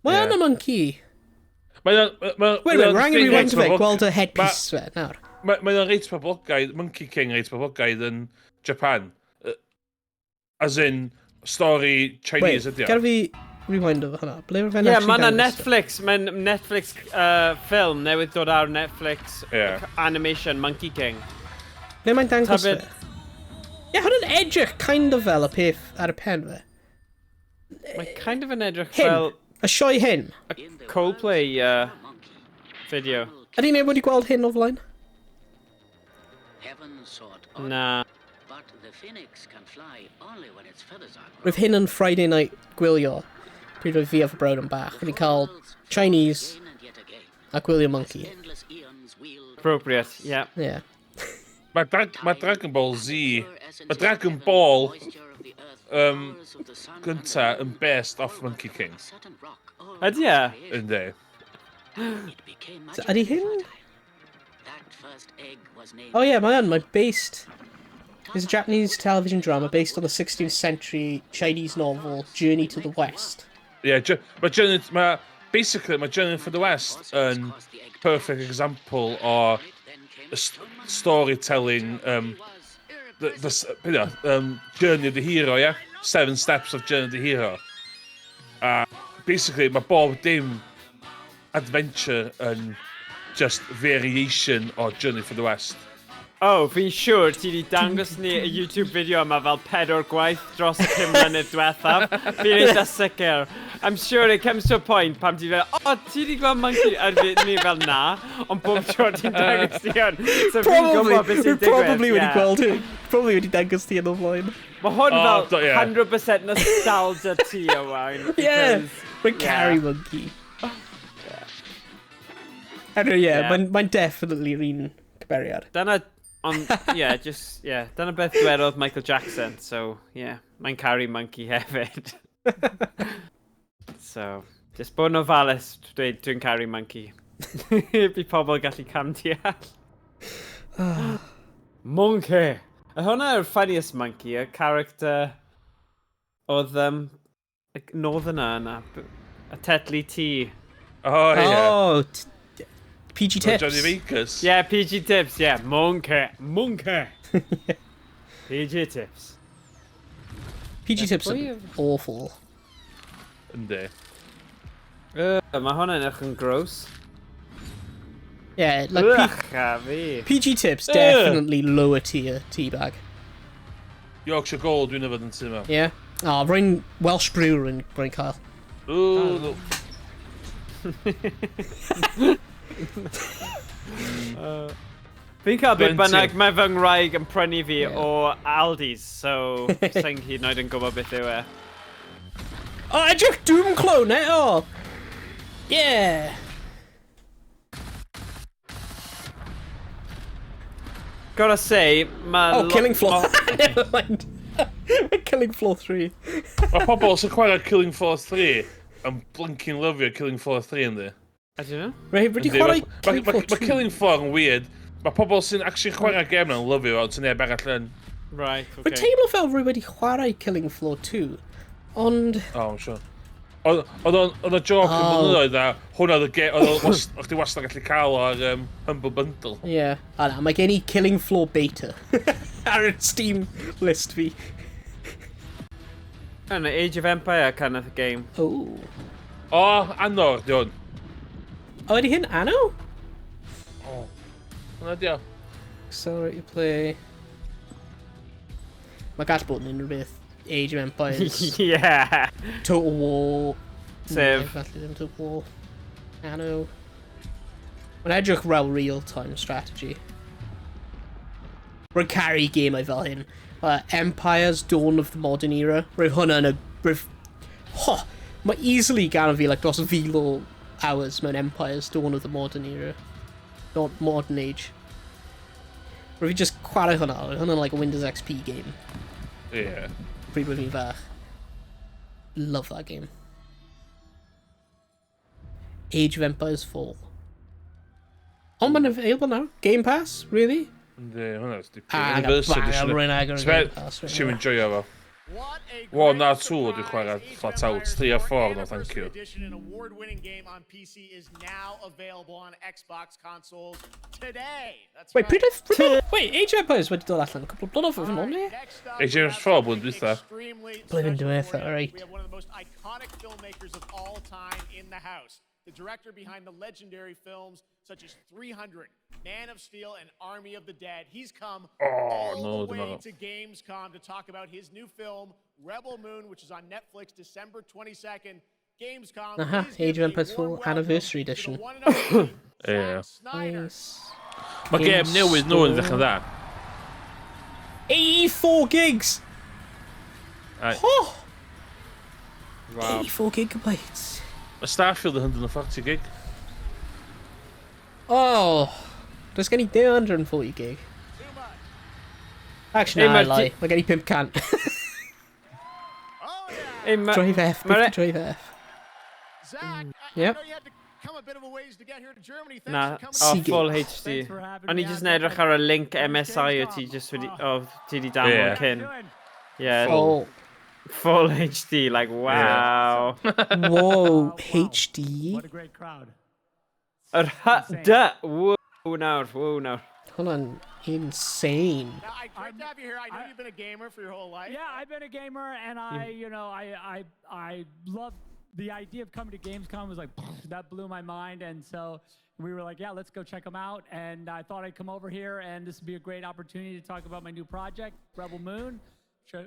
Mae Ie. yn a monkey. Mae o'n... Wait, wait, we're angen rewind fe, gweld y headpiece fe, nawr. Mae o'n reit poblogaidd, Monkey King reit poblogaidd yn Japan. As in, story Chinese Wait, ydi o. gad fi rewind o hwnna. Ble mae fe'n Ie, yeah, actually mae yna dangos? Netflix, mae'n Netflix film newydd dod ar Netflix Ie. animation Monkey King. Ble mae'n dangos fe? Tafod- Ie, hwnna'n edrych kind of fel y peth ar y pen fe. Mae kind of yn edrych Hyn, fel y sioe hyn. a Coldplay video. Ydy neb wedi gweld hyn o flaen? Na. Roedd hyn yn Friday night gwylio. Pryd roedd fi a fy brawd yn bach. O'n i'n cael Chinese a gwylio Monkey. Appropriate, yeah. Yeah. Mae ma Dragon Ball Z... Mae Dragon Ball gynta yn based off Monkey King. Ydy e? Yndi. So, ydy hyn? Oh yeah, mae yn. Mae based... It's a Japanese television drama based on the 16th century Chinese novel Journey to the West. Yeah, mae Journey... Mae, basically, mae Journey for the West yn perfect example o storytelling, the, be Journey of the Hero, yeah? Seven Steps of Journey of the Hero. A basically, mae bob dim adventure yn just variation o Journey for the West. Oh, fi'n siŵr ti wedi dangos ni y YouTube video yma fel 4 gwaith dros y 5 mlynedd diwethaf. Fi'n eitha sicr. I'm sure it comes to a point pam ti fel, oh, ti wedi gweld monkey? A ni fel na, ond bob tro ti'n dangos ti hwn. So fi'n gwybod beth sy'n digwydd. Probably wedi gweld hyn. Probably wedi dangos ti yn o flaen. Mae hwn fel 100% nostalgia ti, Owain. Yeah, mae'n carry monkey. Anyway, yeah, mae'n definitely yr un cymeriad. Dyna, ond, yeah, just, yeah, dyna beth dwedodd Michael Jackson, so, yeah, mae'n caru monkey hefyd. So, just bod yn ofalus, dweud dwi'n caru monkey. Bydd pobl gallu camdeall. Monkey! A hwnna yw'r funniest monkey, y character oedd, Northerner yna, y Tetley T. Oh, yeah. Oh, PG Tips. Johnny Vegas. Yeah, PG Tips, yeah. Monkey. Monkey. PG Tips. PG Tips are awful. Yndi. Mae hwnna'n edrych yn gross. Yeah, like PG Tips, definitely lower tier teabag. Yorkshire Gold dwi'n yfed yn tŷ yma. Yeah. Oh, rwy'n Welsh Brew rwy'n cael. Ooh, no. Fi'n cael beth bynnag mae fy ngwraig yn prynu fi o Aldi's, so sa'n hyd yn oed yn gwybod beth yw e. Oh, edrych Doom clone eto! Yeah! Gotta say, mae... Oh, Killing Floor. Never mind. Killing Floor 3. Mae pobl sy'n chwarae Killing Floor 3 yn blinking lyfio Killing Floor 3 yndi. I don't know. Right, wedi chwarae Killing Floor 2. Mae Killing Floor yn weird. Mae pobl sy'n actually chwarae gêm na'n lyfio ond sy'n neb arall yn. Right, okay. Mae'n teimlo fel rwy wedi chwarae Killing Floor 2, ond... Oh, I'm sure. Oedd o'n joke yn blynyddoedd a hwnna oedd y gêm, oedd chdi wastad gallu cael o'r Humble Bundle. Yeah, a na, mae gen i Killing Floor Beta ar y Steam list fi. An Age of Empire kind of game. Oh. O, Anor, di hwn. O, ydy hyn Anno? O, hwnna di o. Accelerate your play. Mae gall bod yn unrhyw beth. Age of Empires. Yeah. Total War. Sef. Falle ddim Total War. Anno. Mae'n edrych fel real-time strategy. Rwy'n caru gemau fel hyn. Empires, Dawn of the Modern Era. Rwy'n hwnna yn y... Ho! Mae easily gan fi like, dros 1,000 o hours mewn Empires, Dawn of the Modern Era. Not Modern Age. Rwy'n fi just chwarae hwnna. Hwnna'n like a Windows XP game. Yeah. Pryd rwy'n fi'n fach. Love that game. Age of Empires 4. Ond mae'n available now. Game Pass, really? Yndi, hwnna'n stupid. Ah, rwy'n agor Game Pass. Ti'n enjoyo fo. 1 na 2 dwi'n chwarae flat out. 3 a 4, no thank you. An award-winning game on PC is now available on Xbox consoles today. That's Wait, pryd wait, Age of Empires wedi dod allan cwpl o blynyddoedd yn ôl, ne? Age of Empires 4 blwyddyn dwytha. Blwyddyn dwytha, alright. We have one of the most iconic filmmakers of all time in the house. The director behind the legendary films such as 300, Man of Steel, and Army of the Dead. He's come all the way to Gamescom to talk about his new film, Rebel Moon, which is on Netflix December 22nd. Gamescom. Age of Empires 4 Anniversary Edition. Yeah. Nice. Mae gêm newydd nhw yn ddechrau dda. 84 gigs! Oh! Wow. 84 gigabytes. Mae Starfield yn 140 gig. Oh, does gen i 240 gig. Actually, na, I lie. Mae gen i 500. Drive F, drive F. Zach, Yep. I know you had to come a bit of a ways to get here to Germany. Thanks Na, for coming o, full HD. O'n i jyst yn edrych ar y link MSI o ti just wedi, o, ti wedi download cyn. Yeah. Full. Full HD, like, wow. Yeah. Whoa, HD? What a great crowd. Yr da, whoa nawr, whoa nawr. Hwnna'n insane. Now, great to have you here. I know you've been a gamer for your whole life. Yeah, I've been a gamer, and I, you know, I love the idea of coming to Gamescom was like, that blew my mind. And so, we were like, yeah, let's go check them out. And I thought I'd come over here, and this would be a great opportunity to talk about my new project, Rebel Moon.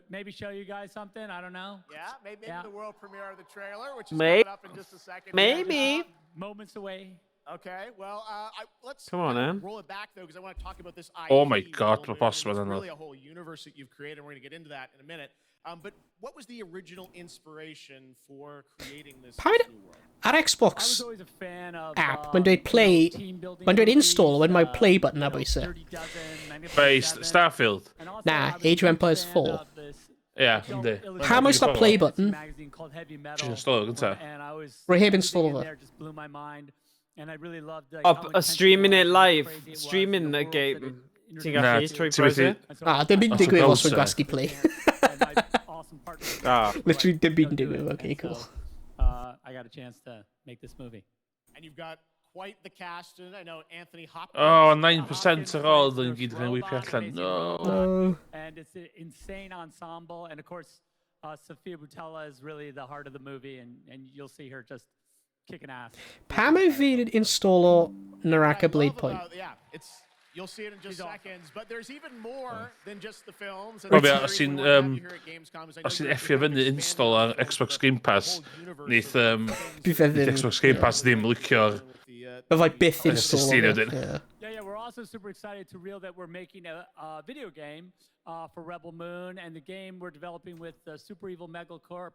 Maybe show you guys something. I don't know. Yeah, maybe Yeah. the world premiere of the trailer, which is coming up in just a second. Maybe. Moments away. Okay, well, let's Come on, man. roll it back, though, because I want to talk about this IP. Oh my God, Rebel mae boss Moon. ma'n It's anodd. really a whole universe that you've created, and we're going to get into that in a minute. But what was the original inspiration for creating this Pam new world? ar Xbox app, mae'n dweud play, mae'n dweud install when mae play button ar bwys e. Be, Starfield? Na, Age of Empires 4. Ie, yndi. Pam oes na play button? Ti'n install gynta. Rwy heb install fo. O, streaming it live. Streaming the game. Ti'n gallu trwy browser? Ah, dim byd yn Os y digwydd os browser. rwy'n gwasgu play. Ah. Literally dim byd yn digwydd, okay, cool. I got a chance to make this movie. And you've got quite the cast in it. I know Anthony Hopkins. Oh, 9% ar ôl, dyn ni gyd yn weipio allan. No. No. And it's an insane ensemble. And of course, Sophia Boutella is really the heart of the movie, and you'll see her just kicking ass. Pam yw fi'n installo Naraka Blade Point? Yeah, it's you'll see it in just seconds. But there's even more than just the films. And Cofio, the os series ti'n we wanna have um, you here at Gamescom is I know os ti'n you're effio fyny install ar Xbox Game Pass, neith, Bydd e neith ddim, Xbox Game ie. Pass ddim licio'r Byddai byth SSD installo nhw fe, wedyn. ie. Yeah, we're also super excited to reveal that we're making a video game for Rebel Moon, and the game we're developing with Super Evil Megacorp,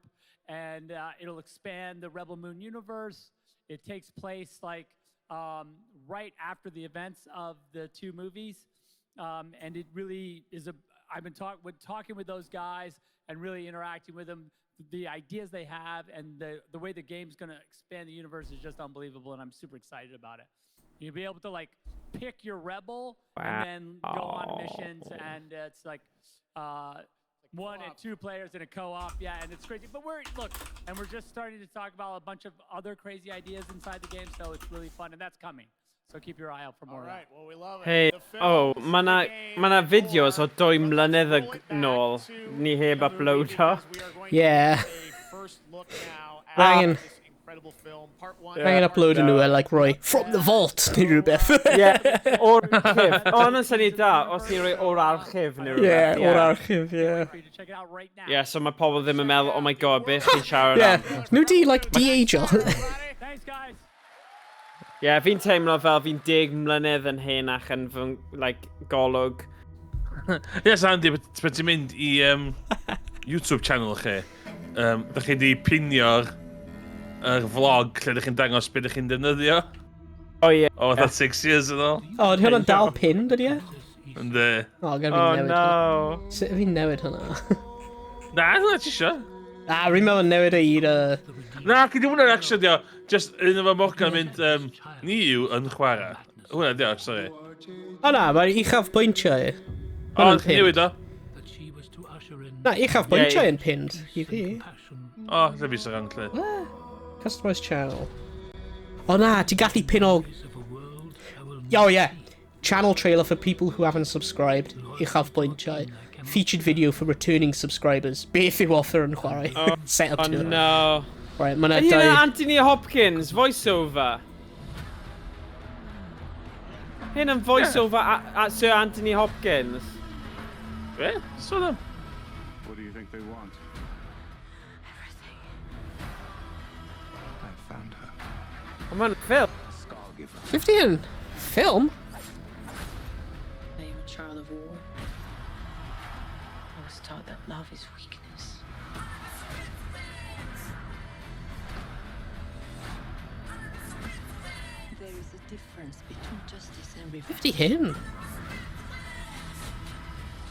and it'll expand the Rebel Moon universe. It takes place like right after the events of the two movies, and it really is a. I've been talking with those guys and really interacting with them. The ideas they have and the way the game's going to expand the universe is just unbelievable, and I'm super excited about it. You'll be able to like pick your rebel and then go on missions, and it's like 1 and 2 players in a co-op. Yeah, and it's crazy. But we're just starting to talk about a bunch of other crazy ideas inside the game, so it's really fun, and that's coming. So keep your eye out for more. All of that. right, well, we love it. Hey, The oh, films, mae na, ma na fideos o 2 mlynedd nôl ni heb uploado. Yeah. first look now at Angen, this incredible film, part one. angen upload nhw e, like, roi, from the vault, neu rhywbeth. Ie, o'r archif. O, hwnna'n syniad da, os ni'n rhoi o'r archif neu rhywbeth. Yeah, o'r archif, yeah. Ie, so mae pobl ddim yn meddwl, oh my god, beth chi'n siarad Yeah, am. nhw di, like, de-ageio. Ie, fi'n teimlo fel fi'n 10 mlynedd yn henach yn fy, like, golwg. Yes, Andy, but ti'n mynd i YouTube channel chi, dych chi di pinio'r vlog lle dych chi'n dangos beth dych chi'n defnyddio. O ie. O, fatha 6 years yn ôl. O, ydy hwnna'n dal pin, dydy e? Yndi. O, gad fi Oh, newid no. hwnna. Sut fi'n newid hwnna? Na, hwnna ti isio. Na, rwy'n meddwl newid e i'r... Na, gyda hwnna'n actually, dio. Just un efo Morgan yn mynd, ni yw yn chwarae. Hwnna, dio, sorry. O na, mae'r uchaf bwyntiau. O, Hwnna'n pinned. newid o. Na, uchaf bwyntiau yn pinned i fi. O, lle fi sy'n rhan, lle. Customise channel. O na, ti'n gallu pin o... Oh yeah. Channel trailer for people who haven't subscribed. Uchaf bwyntiau. Featured video for returning subscribers. Beth yw offer yn chwarae? Oh, Set up oh to it. no. Right, mae 'na Ydy hynna dau... Anthony Hopkins, voiceover. Hyn yn voiceover Sir Anthony Hopkins. Be? Sôn am? What do you think they want? I found her. O, mae'n ffilm. 15 film? I am a child of war. I was taught that love is weakness. There is a difference between justice and revenge. 50 hyn.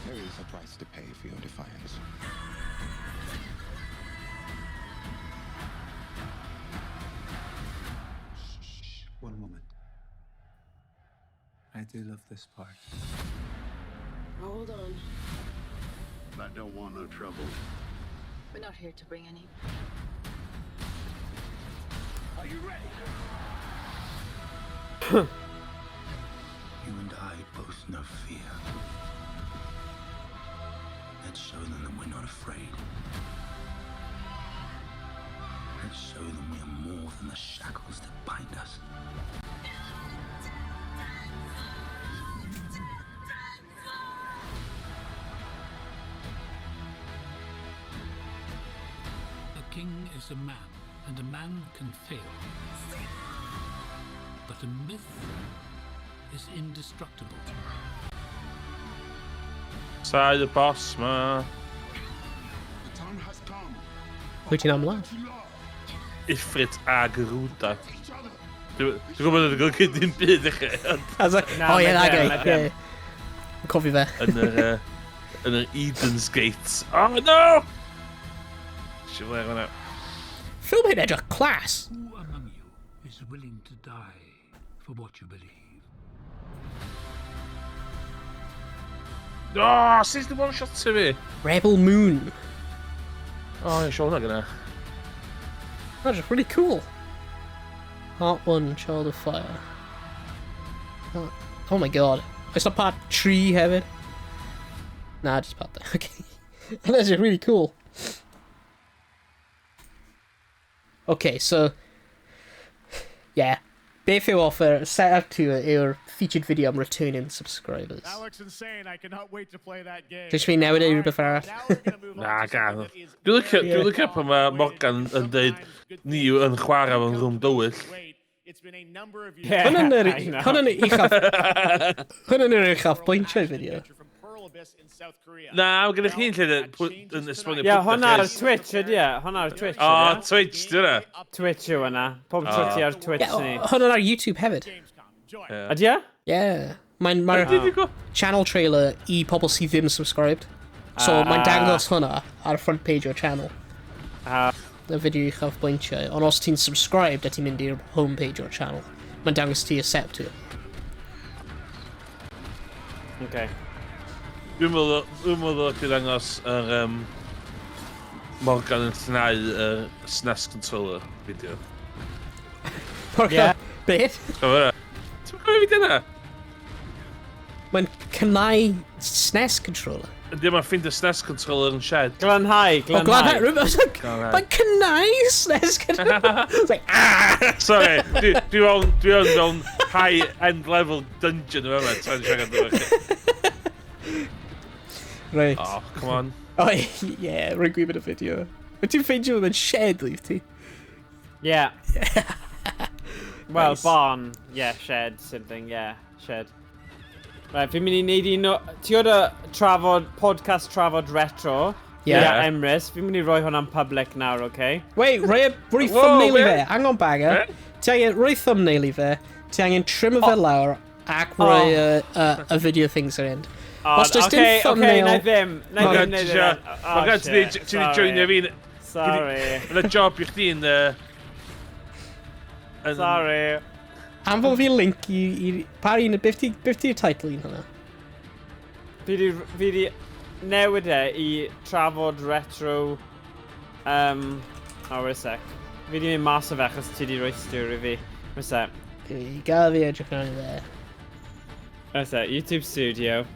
There is a price to pay for your defiance. Shh, one moment. I do love this part. Hold on. I don't want no trouble. We're not here to bring any. Are you ready? You and I both know fear. Let's show them that we're not afraid. Let's show them we are more than the shackles that bind us. king is a man, and a man can fail. But a myth is indestructible. Sai y boss ma. Pwy ti'n amlaf? Ifrit a Garuda. Dwi'n gwybod yn golygu dim byd i chi. I was like, oh yeah, that guy. Yeah. Cofio fe. Yn yr, yn yr Eden's Gates. Oh no! Siwr hwnna. Ffilm hyn edrych class. Who among you is willing to die for what you believe? Oh, sut di one shot to fi? Rebel Moon. Oh, ie, siw hwnna gyna. That's really cool. Part 1, Child of Fire. Oh, oh my god. It's not part 3 hefyd. Nah, just part 2. Okay. That's really cool. Okay, so... Yeah. Beth yw offer, set up to yw'r featured video am returning subscribers. That looks insane. I cannot wait to play that game. Jyst fi newid e i rhywbeth arall. Na, gan. Dwi'n licio, dwi'n licio pan mae Morgan yn dweud ni yn chwarae mewn rwm dywyll. Hwn yn yr hwn yn uchaf... Hwn yn yr uchaf bwyntiau fideo. Na, mae gennych chi'n lle yn esbonio Ie, hwnna ar y Twitch ydy e. Hwnna ar Twitch O, Twitch, di hwnna? Twitch yw hwnna. Pob tro ti ar Twitch ni. Hwnna ar YouTube hefyd. Ydy e? Yeah. Mae'n ma channel trailer i pobl sydd ddim subscribed. So mae'n dangos hwnna ar front page o'r channel. Y fideo uchaf bwyntiau. Ond os ti'n subscribed a ti'n mynd i'r homepage o'r channel, mae'n dangos ti y set to. Okay. Dwi'n meddwl ddylech chi ddangos yr Morgan yn llnau y SNES controller video. Morgan, beth? Ti'n cofio fideo yna? Mae'n cynnau SNES controller. Ydy, mae'n ffind y SNES controller yn shed. Glanhau, glanhau. Oh, glanhau. Mae'n cynnau SNES controller. It's like, ah! Sorry, dwi mewn high-end level dungeon yma, tra'n siarad efo chi. Right. Oh, come on. Oh, yeah, rwy'n gwybod y fideo. Wyt ti'n ffeindio mewn shed, wyt ti? Yeah. Well, nice. Barn. Yeah, shed, something, yeah, shed. Right, fi'n mynd i wneud un o... Ti oed y trafod, podcast trafod retro? Yeah. Yeah, Emrys. Fi'n mynd i roi hwnna'n public nawr, okay? Wait, rhoi thumbnail i fe. Hang on, bagger. Ti angen rhoi thumbnail i fe. Ti angen trim o fe lawr ac rhoi y video things ar end. Os does dim thumbnail... Okay, na ddim. Na ddim, na ddim. Morgan, ti di joinio fi... Sorry. Mae'n job i chdi'n... Sorry. Anfon fi link i... Pa un... Beth ti'r title un hwnna? Fi di newid e i trafod retro... Oh, wait a sec. Fi di mynd mas o fe achos ti di roi stiwr i fi. Wait a sec. Gael fi edrych arno fe. Wait a sec, YouTube Studio.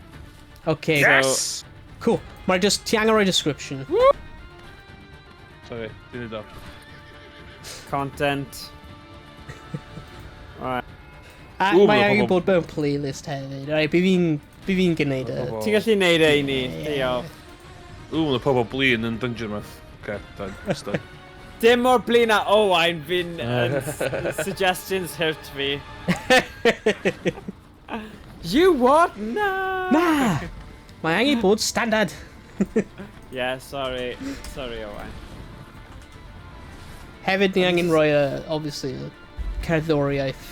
Okay. Yes! So, cool. Mae'n just, ti angen rhoi description. Woo! Sorry, dwi'n neud o. Content. Right. A mae angen bod mewn playlist hefyd. Right, bi fi'n gwneud e. Ti'n gallu neud e i ni, diolch. Ww, mae pobl blin yn dungeon ma. Okay, done. Done. Dim mor blin a Owain, fi'n suggestions hurt fi. You what? Na! Na! Mae angen bod standard. Yeah, sorry. Sorry, Owain. Hefyd, ni angen rhoi, obviously, cerddoriaeth,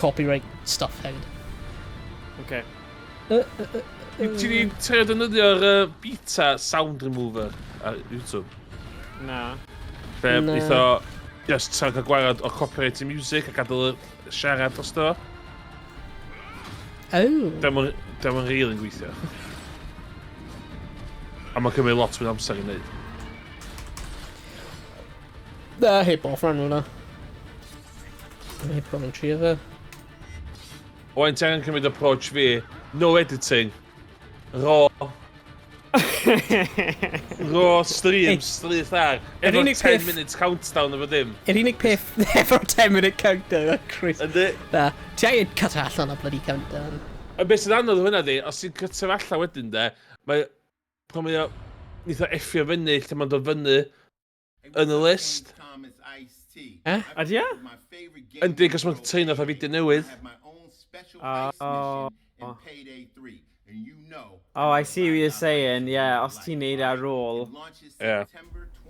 copyright stuff hefyd. Okay. Ti di trio defnyddio'r beta sound remover ar YouTube? Na. Lle eitho just trio cael gwared o copyright music a gadael y siarad dros do. Oh. Dim yn real yn gweithio. A mae'n cymryd lot fwy amser i wneud. Na, heb off rhan hwnna. Heb bron yn trio fe. Owain, ti angen cymryd approach fi. No editing. Raw. Raw stream, straight ar. Efo 10 minutes countdown efo dim. Yr unig peth efo'r 10 minute countdown, Chris. Yndi? Na, ti angen cut allan o bloody countdown. A beth sy'n anodd hwnna di, os ti'n cytaf allan wedyn de, mae, pan mae o, neith o effio fyny, lle mae'n dod fyny. yn y list. Eh? Ydy e? Yndi, cos mae'n teimlo fatha fideo newydd. Oh. Oh, I see what you're saying. Yeah, os ti'n neud ar ôl. Yeah.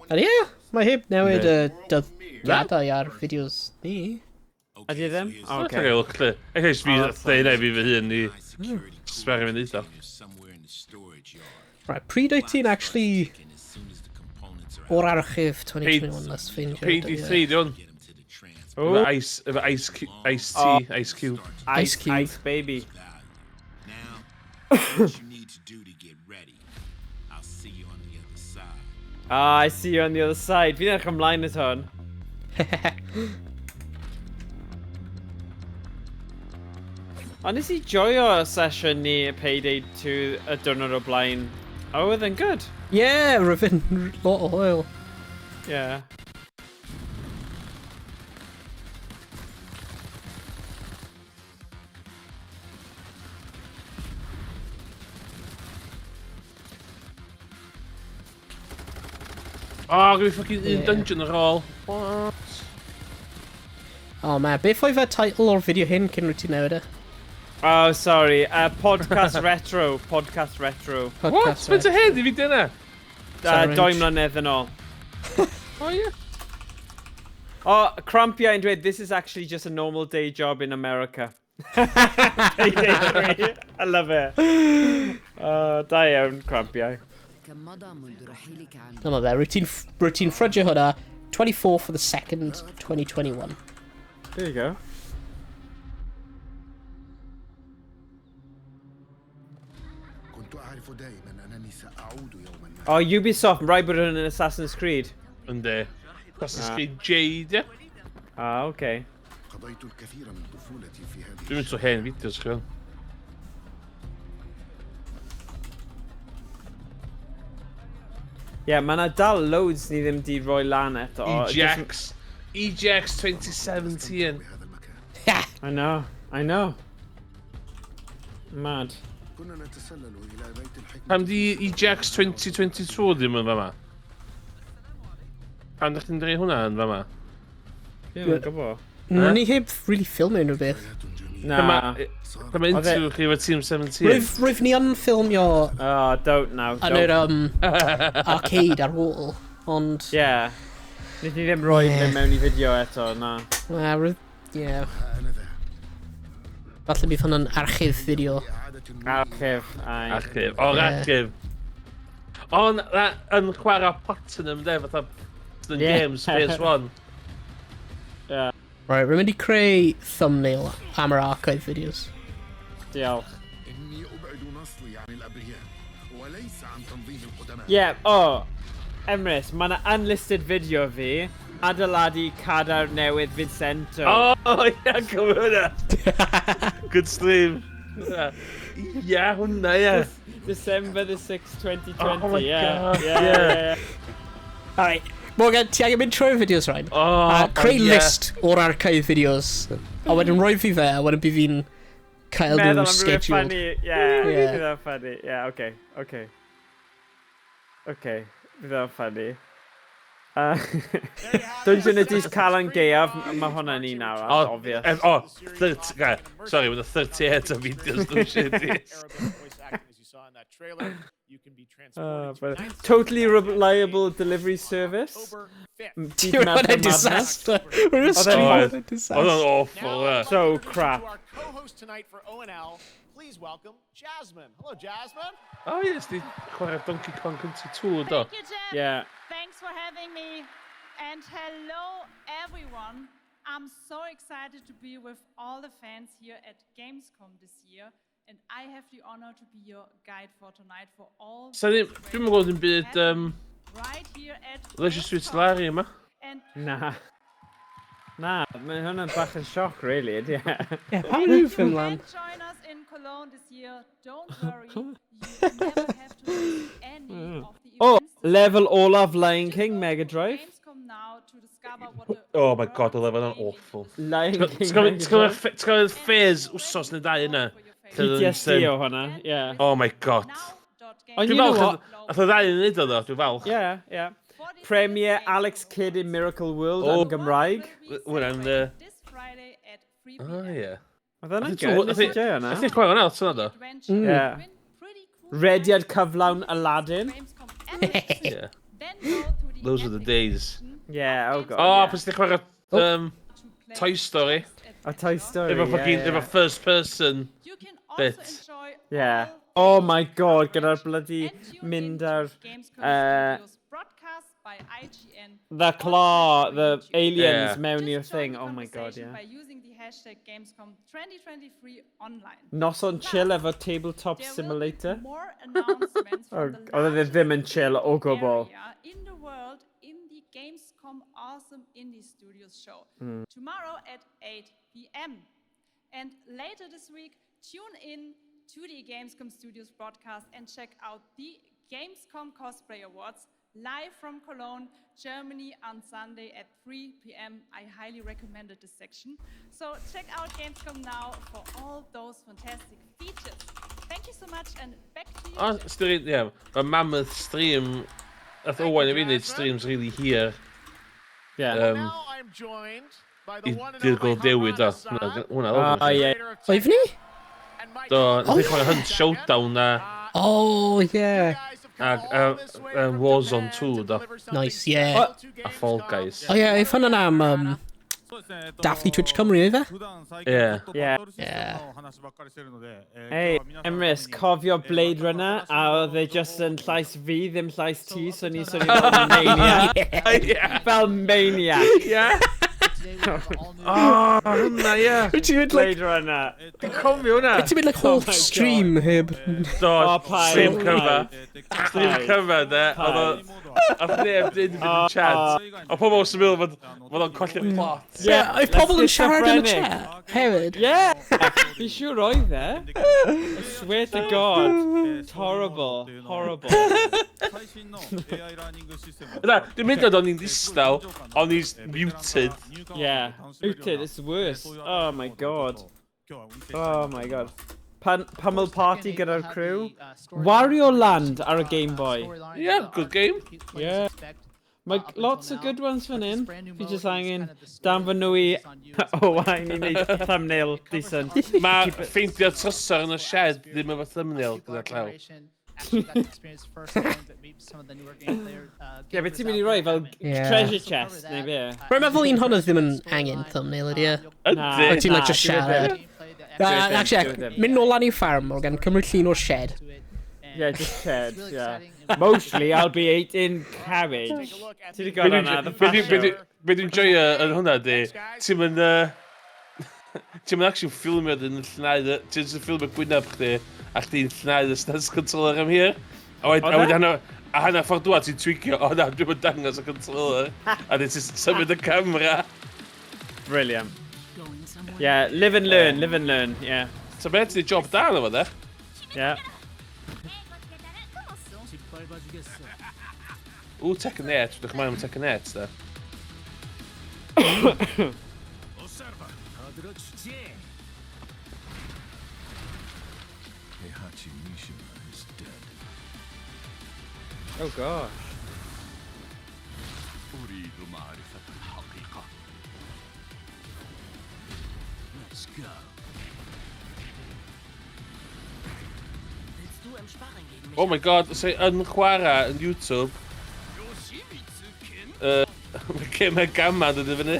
Ydy e? Mae heb newid y dyddiadau ar fideos ni. Ydy e ddim? Oh, Okay. okay. Look, lle. Ech, eich fi ddeud na i fi fy hun i sberi fynd eitha. Right, pryd wyt ti'n actually o'r archif 2021 let's ffeindio. PD3, di hwn. Efo Ice, efo Ice, Ice Tea, Ice Cube. Ice Cube. Ice Baby. Ah, I see you on the other side. Fi'n edrych ymlaen at hwn. Ond nes i joio sesiwn ni Payday 2 y diwrnod o blaen. Oh, oedd yn good. Yeah, rwy'n lot o hwyl. Yeah. Oh, gyda fi fucking un Yeah. dungeon ar ôl. What? Oh man, beth oedd y title o'r fideo hyn cyn rwyt ti'n newid e? Oh, sorry. Podcast Retro. Podcast Retro. What? Faint o hyn i fideo yna? Doi mlynedd yn ôl. Oh, yeah. Oh, Crampiau yn dweud, this is actually just a normal day job in America. Payday 3. I love it. Da iawn, Crampiau. Dyma fe, rwyt ti'n ffrydio hwnna 24 for the 2nd, 2021. There you go. Oh, Ubisoft, rhaid bod hwn yn Assassin's Creed. Yndi. Assassin's Creed Jade, ie. Ah, okay. Dwi'n mynd trwy hen fideos chi fan. Yeah, mae yna dal loads ni ddim di roi lan eto. EGX. EGX 2017. I know, I know. Mad. Pam di EGX 2022 ddim yn fama? Pam ddech chi'n dweud hwnna yn fama? Dwi'n yn gwybod. Ni heb really ffilmio unrhyw beth. Na. Dyma interview chi efo Team 17. Rwyf ni yn ffilmio Oh, don't now. yn yr arcade ar ôl, ond... Yeah. Nid ni ddim rhoi yeah. mewn i fideo eto, na. Na, rwyf... Yeah. Falle bydd hwnna'n archif fideo. Archif, ai. Archif, o'r Ie. archif. O, na, yn chwarae Platinum, de, fatha Platinum Ie. Games, PS1. Yeah. Right, rwy'n mynd i creu thumbnail am yr archive videos. Diolch. Yeah, oh, Emrys, mae yna unlisted video fi, adeiladu cadair newydd Vincento. Oh, ie, cofio hwnna. Good stream. Ie, hwnna, ie. December the 6th, 2020, Oh my yeah. God, Yeah, yeah. yeah, yeah. Alright, Morgan, ti angen mynd trwy'r fideos rhaid? Oh, A creu ie. list o'r archive videos. A wedyn rhoi fi fe, a wedyn bydd fi'n cael Meddwl nhw am rhywbeth scheduled. funny, yeah, Yeah. bydd o'n funny, yeah, okay, okay. Okay, bydd o'n funny. Dungeon of Dis Calan Gaeaf, mae hwnna'n un arall, Oh, obvious. Oh, 30, okay, sorry, with the 38 o fideos dwi'n shit i. But totally reliable delivery service. Deep You're on Mouth a and Madness. disaster. We're a Oedd e'n stream awful. of a disaster. Oedd o'n awful, ie. So crap. Our co-host tonight for ONL, please welcome Jasmine. Hello, Jasmine. Oh, ie, nes di chwarae Donkey Kong Country 2, do. Thank you, Jeff. Yeah. Thanks for having me. And hello, everyone. I'm so excited to be with all the fans here at Gamescom this year. And I have the honor to be your guide for tonight for all Sa ddim, dwi'm yn gweld dim byd, right here at Leisure Suit Larry yma. And Na. Na, mae hwnna'n bach yn sioc, really, ydy e? Yeah, pam nhw ffilm lan? join us in Cologne this year. Don't worry, you never have to miss any of the Oh, events. level olaf Lion King Mega Drive. Gamescom now to discover what the Oh my god, oedd efo'n awful. Lion King Ti'n Mega Drive. gwybod ffez wsos neu ddau yna? Lle oedd yn PTSD o hwnna, yeah. Oh my god. Ond Dwi'n you know falch, what? Ath o ddau yn neud o ddo, dwi'n falch. Yeah, yeah. Premier Alex Kidd in Miracle World Oh. yn Gymraeg. Hwna'n... Oh, ie. Oedd hwnna'n good, nes i joio hwnna. I think chwarae hwnna, ti'n do? Yeah. Rediad cyflawn Aladdin. Yeah. Those were the days. Yeah, oh god. Oh, yeah. pys ti'n chwarae Toy Story. A Toy Story, Efo yeah, fucking, yeah. efo first person bit. Yeah. Oh my god, gyda'r bloody mynd ar... The claw, the aliens Yeah. mewn i'r thing. Oh my god, yeah. By using the hashtag Gamescom2023 online. Noson chill efo Tabletop There will be Simulator. more announcements Oh, from the oedd e ddim yn chill o gwbl. area in the world in the Gamescom Awesome Indie Studios show tomorrow at 8 p.m. And later this week, tune in to the Gamescom Studios broadcast and check out the Gamescom Cosplay Awards live from Cologne, Germany on Sunday at 3 p.m. I highly recommended this section. So check out Gamescom now for all those fantastic features. Thank you so much and back to you. O, stream, ie. Mae Mammoth stream... Nath Owain i fi wneud streams really hir. Yeah. I'm joined by the I one and Dirgol Dewi, do. Hwnna Oh, oedd. yeah. Oedd ni? Do, nath i chwarae Hunt Showdown na... Oh, yeah. A Warzone 2, do. Nice, yeah. A Fall Guys. Oh, yeah, if hwnna'n am Daphne Twitch Cymru, oedd e? Yeah. Yeah. Yeah. Hey, Emrys, cofio Blade Runner, a oedd e just yn llais fi, ddim llais ti, so ni swnio fel maniac. Yeah. Fel maniac. Yeah. Oh, hwnna, ie. Wyt ti'n mynd, like... Blade Runner. Dwi'n cofio hwnna. Wyt ti'n mynd, like, whole Oh my God. stream heb... Do, Oh, paid, stream cyfa. paid. Stream Paid. cyfa, de. Oedd o... Oedd neb dweud yn y chat. O pobl sy'n meddwl fod o'n colli'r plot. Yeah, oedd pobl yn siarad yn y chat hefyd. Yeah! Fi siŵr oedd e. I swear to God. It's horrible. Horrible. Na, dwi'n mynd o'n i'n ddistaw, o'n i'n muted. Yeah. Muted, it's worse. Oh my god. Oh my god. Pummel Party gyda'r crew. Wario Land ar y Game Boy. Yeah, good game. Yeah. Mae lots of good ones fan hyn. Fi just angen danfon nhw i Owain i wneud thumbnail decent. Mae ffeindio trysor yn y shed ddim efo thumbnail gyda llaw. Ie, beth ti'n mynd i roi fel Yeah. treasure chest neu be? Rwy'n meddwl un hwnna ddim yn angen thumbnail ydi e? Na, Wyt ti'n like na, just dyw e siarad? ddim. Dyw e ddim, Actually, dyw e ddim. mynd nôl lan i ffarm, Morgan, cymryd llun o'r shed. Yeah, just shed, yeah. Mostly I'll be eating cabbage. Ti wedi gweld hwnna, the fashion. Be dwi'n joio yn hwnna di, ti'n mynd... Ti'n mynd actually ffilmio dyn llnau... Ti'n just ffilmio gwyneb chdi, a chdi'n llnau y SNES controller am hir. A Oedd e? wedyn a hanner ffordd dwa ti'n tweakio, o na, dwi'n mynd dangos y controller. A dyn ti'n symud y camera. Brilliant. Yeah, live and learn, live and learn, yeah. So be, ti'n job da yna fo, de? Yeah. Ww, Tekken 8, dwi'n chymryd am Tekken 8, de. Heihachi Mishima is dead. Oh gosh. أريد معرفة الحقيقة. Let's go. Willst du im Sparring gegen mich? Oh my god, so yn chwarae yn YouTube... Mae Gemma Gamma yn dod i fyny.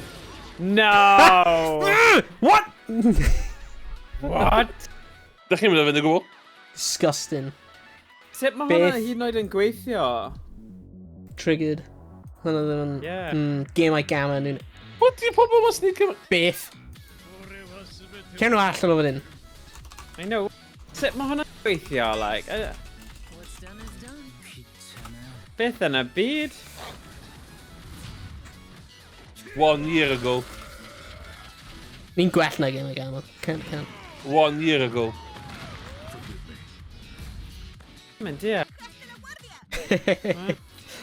No! What? What? Da chi'n mynd o fyny gwbl? Disgusting. Sut mae hwnna Beth? hyd yn oed yn gweithio? Triggered. Hwnna ddim yn... Yeah. Gemau Gamma nhw'n... What di pobl mas ni cymryd? Beth? Cern nhw allan o fan hyn. I know. Sut mae hwnna'n gweithio, like? What's done is done. Beth yn y byd? One year ago. Ni'n gwell na Gemau Gamma. Can, can. One year ago. Mynd, ie.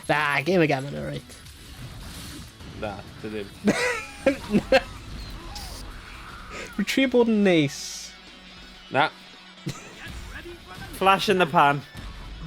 Na, Gemau Gamma nhw, right. Na, dy ddim. Rwy'n trio bod yn neis. Na. Flash in the pan.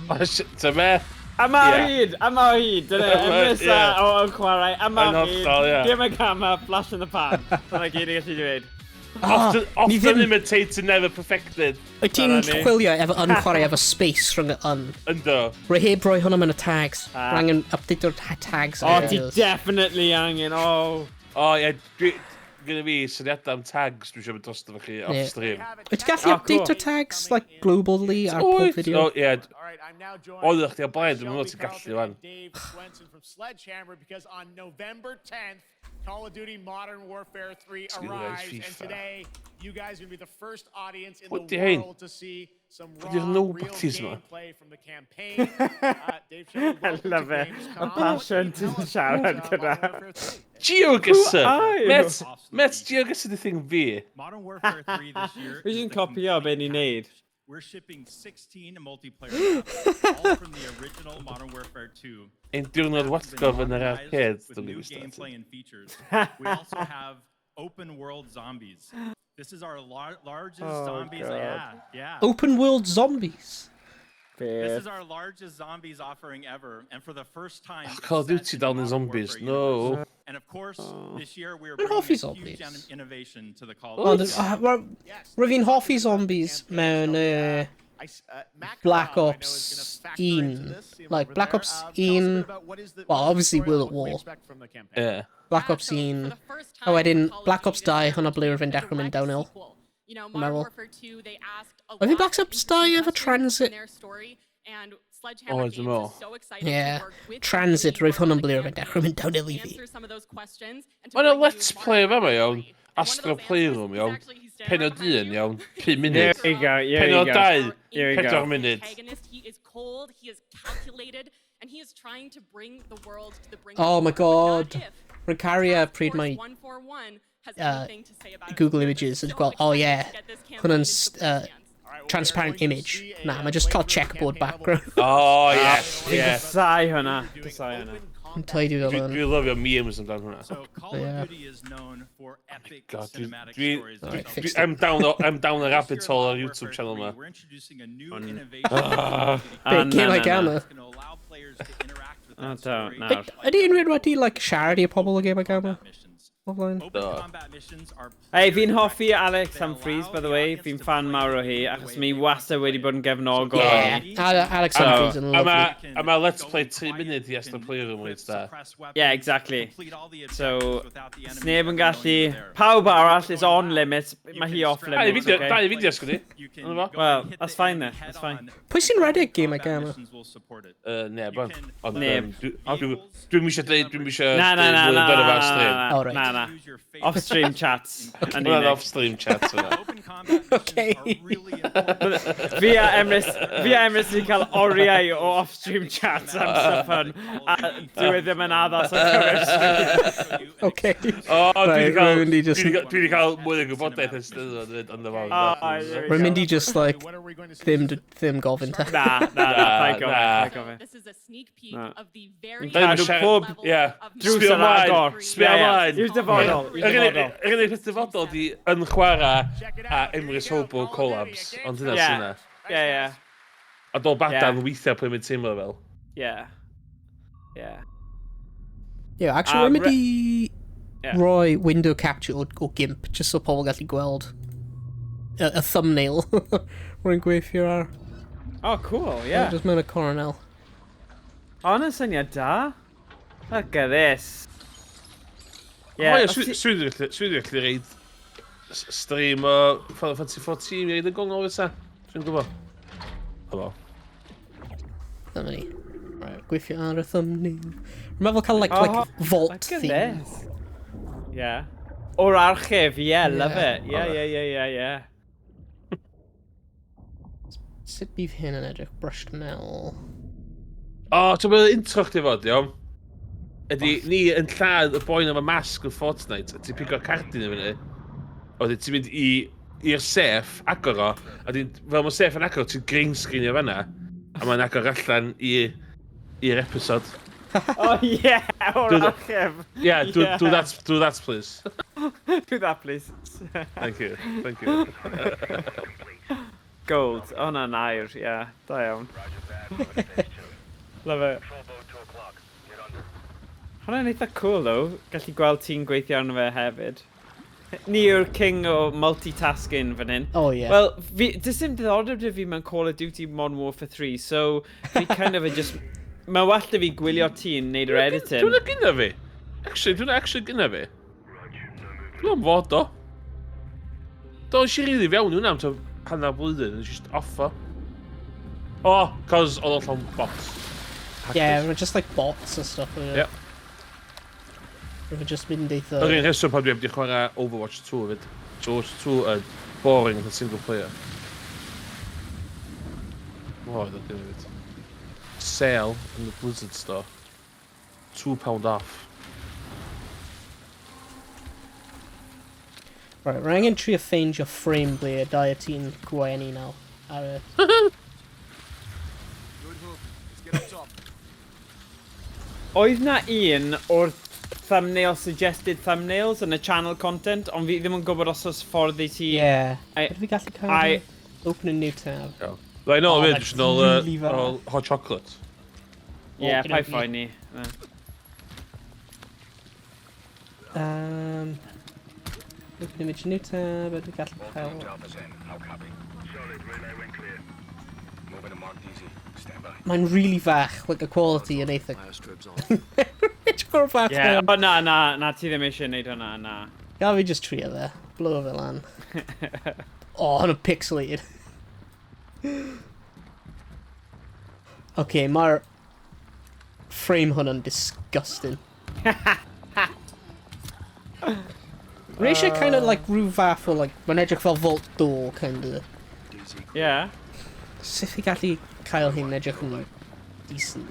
Ta be? Yma o Ie. hyd, yma o hyd, dyna, Emrys a o yn chwarae, yma Yn o hyd, hollol, ie. Game of Gamma, flash in the pan. Dyna gyd i gallu dweud. Often, Ah, ni often ddim- imitated, never perfected. Wyt ti'n chwilio efo yn chwarae efo space rhwng y yn? Ynddo. Rwy heb roi hwnna mewn y tags. Ah. Rwy angen update o'r tags. O, ti definitely angen, o. O, ie, dwi... Gyda fi syniadau am tags dwi eisiau mynd drosto fo chi off Ie. stream. Wyt ti'n gallu Oh, cool. update o'r tags, like, globally ar pob Wyt? fideo? O, ie. Oedd chdi o blaen, dwi'n meddwl ti'n gallu wan. Dave Swenson from Sledgehammer because on November 10th, Call of Duty Modern Warfare 3 Excuse me, arrives, and FIFA. today you guys are gonna be the first audience in What the the hell? world to see some What the raw, hell real nobody's ma? gameplay from the campaign. Dave Shelley, I welcome to love it. Gamescom. Y passion ti'n siarad gyda. GeoGuessr! Who are you? Met, met GeoGuessr di thing fi. Modern Warfare 3 this year. Fi is jyst yn the copio be ni'n neud. We're shipping 16 multiplayer maps, all from the original Modern Warfare 2. Ein diwrnod watgof yn yr arcade, with dwi'n new mynd i gameplay and features. We also have open world zombies. This is our largest Oh, zombies. God. Yeah, yeah. Open world zombies. This is our largest zombies offering ever, and for the first time, it's Oh, Call of set Duty in dal the yn Modern zombies, Warfare no. universe. And of course, this year we are Dwi'n bringing hoffi a zombies. huge innovation to the Call Oh, of Duty. Rwy fi'n hoffi zombies mewn Black Ops 1. Like, Black Ops 1... Well, obviously World at War. Ie. Black Ops 1. A wedyn Black Ops 2, hwnna ble rwy'n dechrau mynd downhill. You know, Dwi'n Modern meddwl. Warfare 2, they asked a I think lot Black of Ops 2 efo Transit. in their story, and O, Sledgehammer dwi'n Games meddwl. is so excited Yeah. to work with Transit, roedd hwnna'n ble rwy'n dechrau mynd downhill i fi. answer some of those questions and to Mae yna bring you let's play o fama, iawn. Astro Playroom, iawn. Penod 1, iawn. 5 munud. There you go, there you Penod go. 2, There you go. 4 munud. antagonist. He is cold, he is calculated, and he is trying to bring the world to the brink. Oh of my war, but not god. if Rwy'n caru pryd mae 141 has anything to say about it. Google Images yn gweld, oh yeah, hwnna'n transparent image. Na, mae just cael checkerboard background. Oh, yes, Fi'n yes. Casau hwnna. Casau hwnna. Yn tidy fel hwn. Dwi'n lyfio memes amdan hwnna. Call Yeah. of Duty is known for epic God, dwi... cinematic Dwi... stories. dwi- Alright, dwi- fixed I'm down, I'm down the rabbit hole ar YouTube channel ma. We're introducing a new innovation. Ah. Be, na, Game na, like na. Gamma. O, do, nawr. Ydy unrhyw un wedi, like, siarad i pobl o Game of Gamma? Offline? Hey, fi'n hoffi Alex Humphries, by the way. Fi'n fan mawr o hi, achos mi wastad wedi bod yn gefnogol. Yeah, Alex Humphries yn A lovely. ma, a ma Let's Play 3 munud i Astro Playroom reit da. Yeah, exactly. So, sneb yn gallu... Pawb arall is on limits, mae hi off Dau limits, fideo, okay? dau fideo sgwni. Yna fo? Well, that's fine then, that's fine. Pwy sy'n redeg Game of Gamma? Neb, ond. Ond, Neb. Dwi'm eisiau dweud, dwi'm eisiau Na, na, na, dweud na, amdano fo na, ar stream. na, Oh, right. na, na. Off-stream chats. yn Hwnna'n unig. off-stream chat hwnna. Okay. Fi a Emrys, fi a Emrys wedi cael oriau o off-stream chats am stuff hwn, a dyw e ddim yn addas ar gyfer stream. Okay. O, dwi Right, wedi cael, rwy'n mynd i just- dwi 'di dwi 'di cael mwy o gwybodaeth ers dydw ond efo. Oh, there we Rwy'n go. mynd i just, like, ddim gofyn te. Na, na, na, paid gofyn, Na. paid gofyn. This is a sneak peek Na. of the very Ni'n cadw siarad- pob Ie. drws Sbio ar ymlaen, agor. Sbio Ie, ie. ymlaen. I'r dyfodol, i'r Yr unig dyfodol. yr unig peth dyfodol di yn chwarae a Emrys Hobo collabs, ond hynna Ie. sy'n yna. Ie, ie, A dol badan Ie. weithiau pwy mae'n teimlo fel. ie. Ie. Yeah, actually, A rwy'n mynd re- i Ie. roi window capture o GIMP, just so pobl gallu gweld y thumbnail rwy'n gweithio ar. Oh, cool, yeah. Just mewn y coronel. O, hwnna'n syniad da. Look at this. Yeah, o, ie, os ti- swn i'n gallu reid stream o Final Fantasy 14 i reid y gongol fysa. Dwi'n gwybod. O, wel. Dyma ni. Right, gweithio ar y thumbnail. Rwy'n meddwl cael, like, Oh, like, vault look at theme. this. Yeah. O'r archif, yeah, love Yeah. it. Yeah, yeah, yeah, yeah, yeah. Sut bydd hyn yn edrych? Brushed metal. O, ti'n meddwl intro chdi fod, iawn? Ydy, ni yn lladd y boi na efo masg yn Fortnite, a ti'n pigo'r cardyn i fyny. A wedyn ti'n mynd i'r safe, agor o, a wedyn, fel mae'r safe yn agor, ti'n green screen i fanna, a mae'n agor allan i'r episode. Oh, yeah, o'r Do that- archif. Yeah, do that, do that, please. Do that, please. Thank you, thank you. Gold. O, hwnna'n air, yeah. Da iawn. Love it. Hwna'n eitha cool though, gallu gweld ti'n gweithio arno fe hefyd. Ni yw'r king o multitasking fan hyn. Oh, yeah. Wel, fi, does dim diddordeb 'da fi mewn Call of Duty Modern Warfare 3, so fi kind of yn just... Mae well 'da fi gwylio ti'n neud yr editing. Dwi'n gyda fi. Actually, dwi'n actually gyda fi. Dwi'n am fod o. Do, nes i rili fewn i hwnna am tua hanner blwyddyn, nes i just off o. Oh, cos oedd o'n llawn bots. Hackers. Yeah, we're just like bots and stuff. Yeah. Rwy'n just mynd eitha... Yr un rheswm pan dwi heb di chwarae Overwatch 2 fyd. Overwatch 2 yn boring yn single player. O, oedd o'n gyda fyd. Sale yn the Blizzard store. £2 off. Right, rwy'n angen trio ffeindio frame ble y dau ti'n gwenu nawr. Ar y... Good hook. Let's get up top. Oedd na un o'r thumbnail, suggested thumbnails yn y channel content, ond fi ddim yn gwybod os oes ffordd i ti... Yeah. I, Ydw fi gallu cael I, Open a new tab. Right, no, Oh, fyd, that's jyst nôl, really fach. nôl hot chocolate. Yeah, Okie paid dokie. phoeni. Na. Open image new tab, ydw i gallu cael... Alpha's in. How copy? Solid relay went clear. Moving to mark DZ. Stand by. Mae'n really fach, like the quality yn eitha... Edrych o'r fach Yeah, yeah. o na, na, na, ti ddim eisiau neud hwnna, na. Gaf fi just trio fe. Blow fe lan. Oh, hwnna'n pixelated. Okay, mae'r frame hwnna'n disgusting. Rwy eisiau kind of like rhyw fath o like, mae'n edrych fel vault door kind of. Yeah. Sut fi gallu cael hyn edrych yn decent?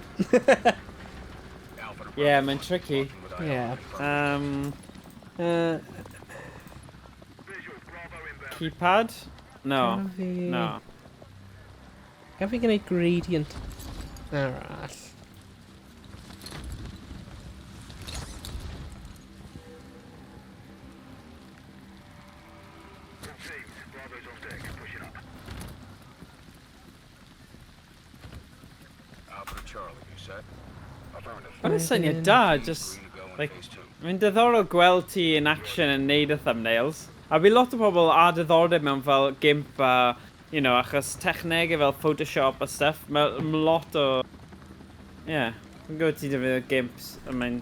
Yeah, mae'n tricky. Yeah. Keypad? No. Gaf fi- No. Gaf fi gwneud gradient arall? Alpha to Charlie, you set? Affirmative. Mae'n syniad da, just, like, mae'n diddorol gweld ti in action yn neud y thumbnails. A fi lot o pobl a diddordeb mewn fel GIMP a, achos technegau fel Photoshop a stuff, mae ma lot o... Yeah, dwi'n gwybod ti defnyddio GIMPs, a mae'n...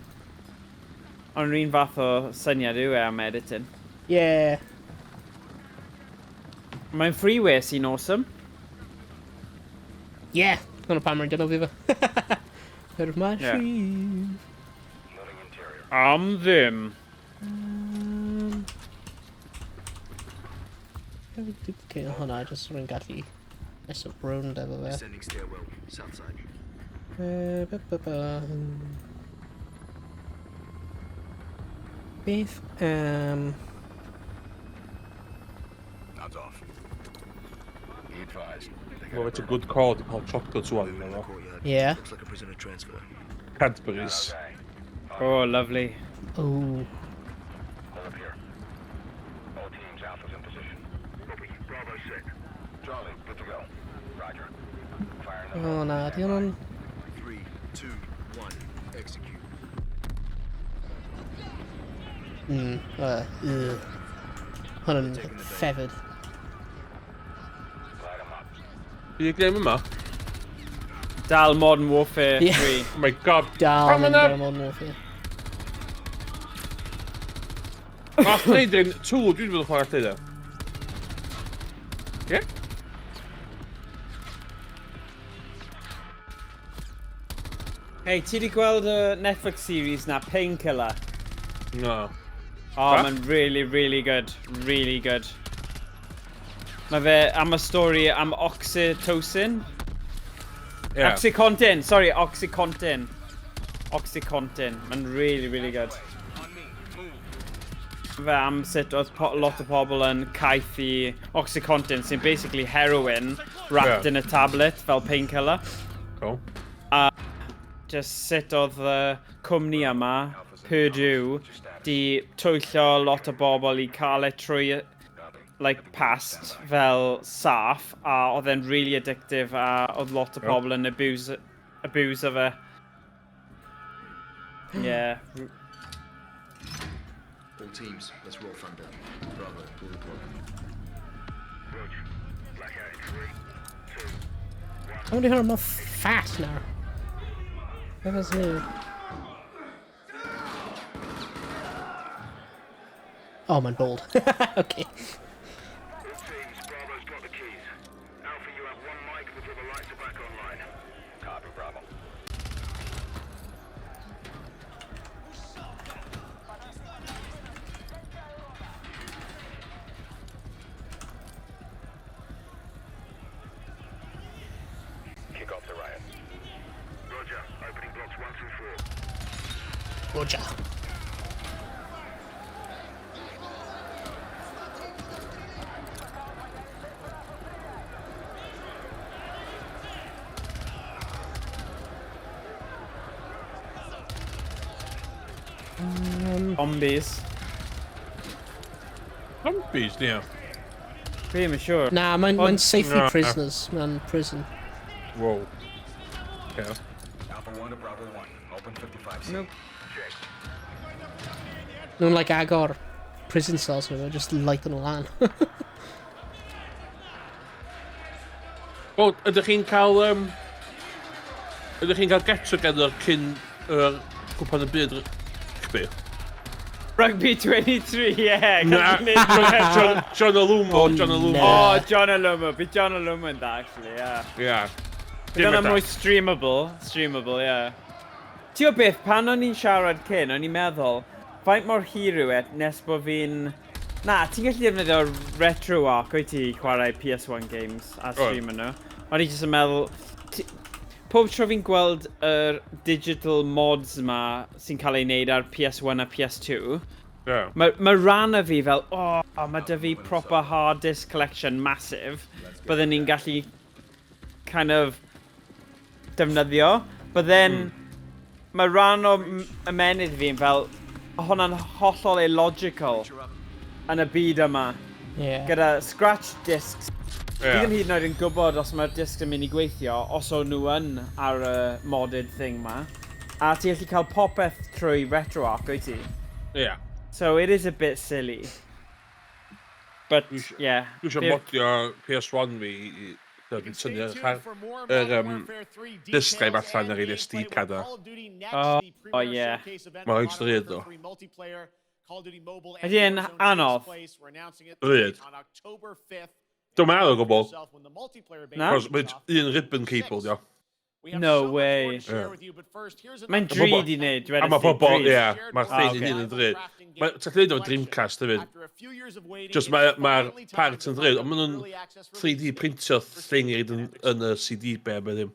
Ond yr un fath o syniad yw e am editing. Yeah. Mae'n freeware sy'n awesome. Yeah! Dyna pam rwy'n defnyddio fe. Her mae Yeah. rhif. Am ddim. Gaf fi duplicate hwnna, just so rwy'n gallu mess up rownd efo fe. Descending stairwell, south side. Ba, ba, ba. Beth Nods off. Be advised. Well, it's a good call to cael chocolate one, you know. Yeah. Looks like a prisoner transfer. Cadbury's. Oh, lovely. Oh. Hold up here. All teams, Alpha's in position. Copy. Bravo 6. Charlie, good to go. Roger. Fire in the O na, di hwnna'n... 3, 2, 1, execute. Ugh. Hwnna'n feathered. Bydd y game yma? Dal Modern Warfare Yeah. 3. Oh my god. Dal Pam yn yna? ar Modern Warfare. Last Raiden 2, dwi wedi bod yn chwarae lle dda. Ie? Hey, ti di gweld y Netflix series na, Painkiller? No. Oh, Ba? mae'n really, really good. Really good. Mae fe am y stori am oxytocin. Yeah. Oxycontin, sorry, Oxycontin. Oxycontin. Mae'n really, really good. Fe am sut oedd lot o pobl yn caeth i Oxycontin, sy'n basically heroin wrapped Yeah. in a tablet fel painkiller. Cool. A just sut oedd y cwmni yma, Purdue, di twyllo lot o bobl i cael e trwy like, past fel saff, a oedd e'n really addictive, a oedd lot o Ie. pobl yn abuse, abuse o fe. Yeah. All teams, let's roll thunder. Bravo, pull the plug. I wonder how mor fat nawr. Beth ys nhw? Oh, mae'n bald. Okay. Copy, Bravo. Kick off the riot. Roger. Opening blocks 1 through 4. Roger. Zombies. Zombies, yeah. Fi ddim yn siŵr. Na, mae'n mae Ond- saethu Na. prisoners mewn prison. Wow. Okay. Alpha 1 to Bravo 1. Open 55C. Nope. Nhw'n like agor prison cells nhw, just light nhw lan. Wel, ydych chi'n cael... Ydych chi'n cael get-together cyn yr cwpan y byd rygbi? Rugby 23, yeah. Na, John, John Alumo, John Alumo. Oh, John Alumo. Bydd John Alumo yn dda, actually, yeah. Yeah. Bydd hwnna mwy streamable, streamable, yeah. Ti o beth, pan o'n i'n siarad cyn, o'n i'n meddwl, faint mor hir yw e nes bod fi'n... Na, ti'n gallu defnyddio RetroArch, wyt ti, i chwarae PS1 games a stream nhw. O'n i jyst yn meddwl... Pob tro fi'n gweld yr digital mods yma sy'n cael ei wneud ar PS1 a PS2, mae ma rhan o fi fel, oh, mae 'da fi proper hard disk collection massive, byddwn ni'n gallu kind of defnyddio. But then, mae rhan o ymenydd fi'n fel, hwnna'n hollol illogical yn y byd yma. Gyda scratch discs. Fi ddim hyd yn oed yn gwybod os mae'r discs yn mynd i gweithio, os o'n nhw yn ar y modded thing ma. A ti gallu cael popeth trwy RetroArch, wyt ti? Yeah. So it is a bit silly. But, yeah. Dwi eisiau modio PS1 fi i dwi'n tynnu yr disk drive allan ar un SD card o. Oh, yeah. Mae'n rhaid drud o. Ydy e'n anodd? Drud. Dwi'n meddwl o gwbl. Na? Cos mae'n un ribbon cable, dio. No way. Yeah. Mae'n drud i wneud, A mae pobl, ie, mae'r Ah, thing ocê. ei hun yn drud. Ti'n gallu neud o Dreamcast hefyd. Just mae'r ma part yn drud, ond maen nhw'n 3D printio thing i yn, yn y CD be, be ddim.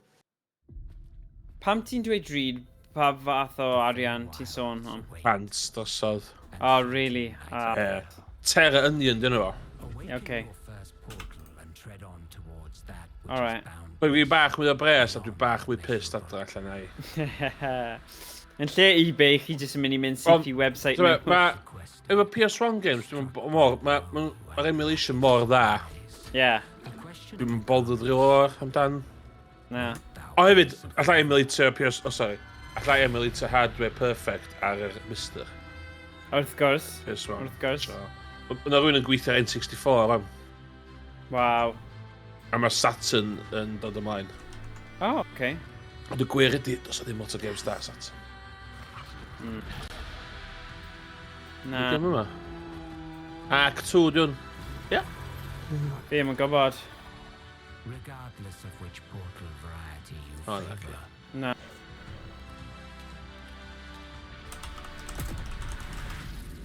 Pam ti'n dweud drud, pa fath o arian ti'n sôn am? Pants drosodd. Oh, really? Ah. Ie. Terra Onion, dyn nhw. Okay. Alright. Mae fi bach mwy o bres a dwi bach mwy pissed adra allan ai. Yn lle eBay, chi jyst yn mynd i mynd syth i website Ti'n nhw. Ma, efo PS1 games, dwi'n mor, mae'r ma, ma emulation mor dda. Yeah. Dwi'n bothered rhyw o'r amdan. Na. O hefyd, allai emulate PS... Oh, sorry. Allai emulate hardware perfect ar yr Mister. Wrth gwrs. PS1. Wrth gwrs. So, yna rhywun yn gweithio ar N64 am. Waw. A mae Saturn yn dod ymlaen. Oh, okay. Ond y gwir ydy, does 'na ddim lot o games da Saturn. Na. Dim yma. Ark 2, diwn. Ie. Fi ddim yn gwybod. Regardless of which portal variety you Oh, na. favor. Na.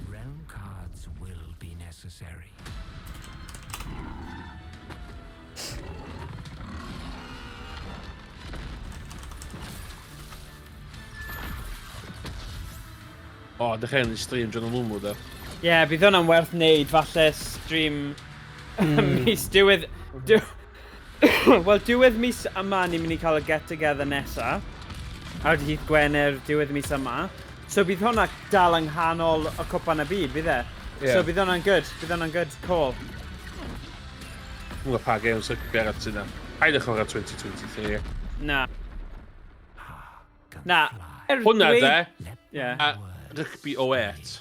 Realm cards will be necessary. O, dych chi'n stream John Lumo, da. Ie, yeah, bydd hwnna'n werth wneud, falle stream mis diwedd... Wel, diwedd mis yma ni'n mynd i cael y get-together nesa. Ar dydd Gwener, diwedd mis yma. So bydd hwnna dal yng nghanol y cwpan y byd, bydd e? Ie. So bydd hwnna'n good, bydd hwnna'n good call. Dwi'n gwybod pa games rygbi arall sy'n na. Paid â chwarae 2023. Na. Na. Hwna de. Yeah. A Rugby 08.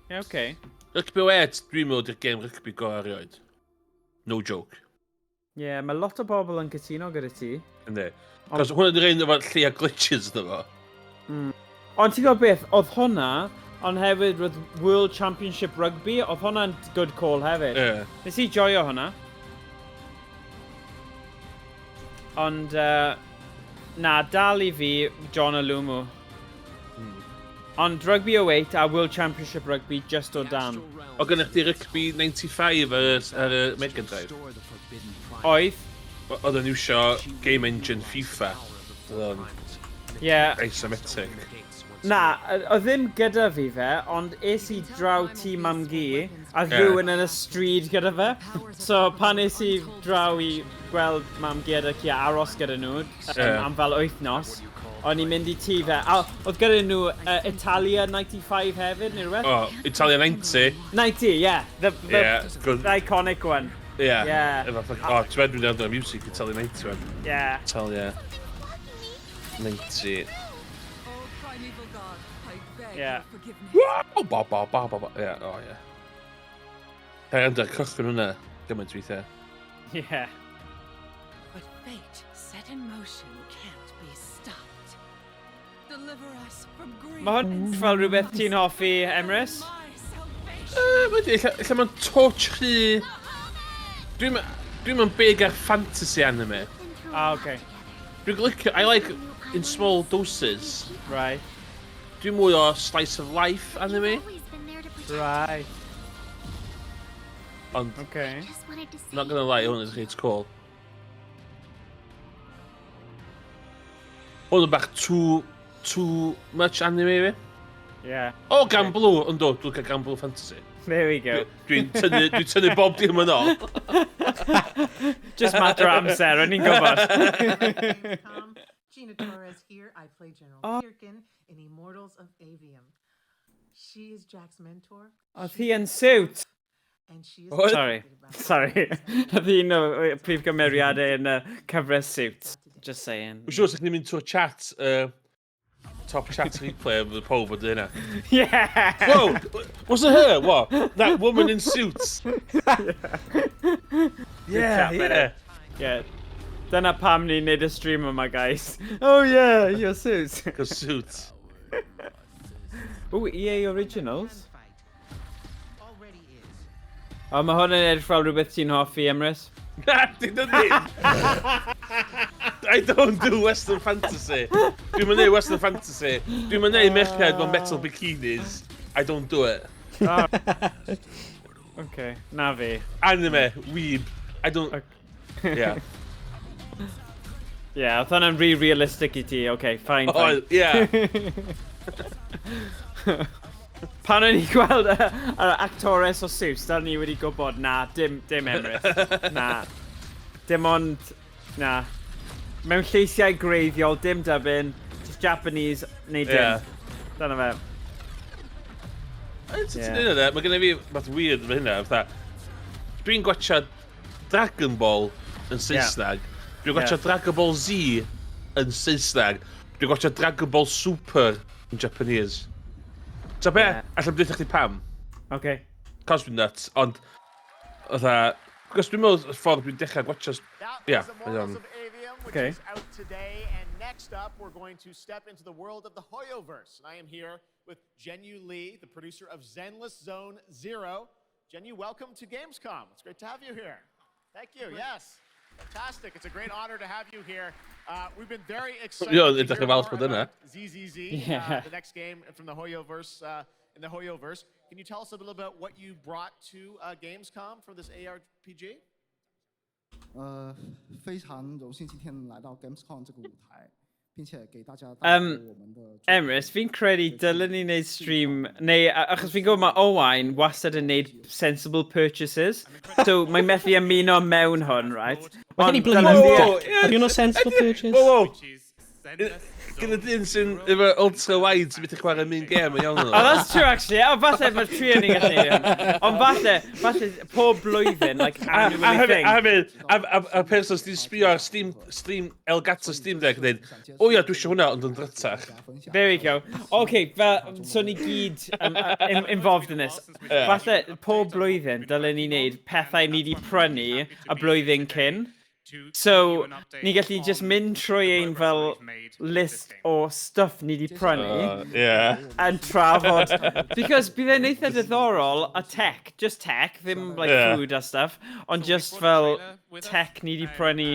Yeah, okay. Rugby 08, dwi'n meddwl di'r game rugby gorau erioed. No joke. Yeah, mae lot o bobl yn cytuno gyda ti. Yndi. Cos hwnna di'r un efo lleia glitches ynddo fo. Ond ti'n gwybod beth, oedd hwnna, ond hefyd roedd World Championship Rugby, oedd hwnna'n good call hefyd. Ie. Nes i joio hwnna. Ond, na, dal i fi, John Alumu. Ond Rugby 08 a World Championship Rugby just o dan. O gennych chi Rugby 95 ar y Mega Drive? Oedd. Oedd yn iwsio Game Engine FIFA. Oedd o'n isometric. Na, oedd ddim gyda fi fe, ond es i draw tŷ mam-gu, a rhywun yn y stryd gyda fe. So pan es i draw i gweld mam-gu a ci a aros gyda nhw am fel wythnos, o'n i'n mynd i tŷ fe. A oedd gyda nhw Italia 95 hefyd, neu rhywbeth? Oh, Italia 90. 90, yeah. The Yeah, good. the iconic one. Yeah. Yeah. Efo fatha- Oh, ti'n meddwl dwi'n meddwl music Italia 90 one. Yeah. Italia 90. Yeah. Wow, ba ba ba ba ba. Yeah, oh yeah. Pa'n under cychwyn hwnna gymaint weithiau. Yeah. But fate set in motion can't be stopped. Deliver us from grief. Mae hwn fel rhywbeth ti'n hoffi, Emrys? Wedi, ella mae'n touch rhy. Dwi'n mynd big ar fantasy anime. Ah, okay. Dwi'n licio, I like in small doses. Right. Dwi'n mwy o slice of life anime. Right. Ond, Okay. not gonna lie, hwn is reit cool. Hwn yn bach too much anime i fi. Yeah. O, Gan Blue, ynddo, dwi'n cael Gan Blue Fantasy. There we go. Dwi'n tynnu bob dim yn ôl. Just matter o amser, o'n i'n gwybod. Gina Torres here. I play General Oh. Kirkin in Immortals of Avium. She is Jack's mentor. Oedd hi yn suit. And she is Oedd? Sorry. Sorry. Oedd hi'n o prif gymeriadau yn y cyfres Suits. Just saying. Dwi'n siŵr sa'ch ni'n mynd trwy'r chat, top chat replay of the pob o hynna. Yeah! Whoa! Was it her? What? That woman in suits? Yeah. Yeah. Dyna pam ni'n neud y stream yma, guys. Oh yeah, your suits. Cos suits. Ooh, EA Originals. O, mae hwn yn edrych fel rhywbeth ti'n hoffi, Emrys. Na, di ddim. I don't do Western fantasy. Dwi'n mynd neud Western fantasy. Dwi'n mynd neud merched mewn metal bikinis. I don't do it. Oh. Okay, na fi. Anime, weeb. I don't. Yeah. Yeah, oedd hwnna'n rhy realistic i ti. Okay, fine, Oh, fine. yeah. Pan o'n i'n gweld y actores o Suits, da ni wedi gwybod, na, dim Emrys. Na. Dim ond, na. Mewn lleisiau greiddiol, dim dubbing, just Japanese, neu dim. Yeah. Dyna fe. Ti'n yeah. Dweud, mae gennym fi fath weird efo hynna, fatha, dwi'n gwachio Dragon Ball yn Saesneg, dwi'n gwachio Dragon Ball Z yn Saesneg, dwi'n gwachio Dragon Ball Super yn Japanese. So be? Yeah. Allai'm dweud chdi pam. Okay. Cos dwi'n nuts, ond, fatha, cos dwi'n meddwl y ffordd dwi'n dechrau gwachio. Ie, mae o'n. Avium, which Okay. is out today. And next up, we're going to step into the world of the Hoyoverse. And I am here with Jenyu Lee, the producer of Zenless Zone Zero. Jenyu, welcome to Gamescom. It's great to have you here. Thank you. Yes. Fantastic. It's a great honor to have you here. We've been very excited Ie, to edrych hear yn falch more bod yna. about ZZZ, the next game from the Hoyoverse, in the Hoyoverse. Can you tell us a little about what you brought to Gamescom for this ARPG? 非常荣幸今天来到 Gamescom 这个舞台，并且给大家带来 我们的 Emrys, fi'n credu dylen ni wneud stream, neu, achos fi'n gwybod mae Owain wastad yn wneud sensible purchases, so mae methu ymuno mewn hwn, right? Mae gen i Ond bloody dylen new ni- deck. Are you no sensible purchase? Whoa, whoa. Gyda dyn sy'n efo ultra wide sy'n mynd i chwarae main game yn iawn Oh, that's true actually. O, falle mae'r tri yn ni'n gallu neud hwn. Ond falle, falle pob blwyddyn, like annually thing. A hefyd, a person sy'n sbio ar Steam, Steam, Elgato Steam Deck yn dweud, o ia, dwi eisiau hwnna, ond yn drytach. There we go. Okay, fel, so ni gyd involved in this. Yeah. Falle pob blwyddyn dylen ni wneud pethau ni wedi prynu y blwyddyn cyn. So, ni gallu just mynd trwy ein fel list o stuff ni wedi prynu. Yeah. And trafod. Because bydd e'n eitha diddorol, a tech, just tech, ddim like food a stuff, ond just fel tech ni wedi prynu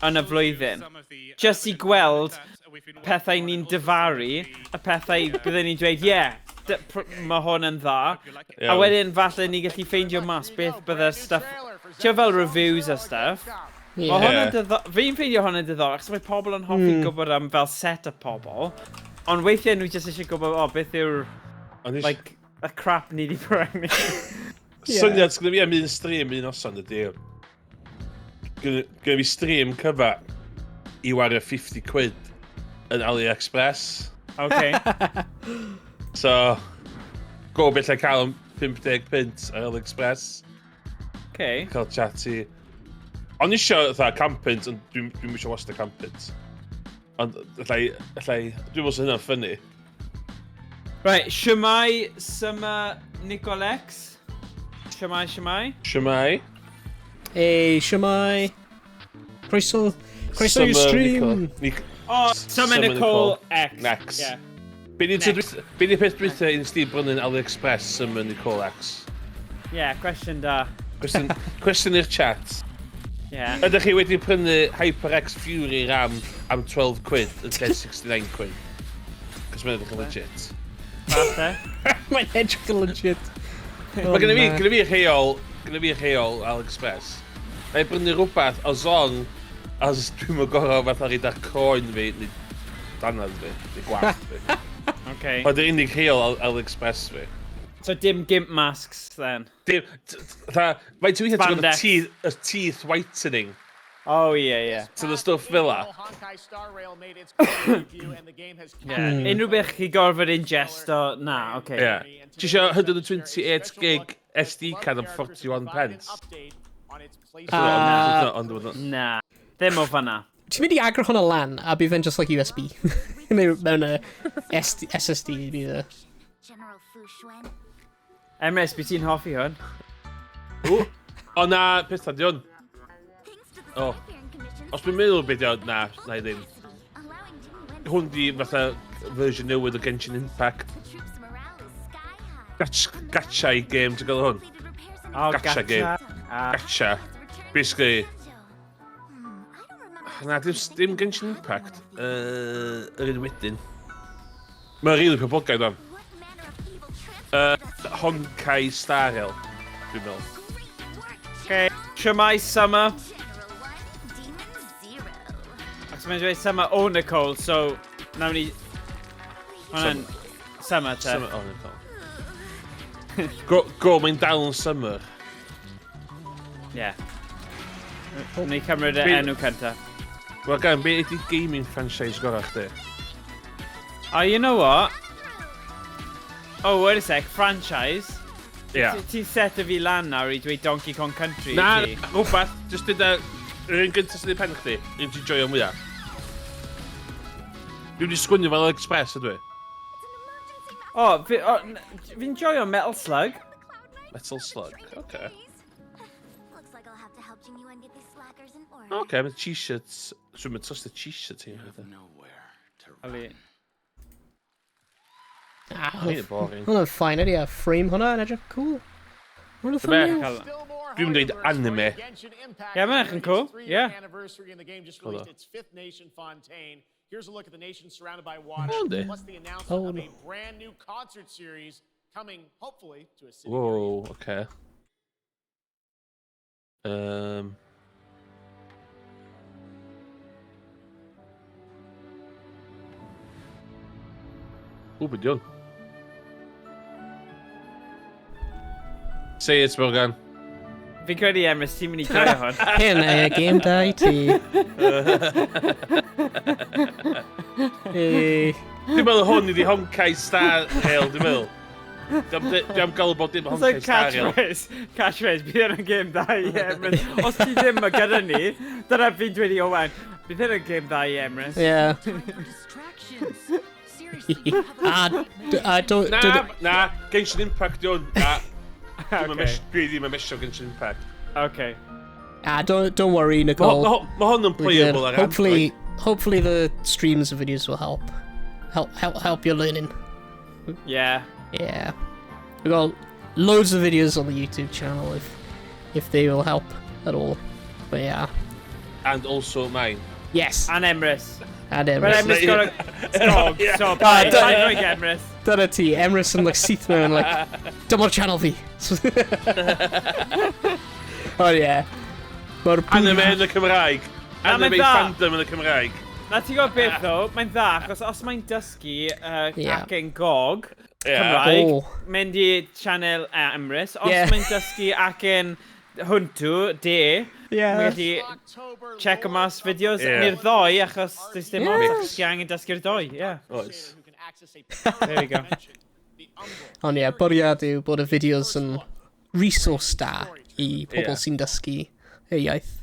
yn y flwyddyn. Just i gweld pethau ni'n difaru, a pethau bydden ni'n dweud, yeah, mae hwn yn dda. A wedyn falle ni gallu ffeindio mas beth bydde'r stuff, ti'n fel reviews a stuff. Mae hwnna'n Fi'n ffeindio hwnna'n diddorol, achos mae pobl yn hoffi gwybod am fel set up pobl. Ond weithiau nhw jyst eisiau gwybod, o, beth yw'r, like, y crap ni wedi prynu. Syniad sgynna fi am un stream un noson ydy, gynna fi stream cyfa i wario 50 quid yn AliExpress. Okay. So, go beth cael am 50 punt ar AliExpress. Okay. Cael chat i. O'n i eisiau fatha 100 punt, ond dwi'n eisiau wastad 100 punt. Ond allai, dwi'n meddwl sy'n hynna'n funny. Right, Shwmae Summer Nicolex. Shwmae, shwmae. Shwmae. Hey, shwmae. Croeso, croeso i'r Summer stream. Oh, Summer Nicole X. Next. Yeah. Be di Next. Be di peth dwytha i Steve brynu'n AliExpress Summer Nicole X? Yeah, cwestiwn da. Cwestiwn, cwestiwn i'r chat. Yeah. Ydych chi wedi prynu HyperX Fury RAM am 12 quid yn lle 69 quid? Cos mae'n edrych yn legit. Falle. Mae'n edrych yn legit. Mae gynna fi rheol AliExpress. Na i brynu rhywbeth as long as dwi'n mynd gorau fatha rhaid ar croen fi, neu danad fi, neu gwallt fi. Okay. Mae'n yr unig rheol AliExpress fi. So dim gimp masks then? Dim, fatha, faint o weithiau ti'n gweld y Spandex. teeth, y teeth whitening. Oh, yeah. So the stuff fel 'a. Honkai Star Rail made its global debut, and the game has Yeah. Unrhyw beth chi gorfod ingesto, na, okay. Yeah. Ti isio 128 gig SD card am 41 pence? Na, ddim o fanna. Ti'n mynd i agor hwnna lan, a bydd fe'n just like USB. Neu mewn y SD, SSD bydd e. Emrys, bydd ti'n hoffi hwn? O, o na, pethau di hwn. O. Os dwi'n meddwl beth di hwn, na, na i ddim. Hwn di fatha version newydd o Genshin Impact. Gacha i game, ti'n gael hwn? Oh, gacha, gacha. game. Ah. Gacha. Basically... Na, dim Genshin Impact. Yr un wedyn. Mae'n rili poblogaidd o'n. Honkai Star Rail, dwi'n meddwl. Okay. Shwmae Summer. Ac mae'n dweud Summer o Nicole, so nawn ni... Hwnna'n Summer te. Summer o Nicole. Go, go, mae'n dal yn summer. Yeah. Ni cymryd y enw cynta. Wel, gan, be ydi gaming franchise gorau chdi? Oh, you know what? Oh, wait a sec, franchise? Yeah. Ti'n set y fi lan nawr i dweud Donkey Kong Country, Na, ti? rhywbeth, jyst dweud yr un gyntaf sydd i pen chdi, un ti'n joio mwyaf. Dwi'n wedi sgwennu fel Express, ydw i? Oh, fi'n joio Metal Slug. Metal Slug, oce. Oce, mae t-shirts... Dwi'n mynd trust y t-shirt i'n rhywbeth. Ali. Ah, Hwnna'n boring. Hwnna'n fine, ydy, a frame hwnna yn edrych cool. Hwnna'n Be? thumbnail. Dwi'n dweud anime. Yeah, mae'n edrych yn cool. Yeah. Anniversary and the game just Hold released on. its fifth nation, Fontaine. Here's a look at the nation surrounded by water, Oh, yndi. plus the announcement Oh, of no. a brand new concert series coming, hopefully, to a city. Whoa, oce. Ww, be di hwn? Say it, Morgan. Fi'n credu, Emrys, ti'n mynd i joio hwn. Hyn, game da i ti. Hey. Dwi'n meddwl hwn ydi Honkai Star Rail, dwi'n meddwl. Dwi am galw bod dim It's Honkai like Star Rail. catchphrase, catchphrase, bydd hyn yn game dda i Emrys. Os ti ddim yn gyda ni, dyna fi'n dweud i Owen, bydd hyn yn game dda i Emrys. Yeah. A, a do, Na, do, na, Genshin Impact di hwn. Na. Dwi'm yn Okay. Dwi ddim yn mesio Genshin Impact. Okay. ah, don't worry, Nicole. Ma' hwn yn We're good. playable ar Hopefully, hopefully the streams and videos will help. Help your learning. Yeah. Yeah. We've got loads of videos on the YouTube channel if they will help at all. But yeah. And also mine. Yes. And Emrys. And Emrys. But Emrys got a dog, so Ah, paid paid rhoi Emrys. Dyna ti, Emrys yn like syth mewn like, dyma'r channel fi. Oh yeah. Mae'r Anime yn y Cymraeg. Na, mae'n Anime dda. fandom yn y Cymraeg. Na ti'n gwybod beth ddo, mae'n dda, achos os mae'n dysgu Yeah. acen gog Ie. Cymraeg, Oh. mynd i channel Emrys. Os Yeah. mae'n dysgu acen hwntw, de, Yeah. mae'n gallu check mas fideos Yeah. neu'r ddoi, achos does dim Yeah. ond achos ti angen dysgu'r ddoi, yeah. Oes. There we go. Ond ie, bwriad yw bod y fideos yn resource da i pobl Ie. sy'n dysgu y iaith.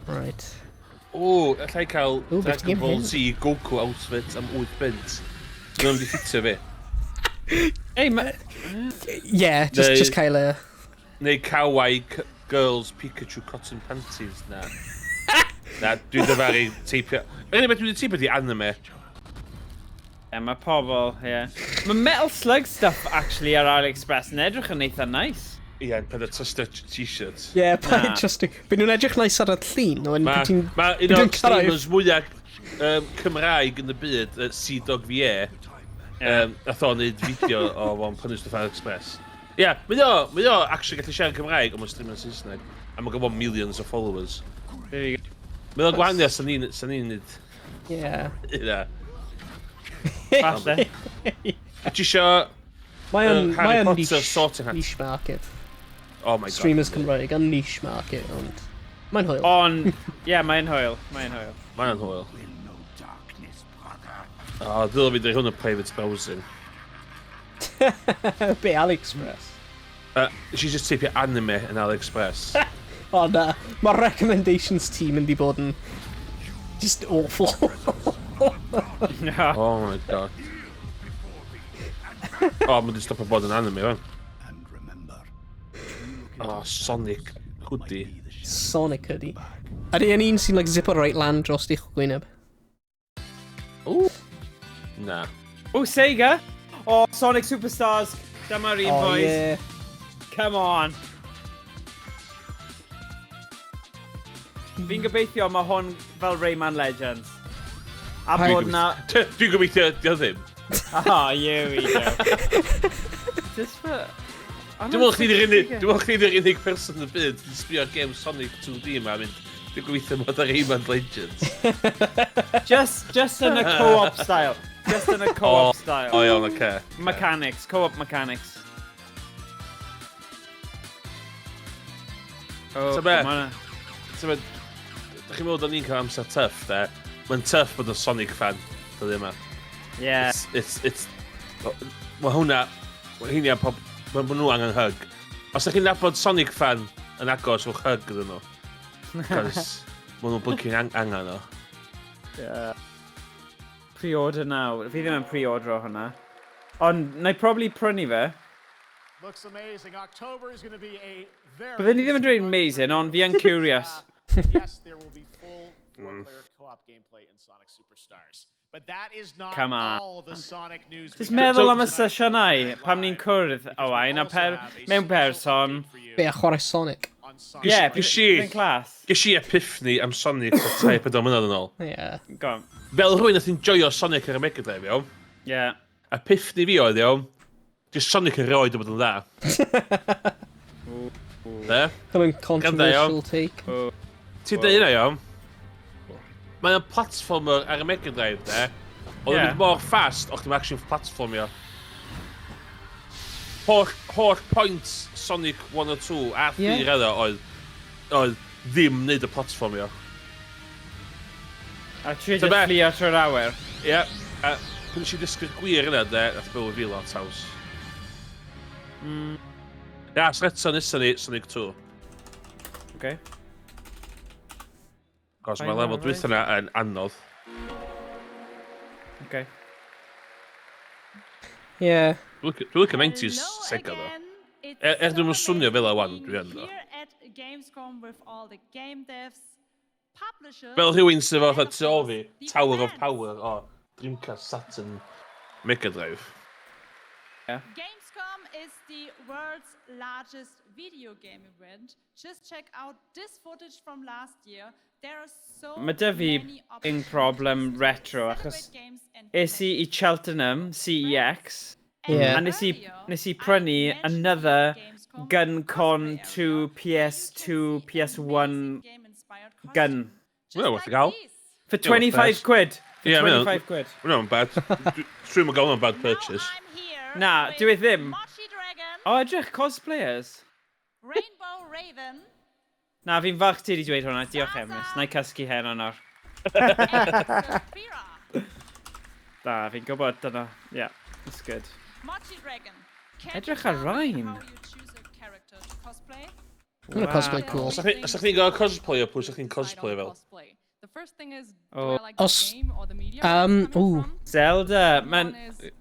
Right. O, allai cael Ww, beth Dragon ti'n Ball hyn? Z Goku outfit am 8 bunt. Dwi'n mynd i ffitio fi. Ei, ma... Yeah, just, just cael y... Neu Kawaii Girls Pikachu Cotton Panties, na. Na, dwi'n dyfaru teipio. Yr unig beth dwi'n teipio di anime. Yeah, mae pobl, ie. Yeah. Mae Metal Slug stuff, actually, ar AliExpress yn edrych yn eitha nice. Ie, yn peth o trystio t-shirts. Yeah, paid Na. trystio. Byd nhw'n edrych nice ar y llun, ond Mae pryd ti'n... ma pryd un o'r ti'n cyrraedd- streamers mwyaf Cymraeg yn y byd, Sea Dog VA, nath o wneud fideo o fo'n prynu stwff AliExpress. Ie, yeah, mae o actually gallu siarad Cymraeg, ond mae'n streamio'n Saesneg. A mae'n gyfo millions o followers. There you go. Mae o'n gwahaniaeth, sa'n ni'n sa ni'n neud Yeah. hynna. Falle. Ti isio Mae o'n Harry mae o'n Potter niche, sorting hat? niche market. Oh my god. Streamers Cymraeg yn niche market, ond... Mae'n hwyl. Ond, ie, yeah, mae'n hwyl. Mae'n hwyl. Mae'n hwyl. O, ddylai fi dweud hwn yn private browsing. Be AliExpress? Nes i just teipio anime yn AliExpress. O na, mae'r recommendations team yn di bod yn just awful. Oh my god. O, mae'n di stopio bod yn anime, fan. Oh, Sonic hoodie. Sonic hoodie. Ydy yn un sy'n like zipper right lan dros i'ch gwyneb? Ooh. Na. O, Sega! O, Sonic Superstars! Dyma'r un, Oh, boys. yeah. Come on! Fi'n gobeithio mae hwn fel Rayman Legends. A bod na... Dwi'n gobeithio, di o ddim. Ah, here we go. Just for... Dwi'n meddwl chdi 'di'r unig, dwi'n meddwl chdi 'di'r unig person yn y byd sy'n sbio ar game Sonic 2D yma a mynd, dwi'n gobeithio mod ar Rayman Legends. Just yn y co-op style. Just yn y co-op style. O iawn, oce. Mechanics, co-op mechanics. Oh, So be? come on. So be, dach chi'n meddwl da ni'n cael amser tough, de? Mae'n tough bod yn Sonic fan, dyddi yma. Yeah. It's, mae hwnna, mae hynny pob, mae nhw angen hug. Os ydych chi'n nabod Sonic fan yn agos, rhowch hug iddyn nhw. Cos mae nhw'n blinking angen o. Yeah. Pre-order now. Fi ddim yn pre-order o hwnna. Ond, na i probably prynu fe. Looks amazing. October is going to be a very Byddwn ni ddim yn dweud amazing, ond fi yn curious. yes, there will be full four-player co-op gameplay in Sonic Superstars. But that is not Come on. all the Sonic news. Just we got meddwl am y tonight. sesiynau pam ni'n cwrdd, Owain, a per, mewn person. Be, a chwarae Sonic? Ie, Ges i... bydd yn class. Ges i epiphany am Sonic o 3-4 mlynedd yn ôl. Yeah. Go on. Fel rhywun nath enjoyo Sonic ar y Mega Drive, iawn. Yeah. Epiphany fi oedd, iawn. Just Sonic erioed o bod yn dda. De? Hwnnw'n Gwrando, controversial iawn. take. Ti'n dweud hynna, iawn? Mae'n platformer ar y Mega Drive, de? Oedd yn Ie. mynd mor fast, o'ch ti'n actually platformio. Holl point Sonic 1 o 2 a 3 Ie. yeah. oedd, oedd ddim wneud y platformio. A trio just fflio trwy'r awyr. Ie, a pan nes i ddysgu'r gwir yna, de, nath bywyd fi lot haws. Ia, so eto nesa ni, Sonic 2. Okay. Cos mae lefel dwytha yna yn anodd. Okay. Yeah. Dwi'n licio 90s Sega, ddo. Er dwi'n yn swnio fel 'a wan, dwi yn ddo. Fel rhywun sydd fatha tu ôl fi, Tower of Power o Dreamcast, Saturn, Mega Drive. Yeah. Gamescom is the world's largest video game event. Just check out this footage from last year. There are so Mae 'da fi many un problem retro achos es i i Cheltenham, CEX, Yeah. a nes i prynu another GunCon 2 PS2 PS1 gun. Mae'n werth i gael. For Ie, werth 25 pres. quid. For Ie, 25 quid. Mae'n bad. Dwi'n mynd gael hwnna'n bad purchase. Na, dwi e ddim. O, edrych, cosplayers. Rainbow Raven. Na, fi'n falch ti wedi dweud hwnna. Diolch, Emrys. Na i cysgu heno nawr. Da, fi'n gwybod dyna. Yeah, it's good. Mochi Dragon. Can Edrych you ar tell me Rhain. how you choose a character to cosplay? I'm gonna cosplay cool. Os chdi'n gael cosplay o pwy sa chdi'n cosplay fel? The first thing is, do Oh. I like the Os- game or the media? Ooh. Zelda. Mae'n...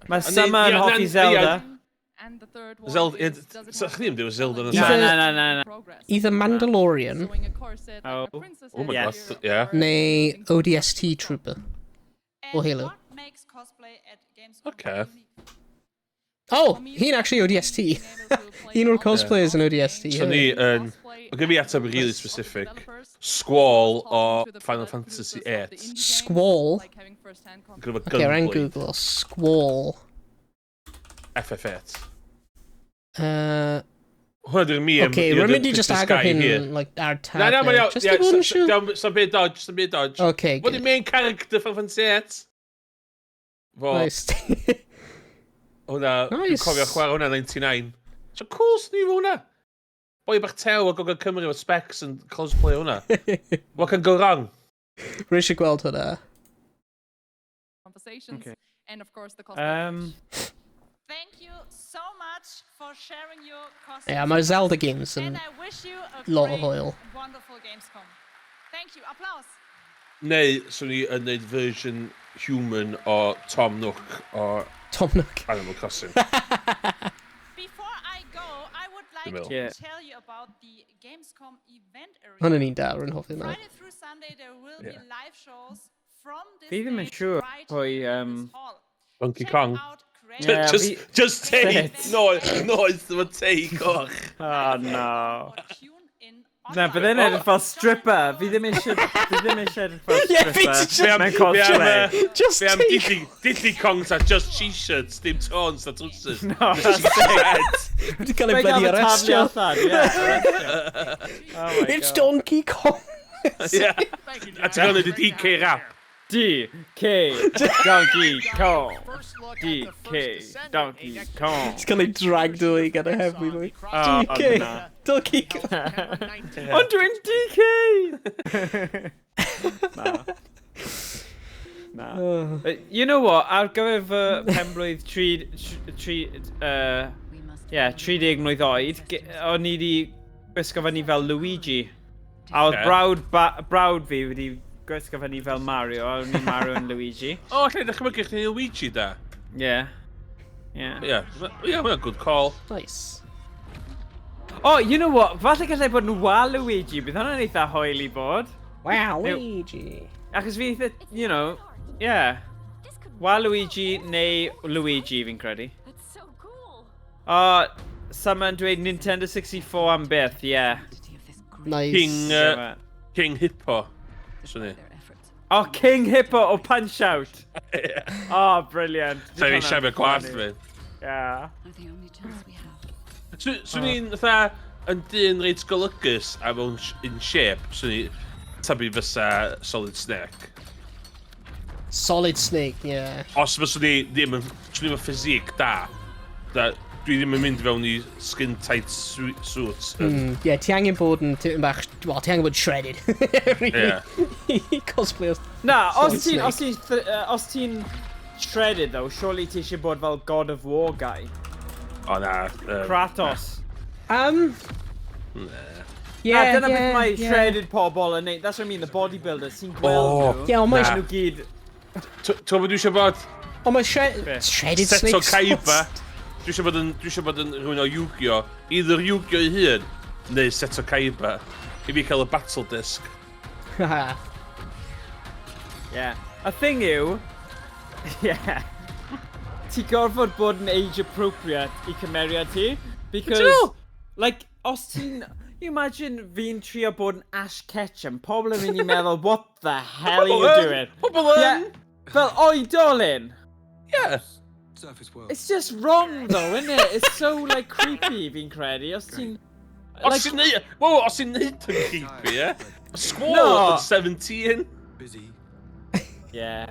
Mae A Summer yn ie, hoffi ie. Zelda. And the third one Zelda, is, does it sa have chdi ddim dweud Zelda Na, na na, na, na, na. Either Mandalorian sewing a corset, like Oh. a princess Oh my Yes. god, yeah. neu ODST Trooper. O Halo. What makes cosplay at Gamescom Okay. unique? Oh, hi'n actually ODST. Un o'r cosplayers yn ODST. So ni yn... Mae gen fi ateb really specific. Squall o Final Fantasy VIII. Squall. Gyda fo Okay, rhaid gunblade. Google. Squall. FF8. Hwnna di'r meme. Okay, you're rwy'n the mynd i just quickest agor guy hyn, here. like, ar tab. Na, na, mae'n iawn. Just i fod yn siŵr. Iawn, Sa'n byd dodge, sa'n byd dodge. Okay, Fo di good. main character Final Fantasy VIII. Fo, Nice. hwnna, dwi'n Nice. cofio chwarae hwnna 99. So cool swn i fo hwnna. Boi bach tew o Gogledd Cymru efo specs yn cosplay hwnna. What can go wrong? Rwy eisiau gweld hwnna. Conversations, Okay. and of course the cosplay. Thank you so much for sharing your costumes. Yeah, mae'r Zelda games yn And I wish you a lot o great hwyl. and wonderful Gamescom. Thank you. Applause. Neu, swn i yn neud version human o Tom Nook o Tom Nook. Animal Crossing. Before I go, I would like Dwi'n meddwl. to Yeah. tell you about the Gamescom event area. Hwnna'n un da, rwy'n hoffi hwnna. Friday through Sunday, there will be Yeah. live shows from this Fi ddim yn stage siŵr right pwy... here in this hall. Donkey Check Kong. out creative Yeah, just, fi- just take. Sut? No, no, it's the take coch. Oh, no. or tune in Na, bydde'n edrych fel stripper. Fi ddim eisiau... Fi ddim eisiau edrych fel Yeah, fi stripper. just- Mewn cosplay. Just Be am take. Diddy Kong ta just t-shirts, dim tons na trowsus. No, Just that's t-shirts. Wedi cael ei Fe gael bloody y taflu arrestio. allan, ie. arrestio. Oh my It's God. Donkey Kong. Yeah. A ti'n gwneud y DK rap. D K Donkey Kong. D K Donkey Kong. It's cael ei dragged away gan y heddlu. mwy. Oh, DK. na. Donkey Kong. Ond dwi'n DK! Na. Na. You know what, ar gyfer fy penblwydd tri, tri, yeah, 30 mlwydd oed, o'n i wedi gwisgo fyny fel Luigi. A oedd Ocê. brawd, brawd fi wedi gwisgo fyny fel Mario, a o'n i Mario yn Luigi. O, allai ddechmygu chdi Luigi da. Yeah. Yeah. Ie, ie, hwnna'n good call. Nice. Oh, you know what? Falle gallai bod yn Waluigi. Bydd hwnna'n eitha hwyl i bod. Wow, Neu- Luigi. Achos fi eitha, you know, yeah. Waluigi neu Luigi fi'n credu. O, someone dweud Nintendo 64 am byth, yeah. Nice. King Hippo. Swn i. Oh, King Hippo o Punch Out. Oh, brilliant. Sa fi siafio gwallt fi. Yeah. Swn i'n fatha yn dyn reit golygus a mewn in shape, swn i tabu fysa Solid Snake. Solid Snake, yeah. Os fyswn i ddim yn, swn i efo physique da, da, dwi ddim yn mynd fewn i skin tight suits. Yeah, ti angen bod yn tipyn bach, well, ti angen bod shredded. Really. Yeah. Cosplay as Na, os Solid ti'n os Snake. ti'n os ti'n shredded though, surely ti eisiau bod fel God of War guy. O na. Kratos. Na. Yeah, Na, dyna yeah, beth mae yeah. shredded pobl yn neud. That's what I mean, the bodybuilders, ti'n gweld Oh, nhw. Yeah, ond mae- Maen nhw gyd. Ti'n gwybod dwi eisiau bod? Ond mae shredded Seto Snake Kaiba. Dwi eisiau bod yn, dwi eisiau bod yn rhywun o Yu-Gi-Oh! Either Yu-Gi-Oh! ei hun, neu Seto Kaiba. I fi cael y battle disc. Yeah. Y thing yw, yeah, ti gorfod bod yn age appropriate i cymeriad ti. Because, Ydw? like, os ti'n... You imagine fi'n trio bod yn Ash Ketchum, pobl yn mynd i meddwl, what the hell are you Pobl yn! doing? Pobl yn! Yeah, fel oedolyn! Yeah. Surface world. It's just wrong though, isn't it? It's so, like, creepy fi'n credu. Os ti'n... Os ti'n neud... Wow, os ti'n neud yn creepy, ie? Squall No. yn 17. Busy. Yeah.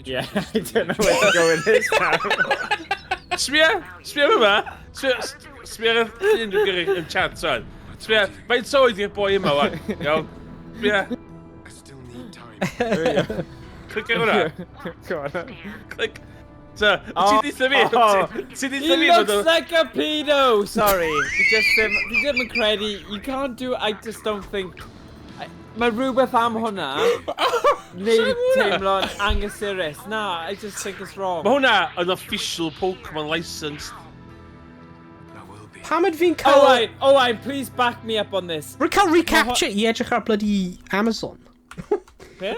Yeah, I don't know where to go with this now. Sbia, sbia yma. Sbia, sbia ar y llun dwi'n gyrru yn chat, son. Sbia, faint oed i'r boi yma, wan. Iawn. Sbia. Clic ar hwnna. Go on. Clic. So, ti'n deutha fi? Oh. Ti'n He deutha fi? looks like a pedo! Sorry. Fi just ddim, fi ddim yn credu, you can't do, I just don't think... Mae rhywbeth am hwnna, neu teimlo'n angysurus. Na, I just think it's wrong. Mae hwnna yn official Pokemon licensed. Pam ydw fi'n cael... Owain, Owain, please back me up on this. Rwy'n cael recapture i edrych ar bloody Amazon. Be?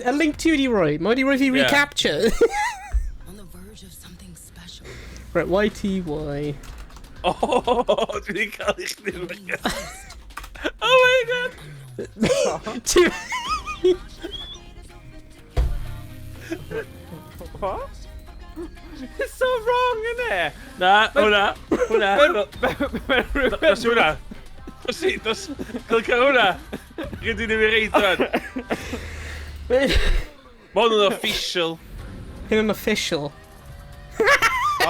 Y link ti wedi rhoi, mae wedi rhoi fi Yeah. recapture. On the verge of something special. Right, YTY. Oh, dwi wedi cael eich ddim. Oh my god! Ti... What? It's so wrong, isn't it? Na, hwnna, hwnna. Mae rhywbeth... Dos i hwnna. Dos i, dos. Clic ar hwnna. Rydyn ni'n reid rwan. Mae hwn yn official. Hyn yn official.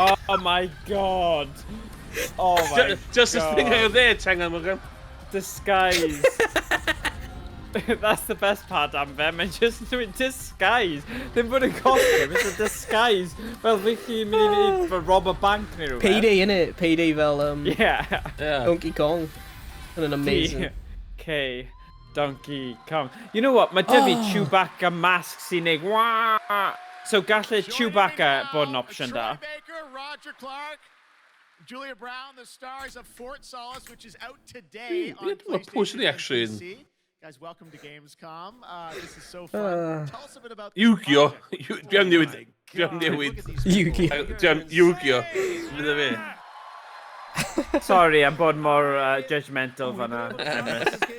Oh my god. Oh my Just this god. thing ar y dde, hang on, Morgan. Disguise. That's the best part am fe, mae'n just doing disguise. Ddim bod yn costume, it's a disguise. Fel fi chi'n mynd i wneud for rob a bank neu rhywbeth. Payday, innit? Payday fel, Yeah. Yeah. Donkey Kong. Yn an amazing. K. Donkey Kong. You know what, mae dy fi Oh. Chewbacca mask sy'n neud wah. So gallai Chewbacca bod yn option da. Baker, Roger Clark, Julia Brown, the stars of Fort Solace, which is out today on Ie, dwi'n meddwl pwy sydd PlayStation wedi and actually yn... PC. Guys, welcome to Gamescom. This is so fun. Tell us a bit about this Yu-Gi-Oh! project. Dwi am newid. Dwi am newid. Yu-Gi-Oh! Dwi am Yu-Gi-Oh! Fydd fi. Sorry am bod mor judgmental fan'na.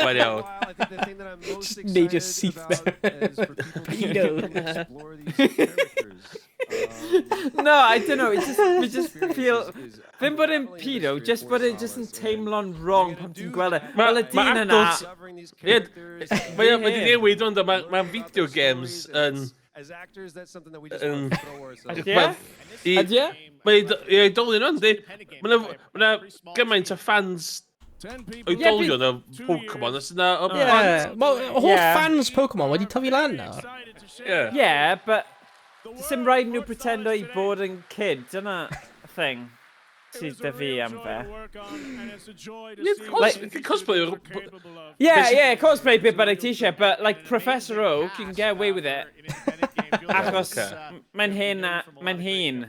Mae'n iawn. I think the thing that I'm most Just neud your excited syth about there. is for people to Pedo. explore these characters. No, I don't know, it just, we just feel... Ddim bod yn pedo, just bod e just yn teimlo'n wrong pan ti'n gweld e. Fel y Ma' dyn yna... adults- Ie, mae o wedi newid ond mae video games yn... As actors, that's something that we just yn want to throw ourselves. Ydy e? Ydy e? Mae i oedolion ond, di. Mae 'na gymaint o fans oedolion o Pokemon os yna o Yeah. plant. Well, holl Yeah. fans Pokemon wedi tyfu lan nawr. Yeah. Yeah, but... Sim rhaid nhw pretendo i bod yn kid, dyna thing sydd dy fi am fe. Ie, Cosplay o'r... Yeah, cosplay bit bynnag ti eisiau, but like Professor Oak, you can get away with it. Achos Okay. mae'n hen, mae'n hen.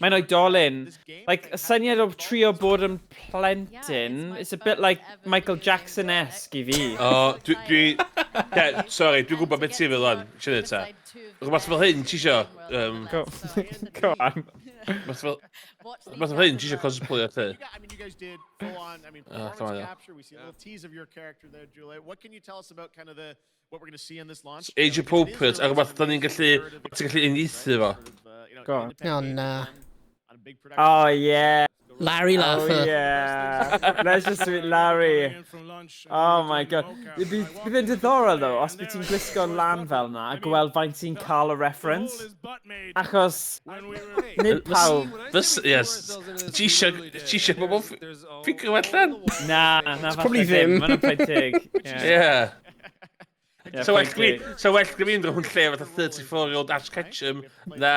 Mae'n oedolyn. Like, y syniad o trio bod yn plentyn, it's a bit like Michael Jackson-esque i fi. O, dwi... Yeah, sorry, dwi'n gwybod beth ti'n fel on. Si'n ta. Rhywbeth fel hyn, ti isio... Go, go on. Rhywbeth fel... Rhywbeth fel hyn, ti isio cosplay o lle. I mean, you guys did full on. I mean, Ah, performance come on, yeah. capture. We see a little tease of your character there, Julia. What can you tell us about kind of the what we're going to see in this launch? Age appropriate, a rhywbeth da ni'n gallu... Ti'n gallu uniaethu fo. Go on. Oh, na. Oh, yeah. Larry Oh, Laffer. yeah. Let's just do it, Larry. Oh my god. Bydd yn diddorol though, os bydd ti'n gwisgo lan fel na a gweld faint ti'n cael y reference. Achos, nid pawb. Fys, yes. Ti isio bobl ffigur allan? Na, na falle probably ddim. Mae'n pwynt teg. Yeah. Yeah, So well point gwi, teg. so well gwi fynd rhwng lle fatha 34-year-old Ash Ketchum na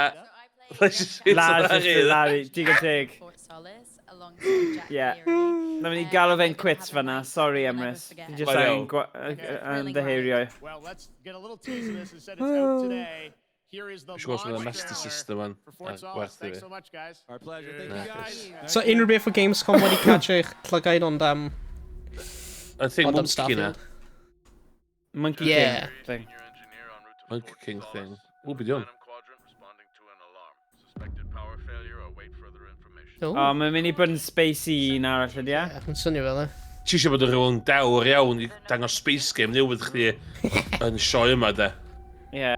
Leisure Suit Lad, Larry. Larry, digon teg. Fort Solace alongside Jack Yeah. Leary. Na mynd i galw fe'n quits fan'na. Sorry, Emrys. Fi just Mae angen iawn. ymddiheurio. Well, let's get a little taste of this. Instead, it's out today. Here is the Siwr os launch mae'n Master trailer System yn for Fort Solace. werth i Thanks fi. so much, guys. Our pleasure. Thank you, guys. So unrhyw beth o Gamescom wedi catch eich llygaid ond am... Y thing Ond am monkey na. Starfield. Monkey Yeah. King thing. Monkey King thing. O, beth yw? Oh. O, mae'n mynd i bod yn spacey un arall ydy e? Yn swnio fel e. Ti eisiau bod yn rhywun dewr iawn i dangos space game newydd chdi yn sioe yma, de. Yeah.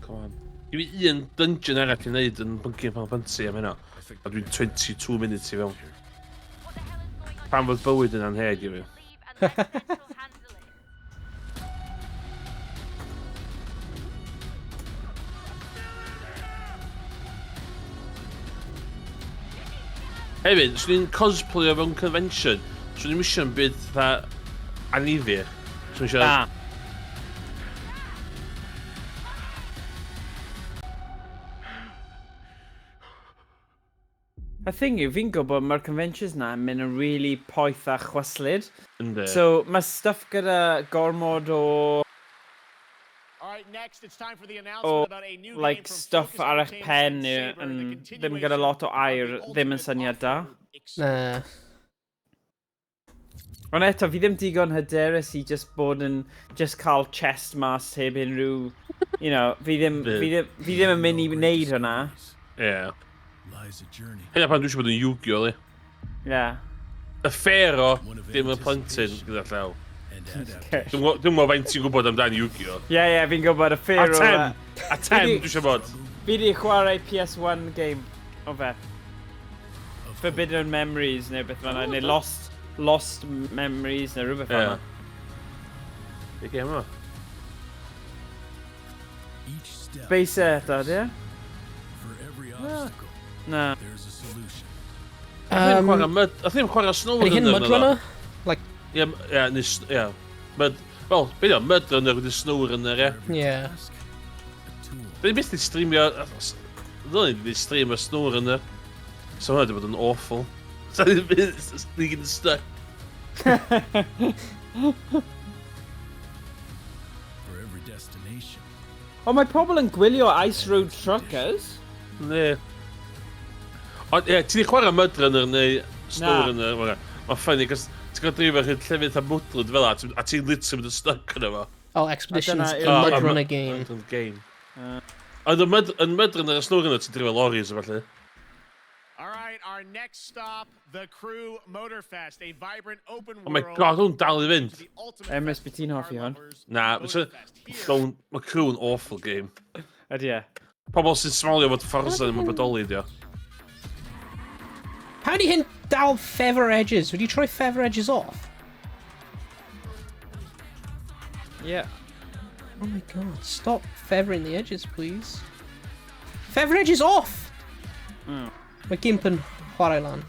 Come on. Dwi un dungeon arall i wneud yn Bunky Final Fantasy am hynna. A dwi'n 22 minutes i fewn. Pam fod bywyd yn anheg i fi. Hefyd, swn i'n cosplayo mewn convention. Swn i'n misio yn byd fatha anifir. Swn i'n isio... Na. Y thing yw, fi'n gwybod mae'r conventions na yn mynd yn really poeth a chwyslyd. Yndi. So mae stuff gyda gormod o, All right, next it's time for the o announcement about a new like, game from stuff Focus ar eich Entertainment pen and neu Saber, yn the ddim gyda lot o air, ddim yn syniad da. Na. Ond eto, fi ddim digon hyderus i just bod yn, just cael chest mas heb unrhyw, you know, fi ddim, fi ddim, fi ddim yn mynd i wneud hwnna. Ie. Hynna pan dwi eisiau bod yn Yu-Gi-Oh, li. Yeah. Y Pharaoh, dim y plentyn gyda llaw. Okay. Dwi'n gwybod faint ti'n gwybod amdan Yu-Gi-Oh! Ie, ie, fi'n gwybod y A Pharaoh. 10! A 10 dwi eisiau bod. Fi di chwarae PS1 game o fe. Forbidden Memories neu beth fel 'na, neu Lost Memories neu rhywbeth fel Ie. 'na. Be gêm yma? Space eto, ie? Na. A ddim chwarae Mud... A ddim chwarae Snow Ydy hyn Runner Mud Runner? Like, Ie, ie, nes... Ie. Mud... Wel, be di o? Mud Runner wedi Snow Runner, ie. yeah. Dwi byth di streamio... Ddylwn ni wedi streamio Snow Runner. So hwnna wedi bod yn awful. So ni gyd yn stuck. For every destination. Ond mae pobl yn gwylio Ice Road Truckers. Ne. Ond ie, ti di chwarae Mud Runner neu Snow Na. Runner? Mae'n funny, cos ti'n cael dreifio hyd llefydd a mwdlyd fel 'a, a ti'n literally mynd yn stuck yna fo. Oh, Expeditions, dyna a yw- Mud Oh, a Runner game. Mud Runner game. Ond yn Mud Runner a Snow Runner, ti'n dreifio lorries a falle. All right, our next stop, the Crew Motorfest, a vibrant open Oh my world. god, hwn dal i fynd. Emrys, beth ti'n hoffi hwn? Na, don't, mae Crew yn awful game. Ydy e. Pobl sy'n smalio fod Forza ddim yn bodoli, dio. How do you hyn dal feather edges? Would you try feather edges off? Yeah. Oh my god, stop feathering the edges, please. Feather edges off! Mae Gimp yn chwarae lan.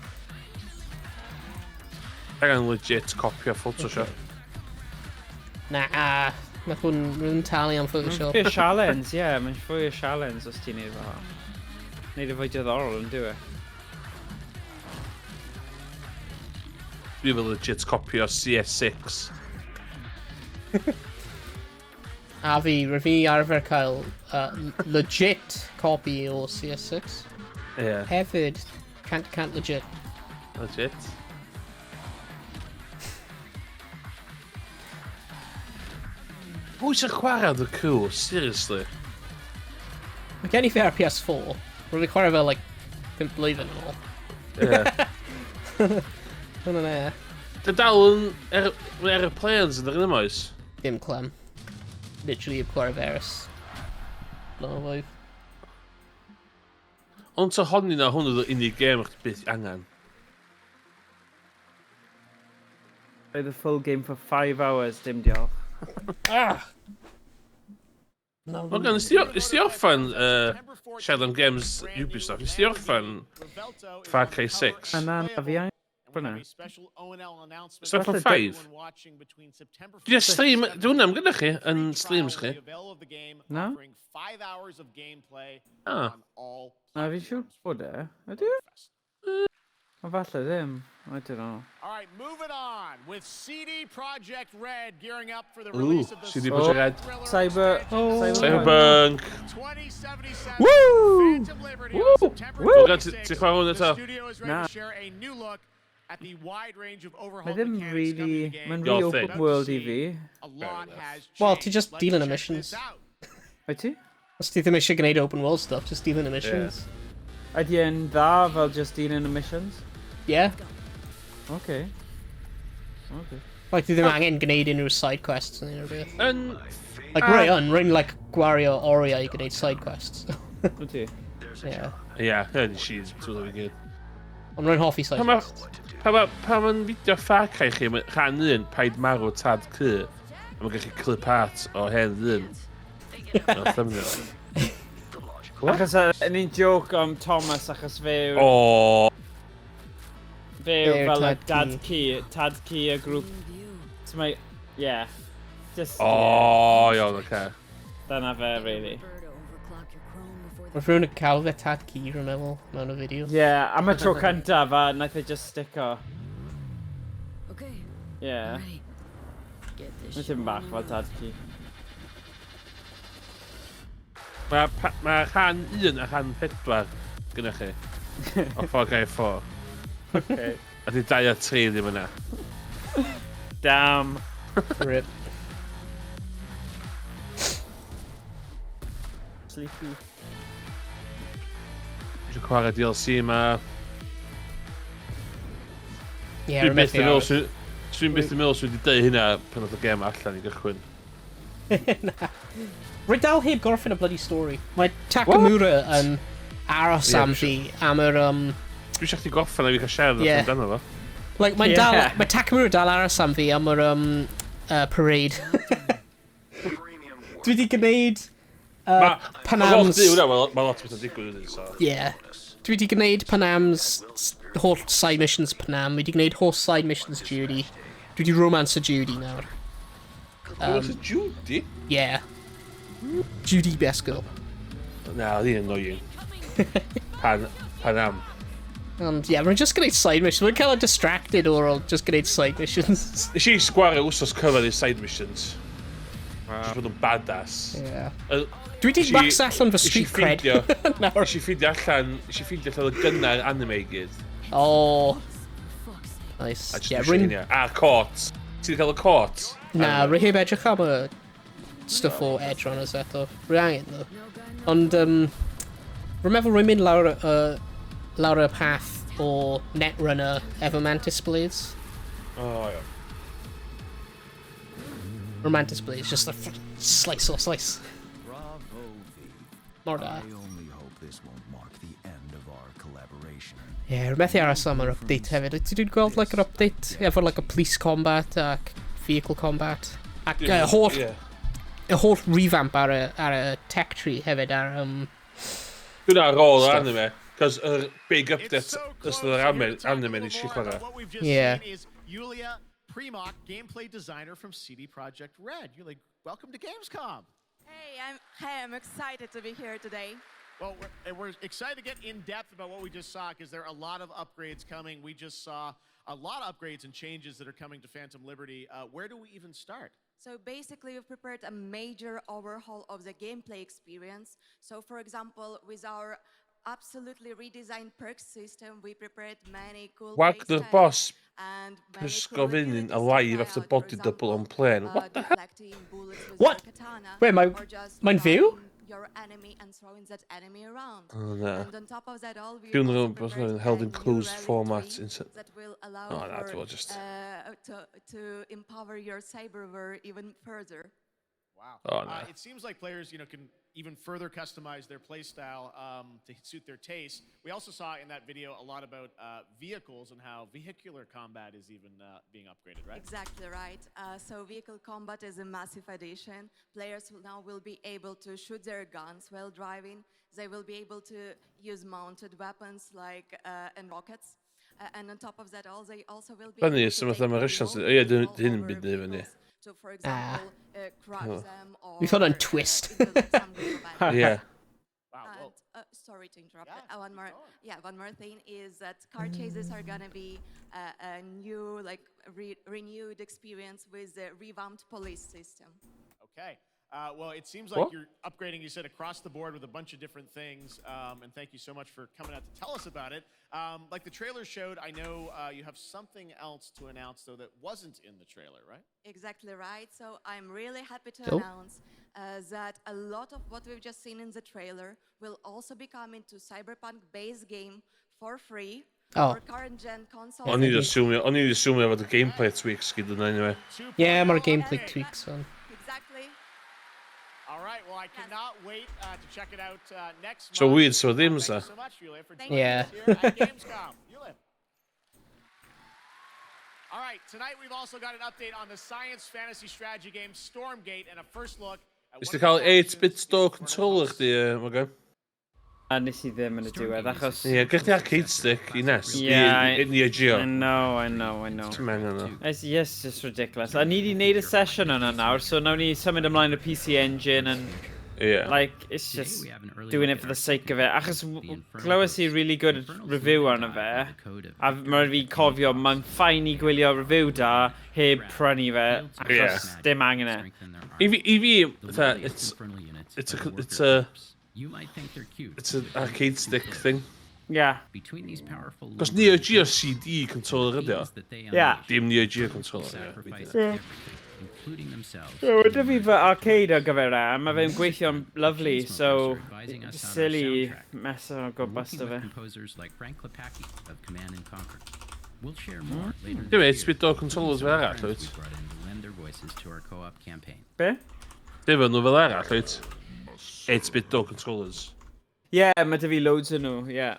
Angen legit copio Photoshop. Na, mae hwn rhywun talu am Photoshop. Fwy o sialens, ie. Mae'n fwy o sialens os ti'n neud fel. Neud e fwy diddorol yn dyw e. Dwi fel legit copio CS6. A fi, rwy fi arfer cael legit copy o CS6. Ie. Hefyd, cant legit. Legit. Pwy sy'n chwarae The Crew? Seriously? Mae gen i fi ar PS4. Rwy'n fi chwarae fel, like, 5 blwyddyn yn ôl. Ie. Hwna'n e. Dy dal yn aeroplanes yn yr un yma oes? Dim clem. Literally heb chwarae fe ers blynyddoedd. Ond ta honni na hwn oedd yr unig gêm o'ch byth angen. Play the full game for 5 hours, dim diolch. Ah! Morgan, nes ti orffan siarad am games Ubisoft, nes ti orffan Far Cry 6? Na, na, fi angen hwnna. Nes ti orffan 5? Dwi'n stream, di hwnna am gyda chi, yn streams chi? Na? Ah. Na, fi'n siŵr bod e. Ydy e? Ond falle ddim. I don't know. All right, moving on with CD Projekt Red gearing up for the Ooh, release of the CD Projekt Red. Cyber... Cyberpunk. 2077 Woo! Phantom Liberty Woo! on September Woo! 26th. Ti'n chwarae hwn The eto? studio is ready Na. to share a new look at the wide range of overhaul Mae ddim mechanics coming to the really... game. Mae'n Your really thing. open world i fi. A lot has Wel, ti changed. just Let's dilyn y check missions. this out. Wyt ti? Os ti ddim eisiau gwneud open world stuff, just dilyn y missions. Ydy e'n dda fel just dilyn y missions? Yeah. Okay. Okay. Like, ti ddim angen gwneud unrhyw side quests neu unrhyw beth. Yn... Like, rwy yn, rwy'n like gwario oriau i gwneud side quests. Wyt ti? Yeah. Ie, yeah, nes i dwi'n i gyd. Ond rwy'n hoffi side Pan ma- quests. Pan ma'n fideo Far Cry chi, ma' rhan un, paid marw tad cu, a mae'n gallu clip art o hen ddyn. Mewn thumbnail. Achos ni'n joke am Thomas achos fe yw... O! Fe yw Fe yw'r fel y tad dad cu, tad cu y grŵp. So mae... Yeah. Just... O, iawn, oce. Dyna fe, really. Mae rhywun yn cael fe tad cu, rwy'n meddwl, mewn y fideo. Yeah, am y tro cyntaf a naeth e just sticko. Okay. Yeah. Get this Mae tipyn bach fel tad cu. Mae rhan 1 a rhan 4 gyda chi. O Far Cry 4. Okay. A di 2 a 3 ddim yna. Damn. Rip. Sleepy. Eisiau chwarae DLC yma. Ie, Dwi'n rwy'n byth methu yn meddwl aros. Dwi'n byth yn meddwl swn i wedi deud hynna pan oedd y gêm allan i gychwyn. Na. Rwy dal heb gorffen y bloody story. Mae Takamura yn aros Ie, am dwi fi, am yr... Dwi eisiau chdi gorffen a fi cael siarad Ie. amdano fo. Like, mae Ie. dal, mae Takamura dal aros am fi am yr parade. Dwi wedi gwneud Panam's... Mae lot o bethau'n digwydd wedyn, so... Yeah. Dwi wedi gwneud Panam's holl side missions Panam. Dwi wedi gwneud holl side missions Judy. Dwi wedi romance Judy nawr. Romance Judy? Yeah. Judy best girl. Na, oedd hi'n annoying. Pan am. And yeah, rwy'n just gwneud side missions. Rwy'n cael distracted or I'll just gwneud side missions. Nes i sgwario wsos cyfan i side missions. Just bod yn badass. Yeah. Dwi 'di max allan fy street cred. Nawr. Nes i ffeindio allan, nes i ffeindio allan y gynnar anime i gyd. Oh. Nice. A just Yeah, yeah, rwy'n... A court. Ti wedi cael y court? Na, rwy heb edrych am y stuff o Edge Runners eto. Rwy angen, though. Ond, rwy'n meddwl rwy'n mynd lawr y path o Netrunner efo Mantis Blades. O, ia. Or Mantis Blades, just a slice or slice. Bravo, V. Mor da. I only hope this won't mark the end of our collaboration. Ie, yeah, rwy'n methu aros am yr update hefyd. Wyt ti wedi gweld like, yr update efo like, y police combat ac vehicle combat? Ac Ie, holl, ie. y holl revamp ar y tech tree hefyd ar. Dwi'n ar ôl yr Stuff. anime, cos yr big update ystod yr anime nes i chwarae. What we've just Yeah. seen is Yulia Primock, gameplay designer from CD Projekt Red. Yulia, welcome to Gamescom. Hey, I'm excited to be here today. Well, we're excited to get in depth about what we just saw because there are a lot of upgrades coming. We just saw a lot of upgrades and changes that are coming to Phantom Liberty. Where do we even start? So basically, we've prepared a major overhaul of the gameplay experience. So for example, with our absolutely redesigned perks system, we prepared many cool Wagner playstyles boss and many Pysgo cool fyny abilities to alive try after out. For body double on example, plane. What the hell? deflecting bullets with What? your katana, Wait, or just mae'n fyw? grabbing your enemy and throwing that enemy around. Oh, na. And on top of that all, we Funeral also was prepared held a in new closed rally format tree in that will allow Oh, na, for, dwi'n just... to empower your cyberware even further. Wow. Oh, na. It seems like players can even further customize their playstyle to suit their tastes. We also saw in that video a lot about vehicles and how vehicular combat is even being upgraded, right? Exactly right. So vehicle combat is a massive addition. Players will now will be able to shoot their guns while driving. They will be able to use mounted weapons like and rockets. And on top of that, all they also will be Funny, able to so fatha take mae Russians... remote Ie, control dyn hyn yn over byd neu fyny. vehicles to, for example, crush Oh. them or We've hwnna'n twist. intercept some group of enemies. Ie. And, sorry to interrupt. One more, yeah, one more thing is that car chases are gonna be a new, like, renewed experience with the revamped police system. Okay. Well, it seems like What? you're upgrading, you said, across the board with a bunch of different things. And thank you so much for coming out to tell us about it. Like the trailer showed, I know you have something else to announce, though, that wasn't in the trailer, right? Exactly right. So I'm really happy to Oh. announce that a lot of what we've just seen in the trailer will also be coming to Cyberpunk base game for free Oh. for current gen consoles. O'n i'n assume, o'n i'n assume efo y gameplay tweaks gyda yna anyway. Yeah, mae'r gameplay tweaks on. Exactly. All right. Well, I cannot wait to check it out next So month. weird, so ddim Thank sa. you so much, Yulia, for Thank joining Yeah. us here at Gamescom. Yulia. All right. Tonight we've also got an update on the science fantasy strategy game Stormgate and a first look at Nes one ti of the cael factions 8-bit store controller chdi, Morgan? A nes i ddim yn y diwedd, achos... Ie, gych chi arcade stick i Nes. Yeah, I Neo Geo. I know, I know, I know. Ti'n meddwl yno. It's, yes, just ridiculous. A ni wedi wneud y sesiwn yna nawr, so nawn ni symud ymlaen y PC Engine and... Yeah. Like, it's just doing it for the sake of it. Achos glywes i really good review arno fe, a mae'n fi cofio, mae'n fine i gwylio review da heb prynu fe, achos Yeah. dim angen e. I fi, fatha, it's a You might think they're cute. It's an arcade stick thing. Yeah. Between these powerful Cos Neo Geo CD controller ydi o. Yeah. Dim Neo Geo controller. Ie. Sacrifice Yeah. everything, including themselves. So, gyda fi fy arcade ar gyfer e, a mae fe'n gweithio'n lovely, so silly mess o gwmpas Working da with fe. composers like Frank Klepacki of Command and Conquer. We'll share more later Dim this year, 8-bit door controllers fel including arall, some wyt? friends we brought in to lend their voices to our co-op campaign. Be? Dim nhw fel arall, wyt? 8-bit door controllers. Yeah, mae 'da fi loads o nhw, yeah.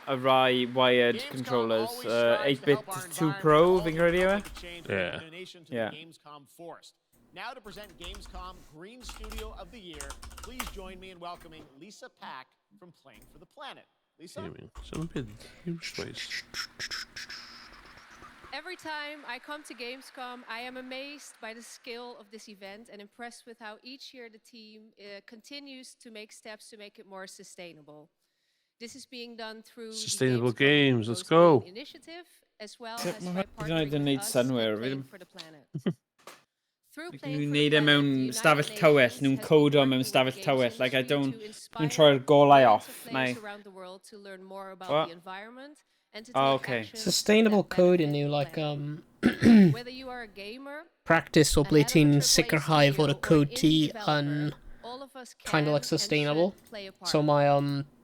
Y rai wired controllers, 8-bit 2 Pro, fi'n credu yw e? Yeah. Donation to Yeah. the Gamescom Forest. Now to present Gamescom Green Studio of the Year, please join me in welcoming Lisa Pack from Playing for the Planet. Lisa? Some bit huge place. Every time I come to Gamescom, I am amazed by the scale of this event and impressed with how each year the team continues to make steps to make it more sustainable. This is being done through the Sustainable Gamescom games, let's Goes go. Green initiative, as well Sut as ma' by hwnna 'di partnering gwneud with us at synnwyr, fi Playing ddim- for the Planet. Through Playing Nhw'n for the neud e Planet, mewn the United stafell tywyll, Nations nhw'n has been codo mewn working with stafell games tywyll. Like, I industry don't... to Nhw'n inspire troi'r golau millions off. of Neu... players around the world to learn more about What? the environment and to take Oh, okay. actions Sustainable that benefit code yn yw, the like, planet. Whether you are a gamer, practice o a ble head of a ti'n AAA sicrhau fod y studio, or an code indie ti developer, yn all of us kind can of like and should sustainable. play a part. So my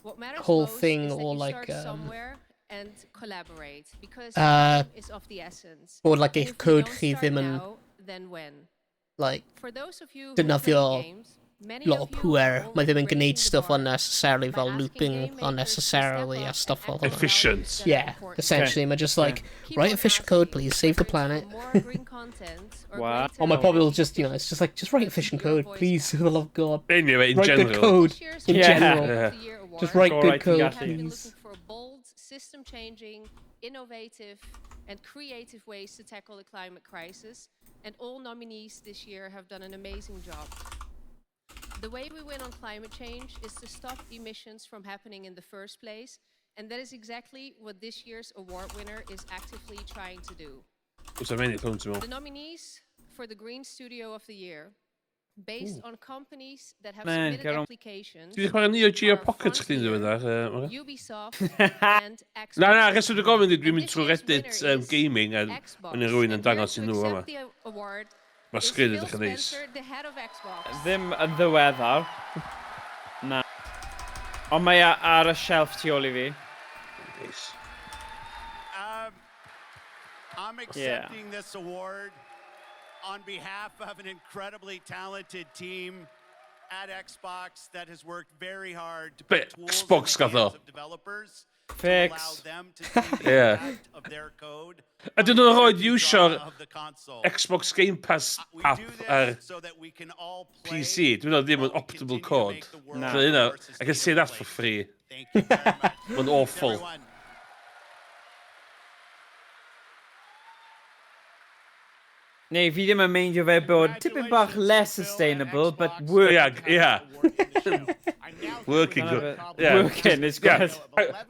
What matters whole most thing is that or you like start somewhere and collaborate because time is of the essence. bod like And eich if we code don't chi start ddim yn now, then when? like For those of you who play defnyddio games, many lot o of you are pŵer. Mae ddim already yn gwneud raising the stuff bar unnecessarily by fel asking looping game makers to step unnecessarily up a and stuff fel act on hwnna. Efficient. values that are Yeah, important. essentially, mae just like, Keep write on efficient code, asking please, save the for planet. more green content or Wow. greater Or my probably just, it's just like, just write efficient your code, voice please, for the love of God. Anyway, in Write good general. code, This year's in Yeah. general. Yeah. of the Year Just award, write Go good right, code, Gatti. have been please. looking for bold, system-changing, innovative, and creative ways to tackle the climate crisis, and all nominees this year have done an amazing job. The way we win on climate change is to stop emissions from happening in the first place, and that is exactly what this year's award winner is actively trying to do. Oes am ennill hwn, ti'n The meddwl? nominees for the Green Studio of the Year, based on companies that have Man, submitted get on. applications, Ti wedi chwarae Neo Geo are Pocket chdi'n Frontier, ddiweddar, Morgan? Ubisoft, and Xbox. Na, rheswm dwi'n gofyn di, dwi'n And mynd this trwy year's Reddit winner is gaming a Xbox. yn rhywun yn And here dangos to i nhw yma. accept the award Mae is sgrin Phil edrych yn neis. Spencer, the head of Xbox. Ddim yn ddiweddar. Na. Ond mae ar y shelf tu ôl i fi. Neis. I'm Yeah. accepting this award On behalf of an incredibly talented team at Xbox that has worked very hard to Be, put tools in Xbox the gath o. hands of developers to Fix. allow them to see the Ie. impact of their code Ydyn nhw'n rhoi iwsio'r of the console. Xbox Game Pass app ar PC? Dwi'n meddwl ddim yn optimal code. Na. So, you know, I can say that for free. Mae'n awful. Neu fi ddim yn meindio fe bod tipyn bach less sustainable, but work. Ia, ia. Working code. Yeah. Working is Yeah. good.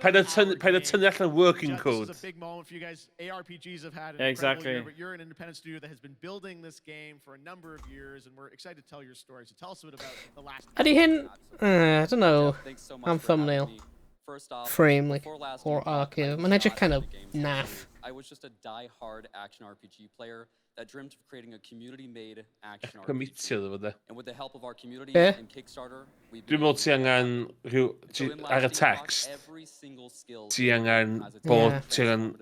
Paid â tynnu paid â tynnu allan working code. This is a big moment for you guys. ARPGs have had an Yeah, incredible exactly. year, but you're an independent studio that has been building this game for a number of years, and we're excited to tell your story. So tell us a bit about the last. Ydy hyn... I don't know. Thanks so much Am for having thumbnail. me. First off, Frame, like, before last or Epoch, I archive. was Mae'n edrych not kind in of the games naff. industry. I was just a die-hard action RPG player that dreamt of creating a community-made action RPG. Commitio iddo fo, de. And with the help of our community Be? and Kickstarter, we've Dwi'n meddwl ti angen rhyw... So ti- in Ar y Last Epoch, text, every single skill ti angen has its bod... Yeah. Ti angen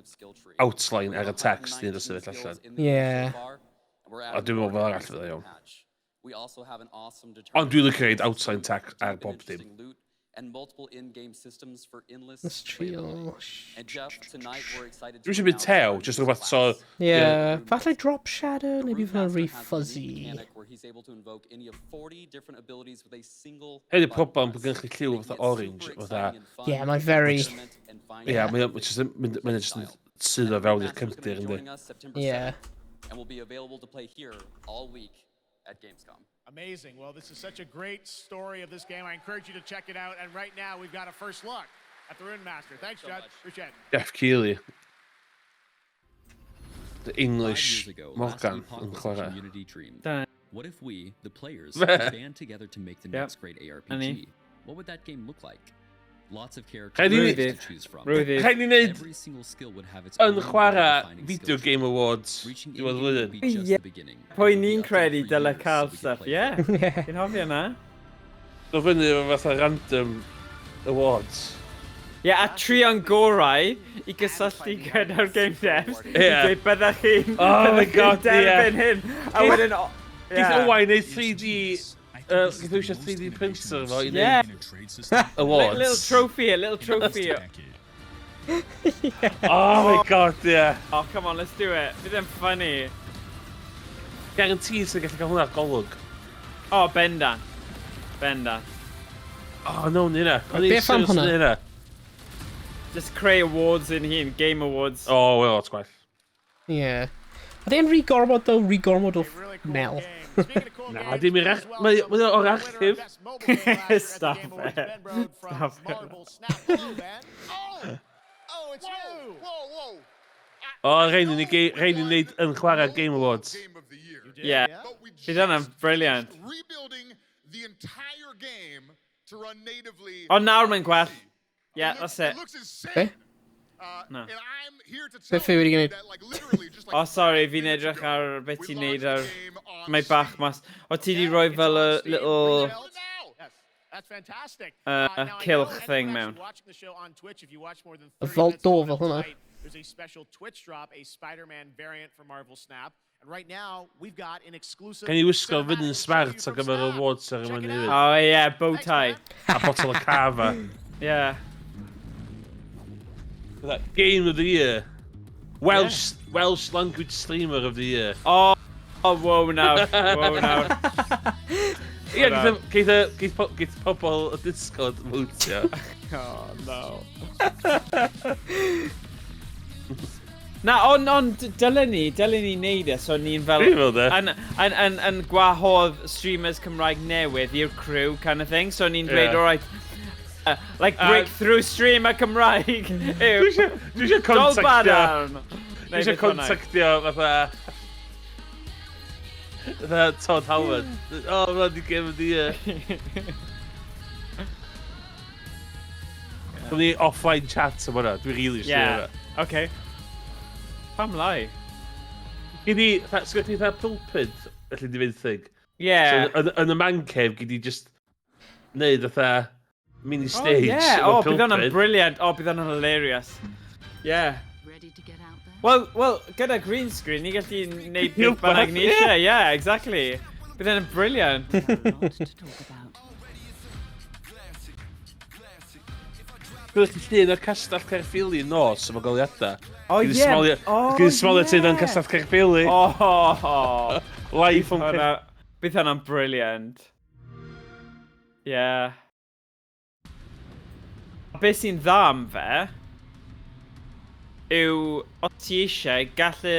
outline ar y text i ddod sefyll allan. in the game Yeah. so far, and we're A adding dwi'n meddwl more fel arall every fydda single iawn. patch. We also have an awesome Ond dwi'n licio reid outline text ar and bob dim. interesting loot and multiple in-game systems for endless Let's trio. playability. And Jeff, tonight we're excited Dwi'n to eisiau mynd announce tew, jyst rhywbeth so... Yeah, falle drop shadow, neu bydd hwnna'n rhy has a unique fuzzy. mechanic where he's able to invoke any of 40 different abilities with a single Hyn yw'r problem bod gennych chi lliw fatha orange, fatha... Yeah, mae'n very... Ie, mae'n jyst yn mynd mae'n jyst yn suddo fewn i'r cefndir, yndi. joining us September Yeah. 7th and will be available to play here all week at Gamescom. Amazing. Well, this is such a great story of this game. I encourage you to check it out. And right now, we've got a first look at the Rune Master. Thanks, Judd. Appreciate it. Jeff Keighley. The Five English years ago, Last Morgan Epoch yn was a chwarae. community dream. Da. What if we, the players, Fe. could band together to make the Yep. next great Na ni. ARPG? What would that game look like? Lots of characters Rhaid i to ni... choose from. Rwydd. Rhaid ni wneud Every single skill would have its yn own chwarae world-defining Video skill Game Awards Reaching diwedd endgame would flwyddyn. be just Ie. the beginning. Pwy ni'n credu dyle cael stuff, ie. Fi'n hoffi hwnna. Dod fyny efo fatha random awards. Ie, a trio'n gorau i gysylltu gyda'r game devs. Ie. I dweud byddech chi'n Oh my byddech chi'n God, ie. derbyn hyn. A wedyn... Geith ie. Owain neud 3D... Geith o eisiau 3D printer fo i Yeah. neud awards. Little trophy, a little trophy. Oh my God, yeah. Oh, come on, let's do it. Bydd e'n funny. Guarantee sy'n gallu cael hwnna ar golwg. Oh, bendant. Bendant. Oh, no, ni hynna. O'n i Beth am seriously hwnna? hynna. Just creu awards in hun, game awards. Oh, well, that's gwell. Yeah. Ydy e'n rhy gormod, though? Rhy gormod o mel. Na, dim i'r arch... Mae mae o o'r archif. Stop it. Stop it. Oh, it's you! Whoa, whoa. O, rhaid i ni rhaid i ni wneud yn chwarae Game Awards. Yeah. Bydd hwnna'n brilliant. Rebuilding the entire game to run natively. Ond nawr mae'n gwell. Yeah, that's it. Be? No. Beth fi wedi gwneud? Oh, sorry, fi'n edrych ar beth ti'n neud ar... Mae bach mas. O, ti di roi fel y little That's fantastic. Now, I know cylch anyone thing actually mewn. Watching the show on Twitch, if you watch more than Y 30 Vault minutes door of fel it hwnna. tonight, there's a special Twitch drop, a Spider-Man variant for Marvel Snap. And right now, we've got an exclusive. Can i wisgo fyny yn smart ar gyfer awards ceremony hefyd. Oh, yeah, bow tie. A bottle o cava. Yeah. Fatha, Game of the Year. Welsh, Welsh Language Streamer of the Year. Oh, oh whoa nawr. Whoa nawr. Ie, geith y- geith po- geith pobl y Discord votio. Oh, no. Na, ond, ond, dylen ni, dylen ni neud e, so ni'n fel... Dwi'n meddwl de. Yn, yn, yn, yn gwahodd streamers Cymraeg newydd i'r crew kind of thing, so ni'n dweud, Ie. alright, like breakthrough streamer Cymraeg yw... Dwi eisiau contactio... Dolbadarn! Dwi eisiau contactio fatha... Fatha Todd Howard. Oh, man, di Game of the Year. Gwni ni offline chat am hwnna. Dwi'n really eisiau Yeah, hwnna. okay. Pam lai? Gei di, fatha, sgwrs ti fatha pulpit, felly di fynd thing. Yeah. So, yn, yn y man cave, gei di just neud fatha mini stage. Oh, yeah. efo Oh, bydd hwnna'n pulpit. brilliant. Oh, bydd hwnna'n hilarious. Yeah. Ready to get out there? Wel, gyda green screen, ni gallu neud beth bynnag ni eisiau. Yeah, exactly. Bydd e'n brilliant. Byddwch chi llun o'r castell Caerffili nos efo goleuadau. Oh, Gyd i ie. smalio- Oh, Gyd i smalio ti ie. yn castell Caerffili. Oh, Live from Hwnna- Bydd hwnna'n brilliant. Yeah. Be sy'n dda am fe yw, os ti eisiau, gallu,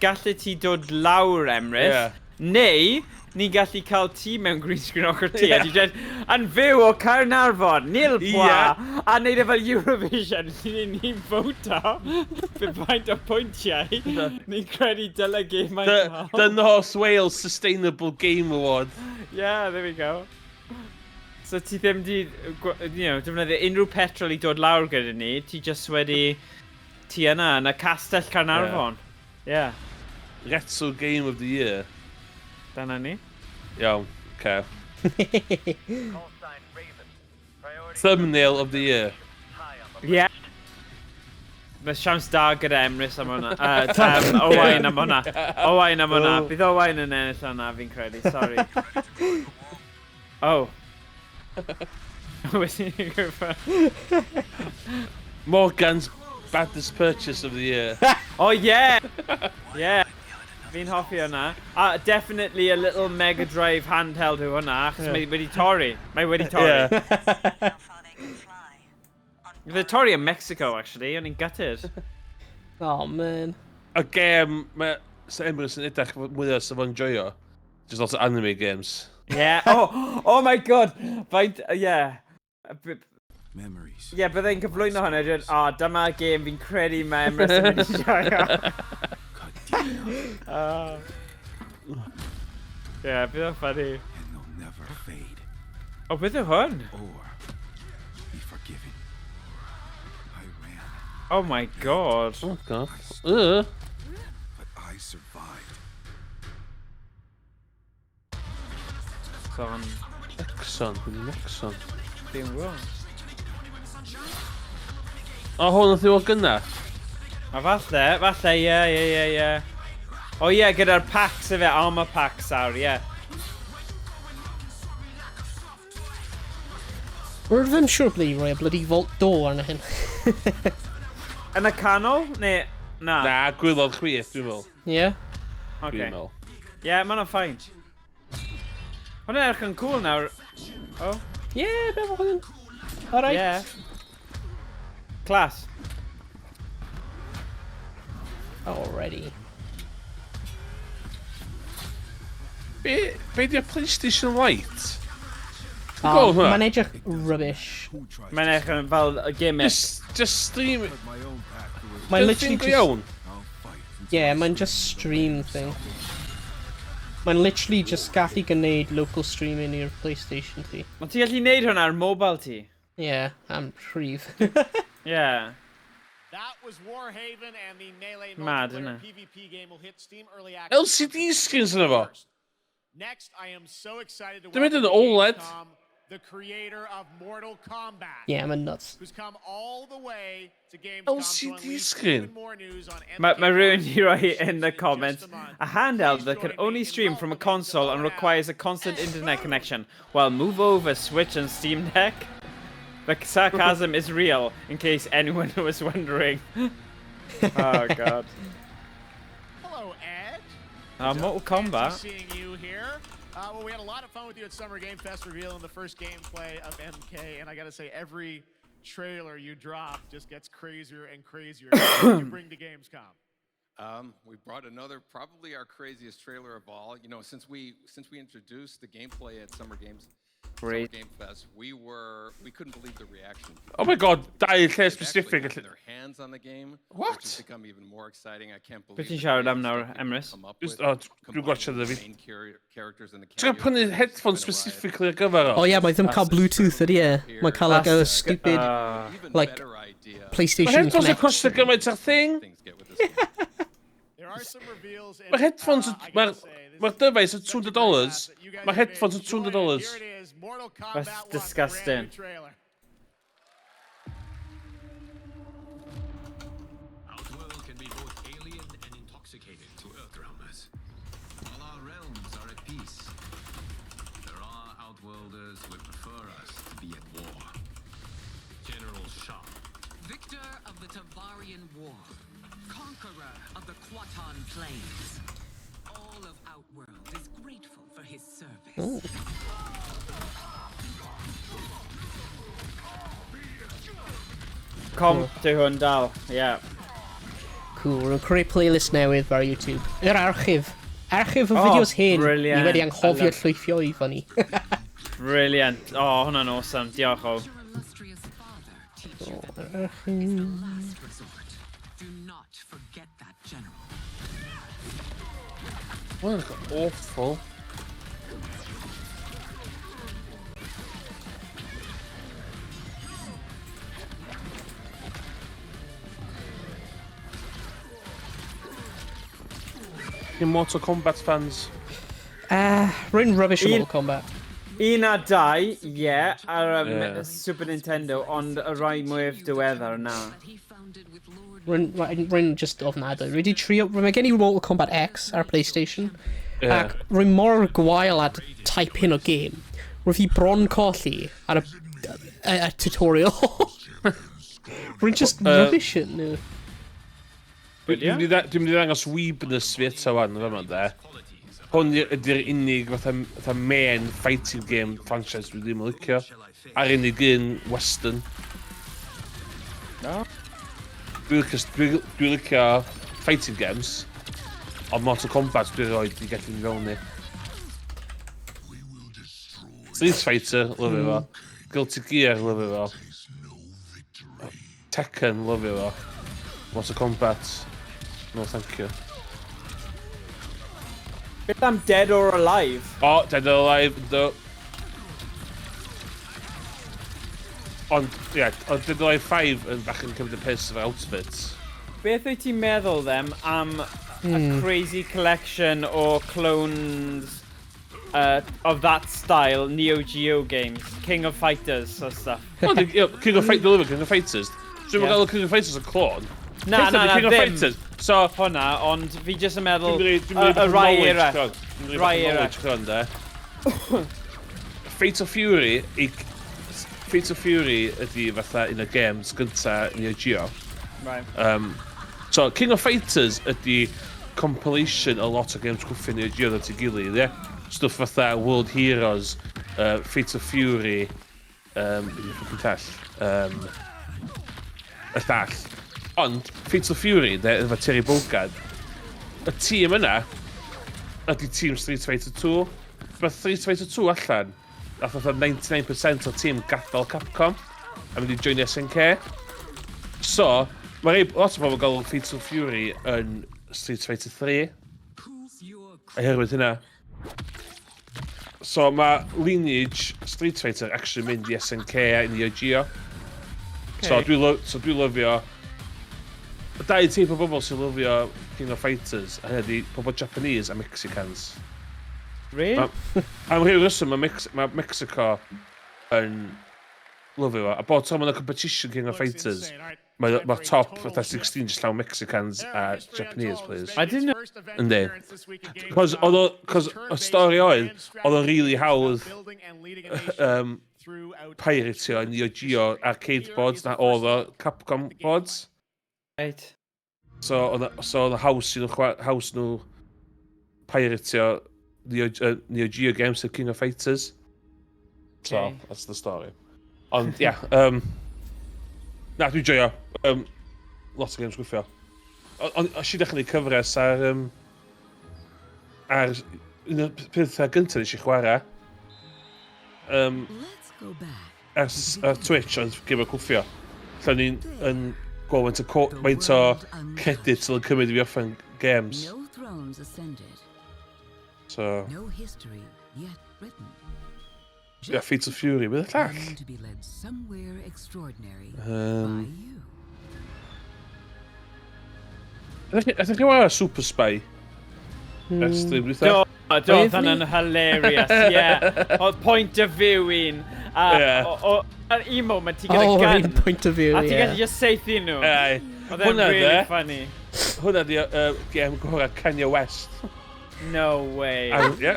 gallu ti dod lawr, Emrys, Ie. neu ni'n gallu cael ti mewn green screen ochr ti, a Ie. ti just yn fyw o Caernarfon, Neil Pwa, Ie. a neud e fel Eurovision, lle ni'n voto fe faint o pwyntiau ni'n credu dyle gemau The, cael. the North Wales Sustainable Game Award. Yeah, there we go. So ti ddim di, defnyddio unrhyw petrol i dod lawr gyda ni, ti just wedi, ti yna, yn y castell Caernarfon. Yeah. Retro Game of the Year. Dyna ni. Iawn, okay. Thumbnail of the Year. Yeah. Mae siawns da gyda Emrys am hwnna. Owain am hwnna. Owain am hwnna. Oh. Bydd Owain yn ennill hwnna, fi'n credu. Sorry. Oh. Wedi gwybod. Morgan's Baddest Purchase of the Year. Oh yeah! Yeah. Fi'n hoffi hwnna. A definitely a little Mega Drive handheld yw hwnna, achos Yeah. mae wedi torri. Mae wedi torri. Yeah. Fydd e torri yn Mexico, actually, o'n i'n gutted. Oh, man. A game mae Sir Emrys yn edrych mwyaf sef o'n joio. Just lots of anime games. Yeah. Oh, oh my god. Faint, yeah. Memories. Yeah, byddai'n cyflwyno hwnna, dweud, o, dyma gêm fi'n credu mae Emrys yn mynd i joio. Yeah, bydd o'n funny. And they'll never fade O, beth yw hwn? or be forgiven. I ran, Oh my god. Oh god. But I survived. Son. Exxon, dwi'n Exxon. Dwi'n gwybod. O, hwn oedd i weld gynna. A falle, falle, ie, ie, ie, ie. O ie, gyda'r packs efe, armor packs awr, ie. Rwy'n ddim siŵr ble i roi y bloody vault door arno hyn. Yn y canol, neu... Na. Na, gwaelod chwith, dwi'n meddwl. Ie? Okay. Dwi'n meddwl. Ie, yeah, ma' hwnna'n fine. Hwnna'n edrych yn cool nawr. Oh. Ie, be ma' hwn? Alright. Yeah. Class. Already. Be di'r PlayStation Lite? Oh, Dwi'n gweld hwnna. Mae'n edrych rubbish. Mae'n edrych yn fel y gimmick. Just stream... Mae'n Di'r literally thing go just... iawn? Yeah, mae'n just stream thing. Mae'n literally just gallu gwneud local streaming i'r PlayStation ti. Ond ti'n gallu neud hwnna ar mobile ti? Yeah, am prif. Yeah. That was Warhaven and the Melee Mad, multiplayer innit? PvP game will hit Steam Early Access. LCD screens yna fo. Next, I am so excited to Dwi'n mynd welcome yn to OLED. Gamescom the creator of Mortal Kombat. Yeah, mae'n nuts. Who's come all the way to Gamescom to LCD unleash screen. even more news on Mae ma rhywun i roi in the comments, a handheld that can only stream from a console and requires a constant internet connection. Well, move over Switch and Steam Deck. The sarcasm is real, in case anyone was wondering. Oh god. Hello, Ed. Mortal Kombat. Seeing you here. Well, we had a lot of fun with you at Summer Game Fest revealing the first gameplay of MK, and I gotta say, every trailer you drop just gets crazier and crazier. What did you bring to Gamescom? We brought another, probably our craziest trailer of all. You know, since we introduced the gameplay at Summer Games, Summer Great. Game Fest, we couldn't believe the reaction. Oh my god, dau lle They've actually specific. gotten their hands on the game, What? which has become even more exciting. I can't believe Beth ti'n the siarad am creative nawr, stuff people Emrys? come up Just, with, oh, dwi'n gwachio combining the dda fi. main characters and the Ti'n cael cameo prynu characters. headphones specifically ar gyfer o? Oh yeah, mae ddim cael Bluetooth ydi e. Mae'n cael like a That's- stupid, like, Mae PlayStation headphones yn Connect. costio gymaint ar thing. There are some reveals. And, Mae headphones... I gotta Mae'r say, this ma dyfais yn $200. Mae headphones yn $200. Here it is, Mortal Kombat That's 1, brand new disgusting. trailer. Outworld can be both alien Waton Plains. All of Outworld is grateful for his service. Ooh. Com, dwi hwn dal, ie. Cool, rwy'n creu playlist newydd ar YouTube. Yr archif. Archif o Oh, fideos hyn. Ni brilliant. wedi anghofio I love- llwythio i fyny. Brilliant. Oh, hwnna'n awesome. Diolch o. Illustrious father teach you that death is the last resort. Do not forget that, General. Hwnna'n awful. You Mortal Kombat fans. Rwy'n rubbish yn Un- Mortal Kombat. 1 a 2, ie, ar Ie. Super Nintendo, ond y rai mwyaf diweddar na. Rwy'n just ofnadwy. Rwy wedi trio... Mae gen i Mortal Kombat X ar PlayStation. Ie. Ac rwy'n mor gwael at type hyn o game. Rwy fi bron colli ar y tutorial. Rwy'n just rubbish yn nhw. Dwi'n mynd i ddangos weebness fi eto wan, yn fama, de. Hwn ydy'r unig fatha main fighting game franchise dwi ddim yn licio. A'r unig un western. No. Dwi'n licio fighting games, ond Mortal Kombat dwi'n rhoi i gallu mynd fewn i. Street Fighter, lyfio fo. Guilty Gear, lyfio fo. Tekken, lyfio fo. Mortal Kombat, no thank you. Beth am Dead or Alive? O, Dead or Alive, ynddo. Ond, ie, yeah, ond Dead or Alive 5 yn bach yn cymryd y piss efo outfits. Beth wyt ti'n meddwl them am a crazy collection o clones of that style Neo Geo games, King of Fighters or stuff? Wel, ie, King of Fighters, King of Fighters. Dwi'n Ie. gael King of Fighters yn clone. Na, Peth na, ydi na, King of ddim. Fighters. So, Hwnna, ond fi jyst yn meddwl Dwi'n mynd i y bach o rai knowledge, eraill. Con. Dwi'n mynd i Rai bach o eraill. knowledge, Con, de. Fatal Fury, Fatal Fury ydi fatha un o games gynta Neo Geo. Right. So, King of Fighters ydi compilation o lot o games cwffio Neo Geo at ei gilydd, ie? Stwff fatha World Heroes, Fatal Fury, beth yw'r fucking llall? Y llall. Ond, Fatal Fury, de, efo Terry Bogard, y tîm yna ydy tîm Street Fighter 2. Mae Street Fighter 2 allan, nath fatha 99% o'r tîm gadael Capcom a mynd i join SNK. So, mae rei, lot o bobl gael Fatal Fury yn Street Fighter 3. Oherwydd hynna. So mae lineage Street Fighter actually mynd i SNK a Neo Geo. So Okay. so dwi lyfio... Y dau teip o bobl sy'n lyfio King of Fighters, a hynny ydi pobl Japanese a Mexicans. Really? Am rhyw reswm, mae Mexico yn lyfio fo. A bod tro mae'n competition King of Fighters, mae top fatha 16 just llawn Mexicans a Japanese players. I didn't know. Yndi. Cos oedd o, cos y stori oedd o'n really hawdd piratio Neo Geo arcade boards na oedd o Capcom boards. Right. So oedd o haws i nhw, haws nhw piratio Neo Geo games of King of Fighters. So, Okay. that's the story. Ond, ia, yeah, na, dwi'n joio. Lot o games gwffio. Ond, os i ddechrau neud cyfres ar un o'r pethau gyntaf nes i chwarae. Let's go back. Ar Twitch oedd gêm o cwffio. Lle o'n i'n yn gweld faint o credit sydd yn cymryd i fi orffen games. No thrones ascended. So, No history yet written. yeah, Fatal Fury, bydd y llall. One to be led somewhere extraordinary by you. Ydych chi chwarae Super Spy? Ers stream dwytha? Do, do, Oedd oedd hwnna'n hilarious, yeah. Oedd point of view un. A, ar un moment, ti gyda Oh, gun. un point of view, A ti'n ie. gallu just saethu nhw. Aye. Oedd e'n Hwnna, really de. funny. Hwnna di game gorau Kanye West. No way. Yeah.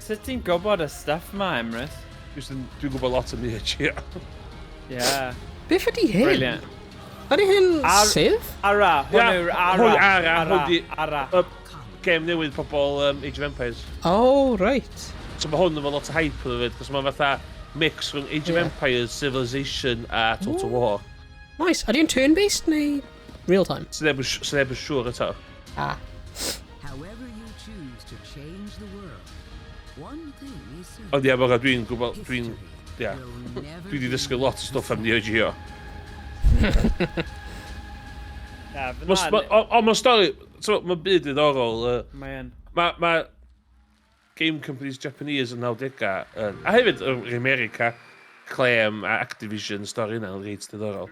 Sut ti'n gwybod y stuff ma, Emrys? Dwi'n gwybod lot am Neo Geo. Yeah. Beth ydi hyn? Brilliant. Ydy hyn Civ? Ara, hwn yw'r Ara. Hwn Ara, hwn di... Ara. Game newydd pobl Age of Empires. Oh, right. So mae hwn efo lot o hype iddo fyd, cos mae'n fatha mix rhwng Age of Empires, Civilization a Total War. Nice. Ydy yn turn-based neu real time? So neb yn siŵr eto. Ah. However you choose to change the world, one thing is certain. Ond ie, yeah, dwi'n gwybod, dwi'n... Ie. Dwi wedi dysgu lot o stwff am Neo Geo. Ond mae'n stori, so, mae'n byd diddorol. Mae'n. Mae game companies Japanese yn 90au, a hefyd yn America, Claim a Activision, stori yna yn reit diddorol.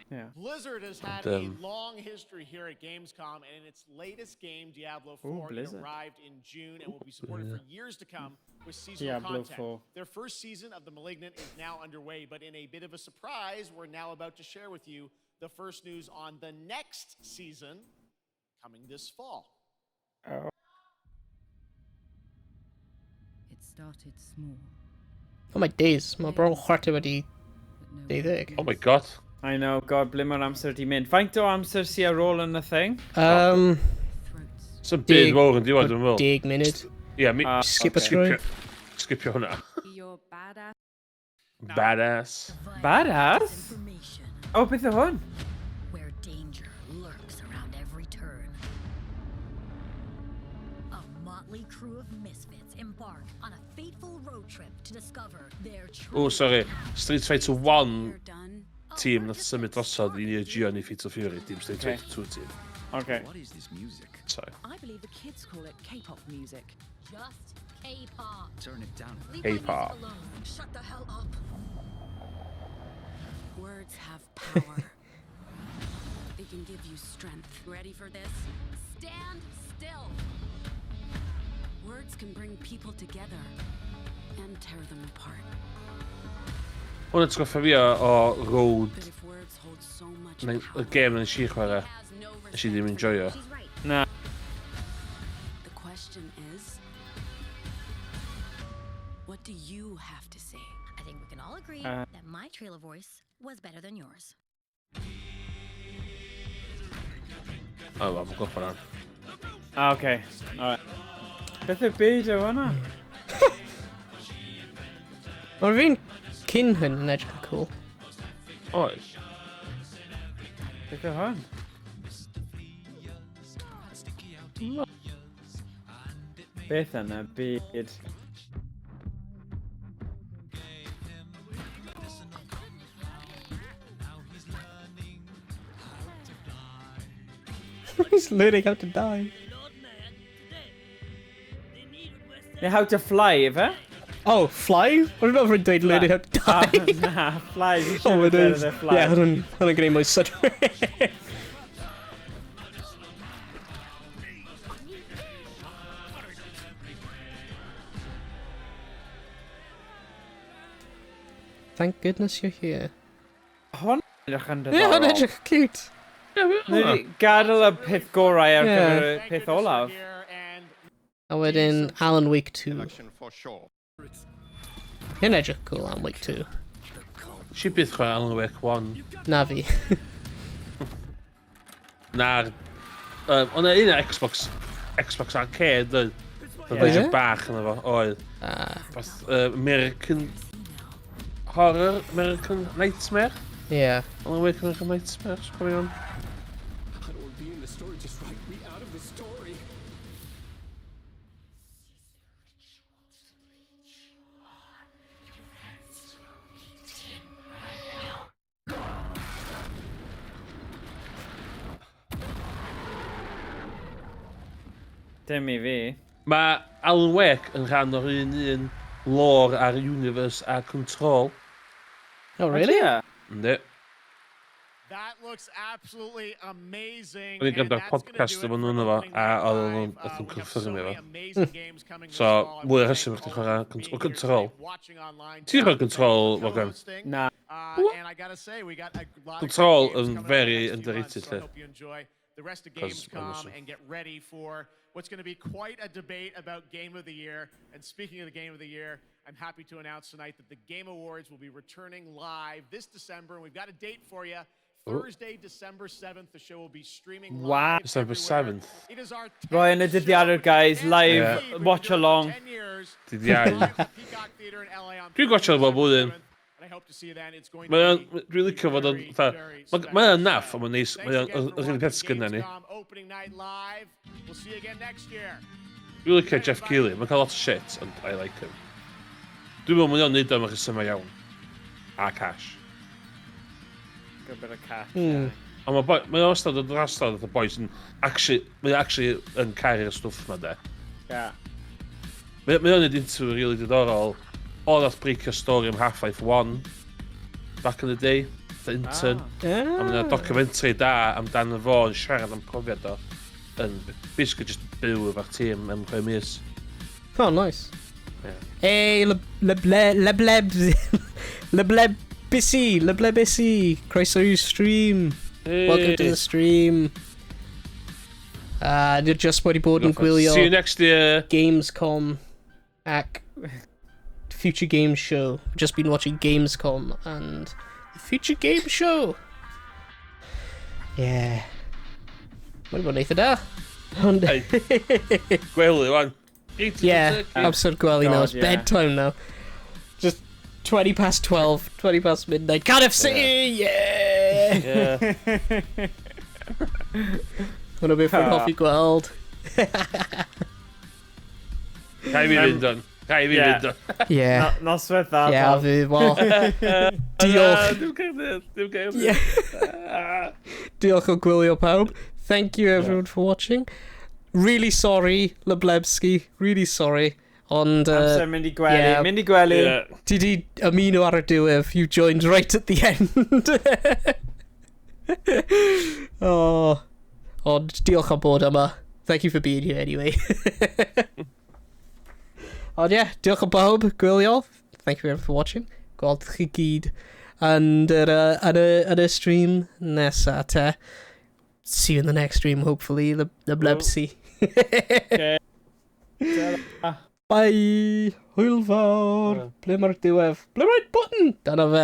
Yeah. Blizzard has had Ond, a long history here at Gamescom, and in its latest game, Diablo 4, Ooh, it Blizzard. arrived in June and will be supported for years to come with seasonal Diablo content. 4. Their first season of The Malignant is now underway, but in a bit of a surprise, we're now about to share with you the first news on the next season coming this fall. Oh. It started small. Oh my days, mae bron chwarter wedi 12. Oh my god. I know, god, ble mae'r amser di mynd. Faint o amser sy ar ôl yn y thing? Sy'n byd mawr yn diwedd, dwi'n meddwl. 10 munud. Ie, mi... Skip a screw. Skipio hwnna. Your badass. Badass. Badass? O, beth yw hwn? Where danger lurks around every turn. A motley crew of misfits embark on a fateful road trip to discover their true O, sorry. Street Fighter 1 team nath symud drosodd i Neo Geo neu Fatal Fury, dim Street Okay. Fighter 2 team. Okay. What is this music? Sorry. I believe the kids call it K-pop music. Just K-pop. Turn it down. Leave my music K-pop. alone. Shut the hell up. Words have power. They can give you strength. Ready for this? Stand still. Words can bring people together and tear them apart. Hwn yn atgoffa fi o Road... But if words hold so much Neu, y gêm na nes i chwarae. Nes i ddim enjoyo. Na. The question is, what do you have to say? I think we can all agree that my trailer voice was better than yours. O, wel, mae'n gorffan hwn. Ah, okay. Alright. Beth yw byd yw hwnna? Mae'r un cyn hyn yn edrych yn cool. Oes. Beth yw hwn? Beth yn y byd? He's learning how to die. Neu how to fly, ife? Oh, fly? O'n i'n meddwl rwy'n dweud learning how to die. Na, fly. Fi Oh my siŵr days. bod fly. Ie, hwnna'n gwneud mwy synnwyr. Thank goodness you're here. Hwn yn edrych yn Ie, hwnna'n diddorol. edrych cute. Ni wedi gadael y peth gorau ar Ie. gyfer y peth olaf. A wedyn Alan Wake 2. For sure. Hyn edrych cool, Alan Wake 2. Si byth chwarae Alan Wake 1. Na fi. Na'r... Ond un ar Xbox Arcade, oedd. Oedd Ie? eisiau bach yna fo, oedd. Fath, American Horror, American Nightmare? Ie. Alan Wake American Nightmare, os cofio iawn. I don't want to be in the story. Just write me out of the story. Dim i fi. Mae Alan Wake yn rhan o'r un lore a'r universe a Control. Oh, really? Ydy e? Yndi. That looks absolutely amazing. O'n i'n and gwrando ar that's gonna podcast do it efo nhw for yna fo, opening a night oedd live. nhw'n oedd nhw'n We have so confirmio many fo. amazing games coming this So, fall. I mwy o wanna rheswm thank i chdi all chwarae of you for being here Control. tonight, watching online. Ti'n chwarae Control, Morgan? Na. And I gotta say, we got a lot of Control great games yn coming up very the next few months, underrated, so I lle. hope you enjoy the rest of 'Cause Gamescom honestly. and get ready for what's going to be quite a debate about Game of the Year. And speaking of the Game of the Year, I'm happy to announce tonight that the Game Awards will be returning live this December, and we've got a date for you. Thursday, December 7th. The show will be streaming Wow. live December everywhere. 7th. It is our Roi yn y dyddiadur, guys. Live, Yeah. watch along. Dydd Iau. Dwi'n gwachio bob blwyddyn. Mae o'n, dwi'n licio fod o'n, fatha, mae o'n naff, ond mae'n neis, mae o'n, yr un peth sgynna ni. Opening night live. We'll see you again next year. Dwi'n licio Geoff Keighley, mae'n cael lot of shit, ond I like him. Dwi'n meddwl mae o'n neud o am rhesymau iawn. A cash. Good bit of cash. Ond mae boi, mae o wastad yn wastad fatha boi sy'n actually, mae o actually yn caru'r stwff ma de. Mae o'n neud interview really diddorol. O, nath breakio stori am Half-Life 1 back in the day, the intern. Ah. A mae'n documentary da amdano fo yn siarad am profiad o. Yn basically just byw efo'r tîm am 6 mis. Oh, nice. Yeah. Hey, le le ble le bleb le bleb busy, le bleb busy. Croeso i'w stream. Welcome to Hey. the stream. Ni just wedi bod yn gwylio See you next year. Gamescom ac Future Games Show. Just been watching Gamescom and the Future Games Show. Yeah. Wedi bod yn eitha da. Ond... Hey. Gwely, wan. Yeah, amser gwely now. God, It's yeah. bedtime now. Just 20 past 12, 20 past midnight. Cardiff City! Yeah! Yeah. Hwna beth rwy'n hoffi gweld. Rhaid fi fynd on. Rhaid fi fynd on. Yeah. Noswaith dda. Yeah, pawb. fi, wel, diolch. Dim cerdded, dim cerdded. Yeah. Diolch o gwylio pawb. Thank you everyone for watching. Really sorry, Leblebski. Really sorry. Ond... Amser mynd i gwely, mynd i gwely. Yeah. Ti di ymuno ar y diwedd. You joined right at the end. Oh. Ond diolch am bod yma. Thank you for being here anyway. Ond ie, yeah, diolch am bawb gwylio. Thank you everyone for watching. Gweld chi gyd yn y stream nesa te. See you in the next stream, hopefully. The Blebsy. Okay. Ta-ra. Bye! Hwyl fawr! Ble mae'r diwedd? Ble mae'r button? Dyna fe.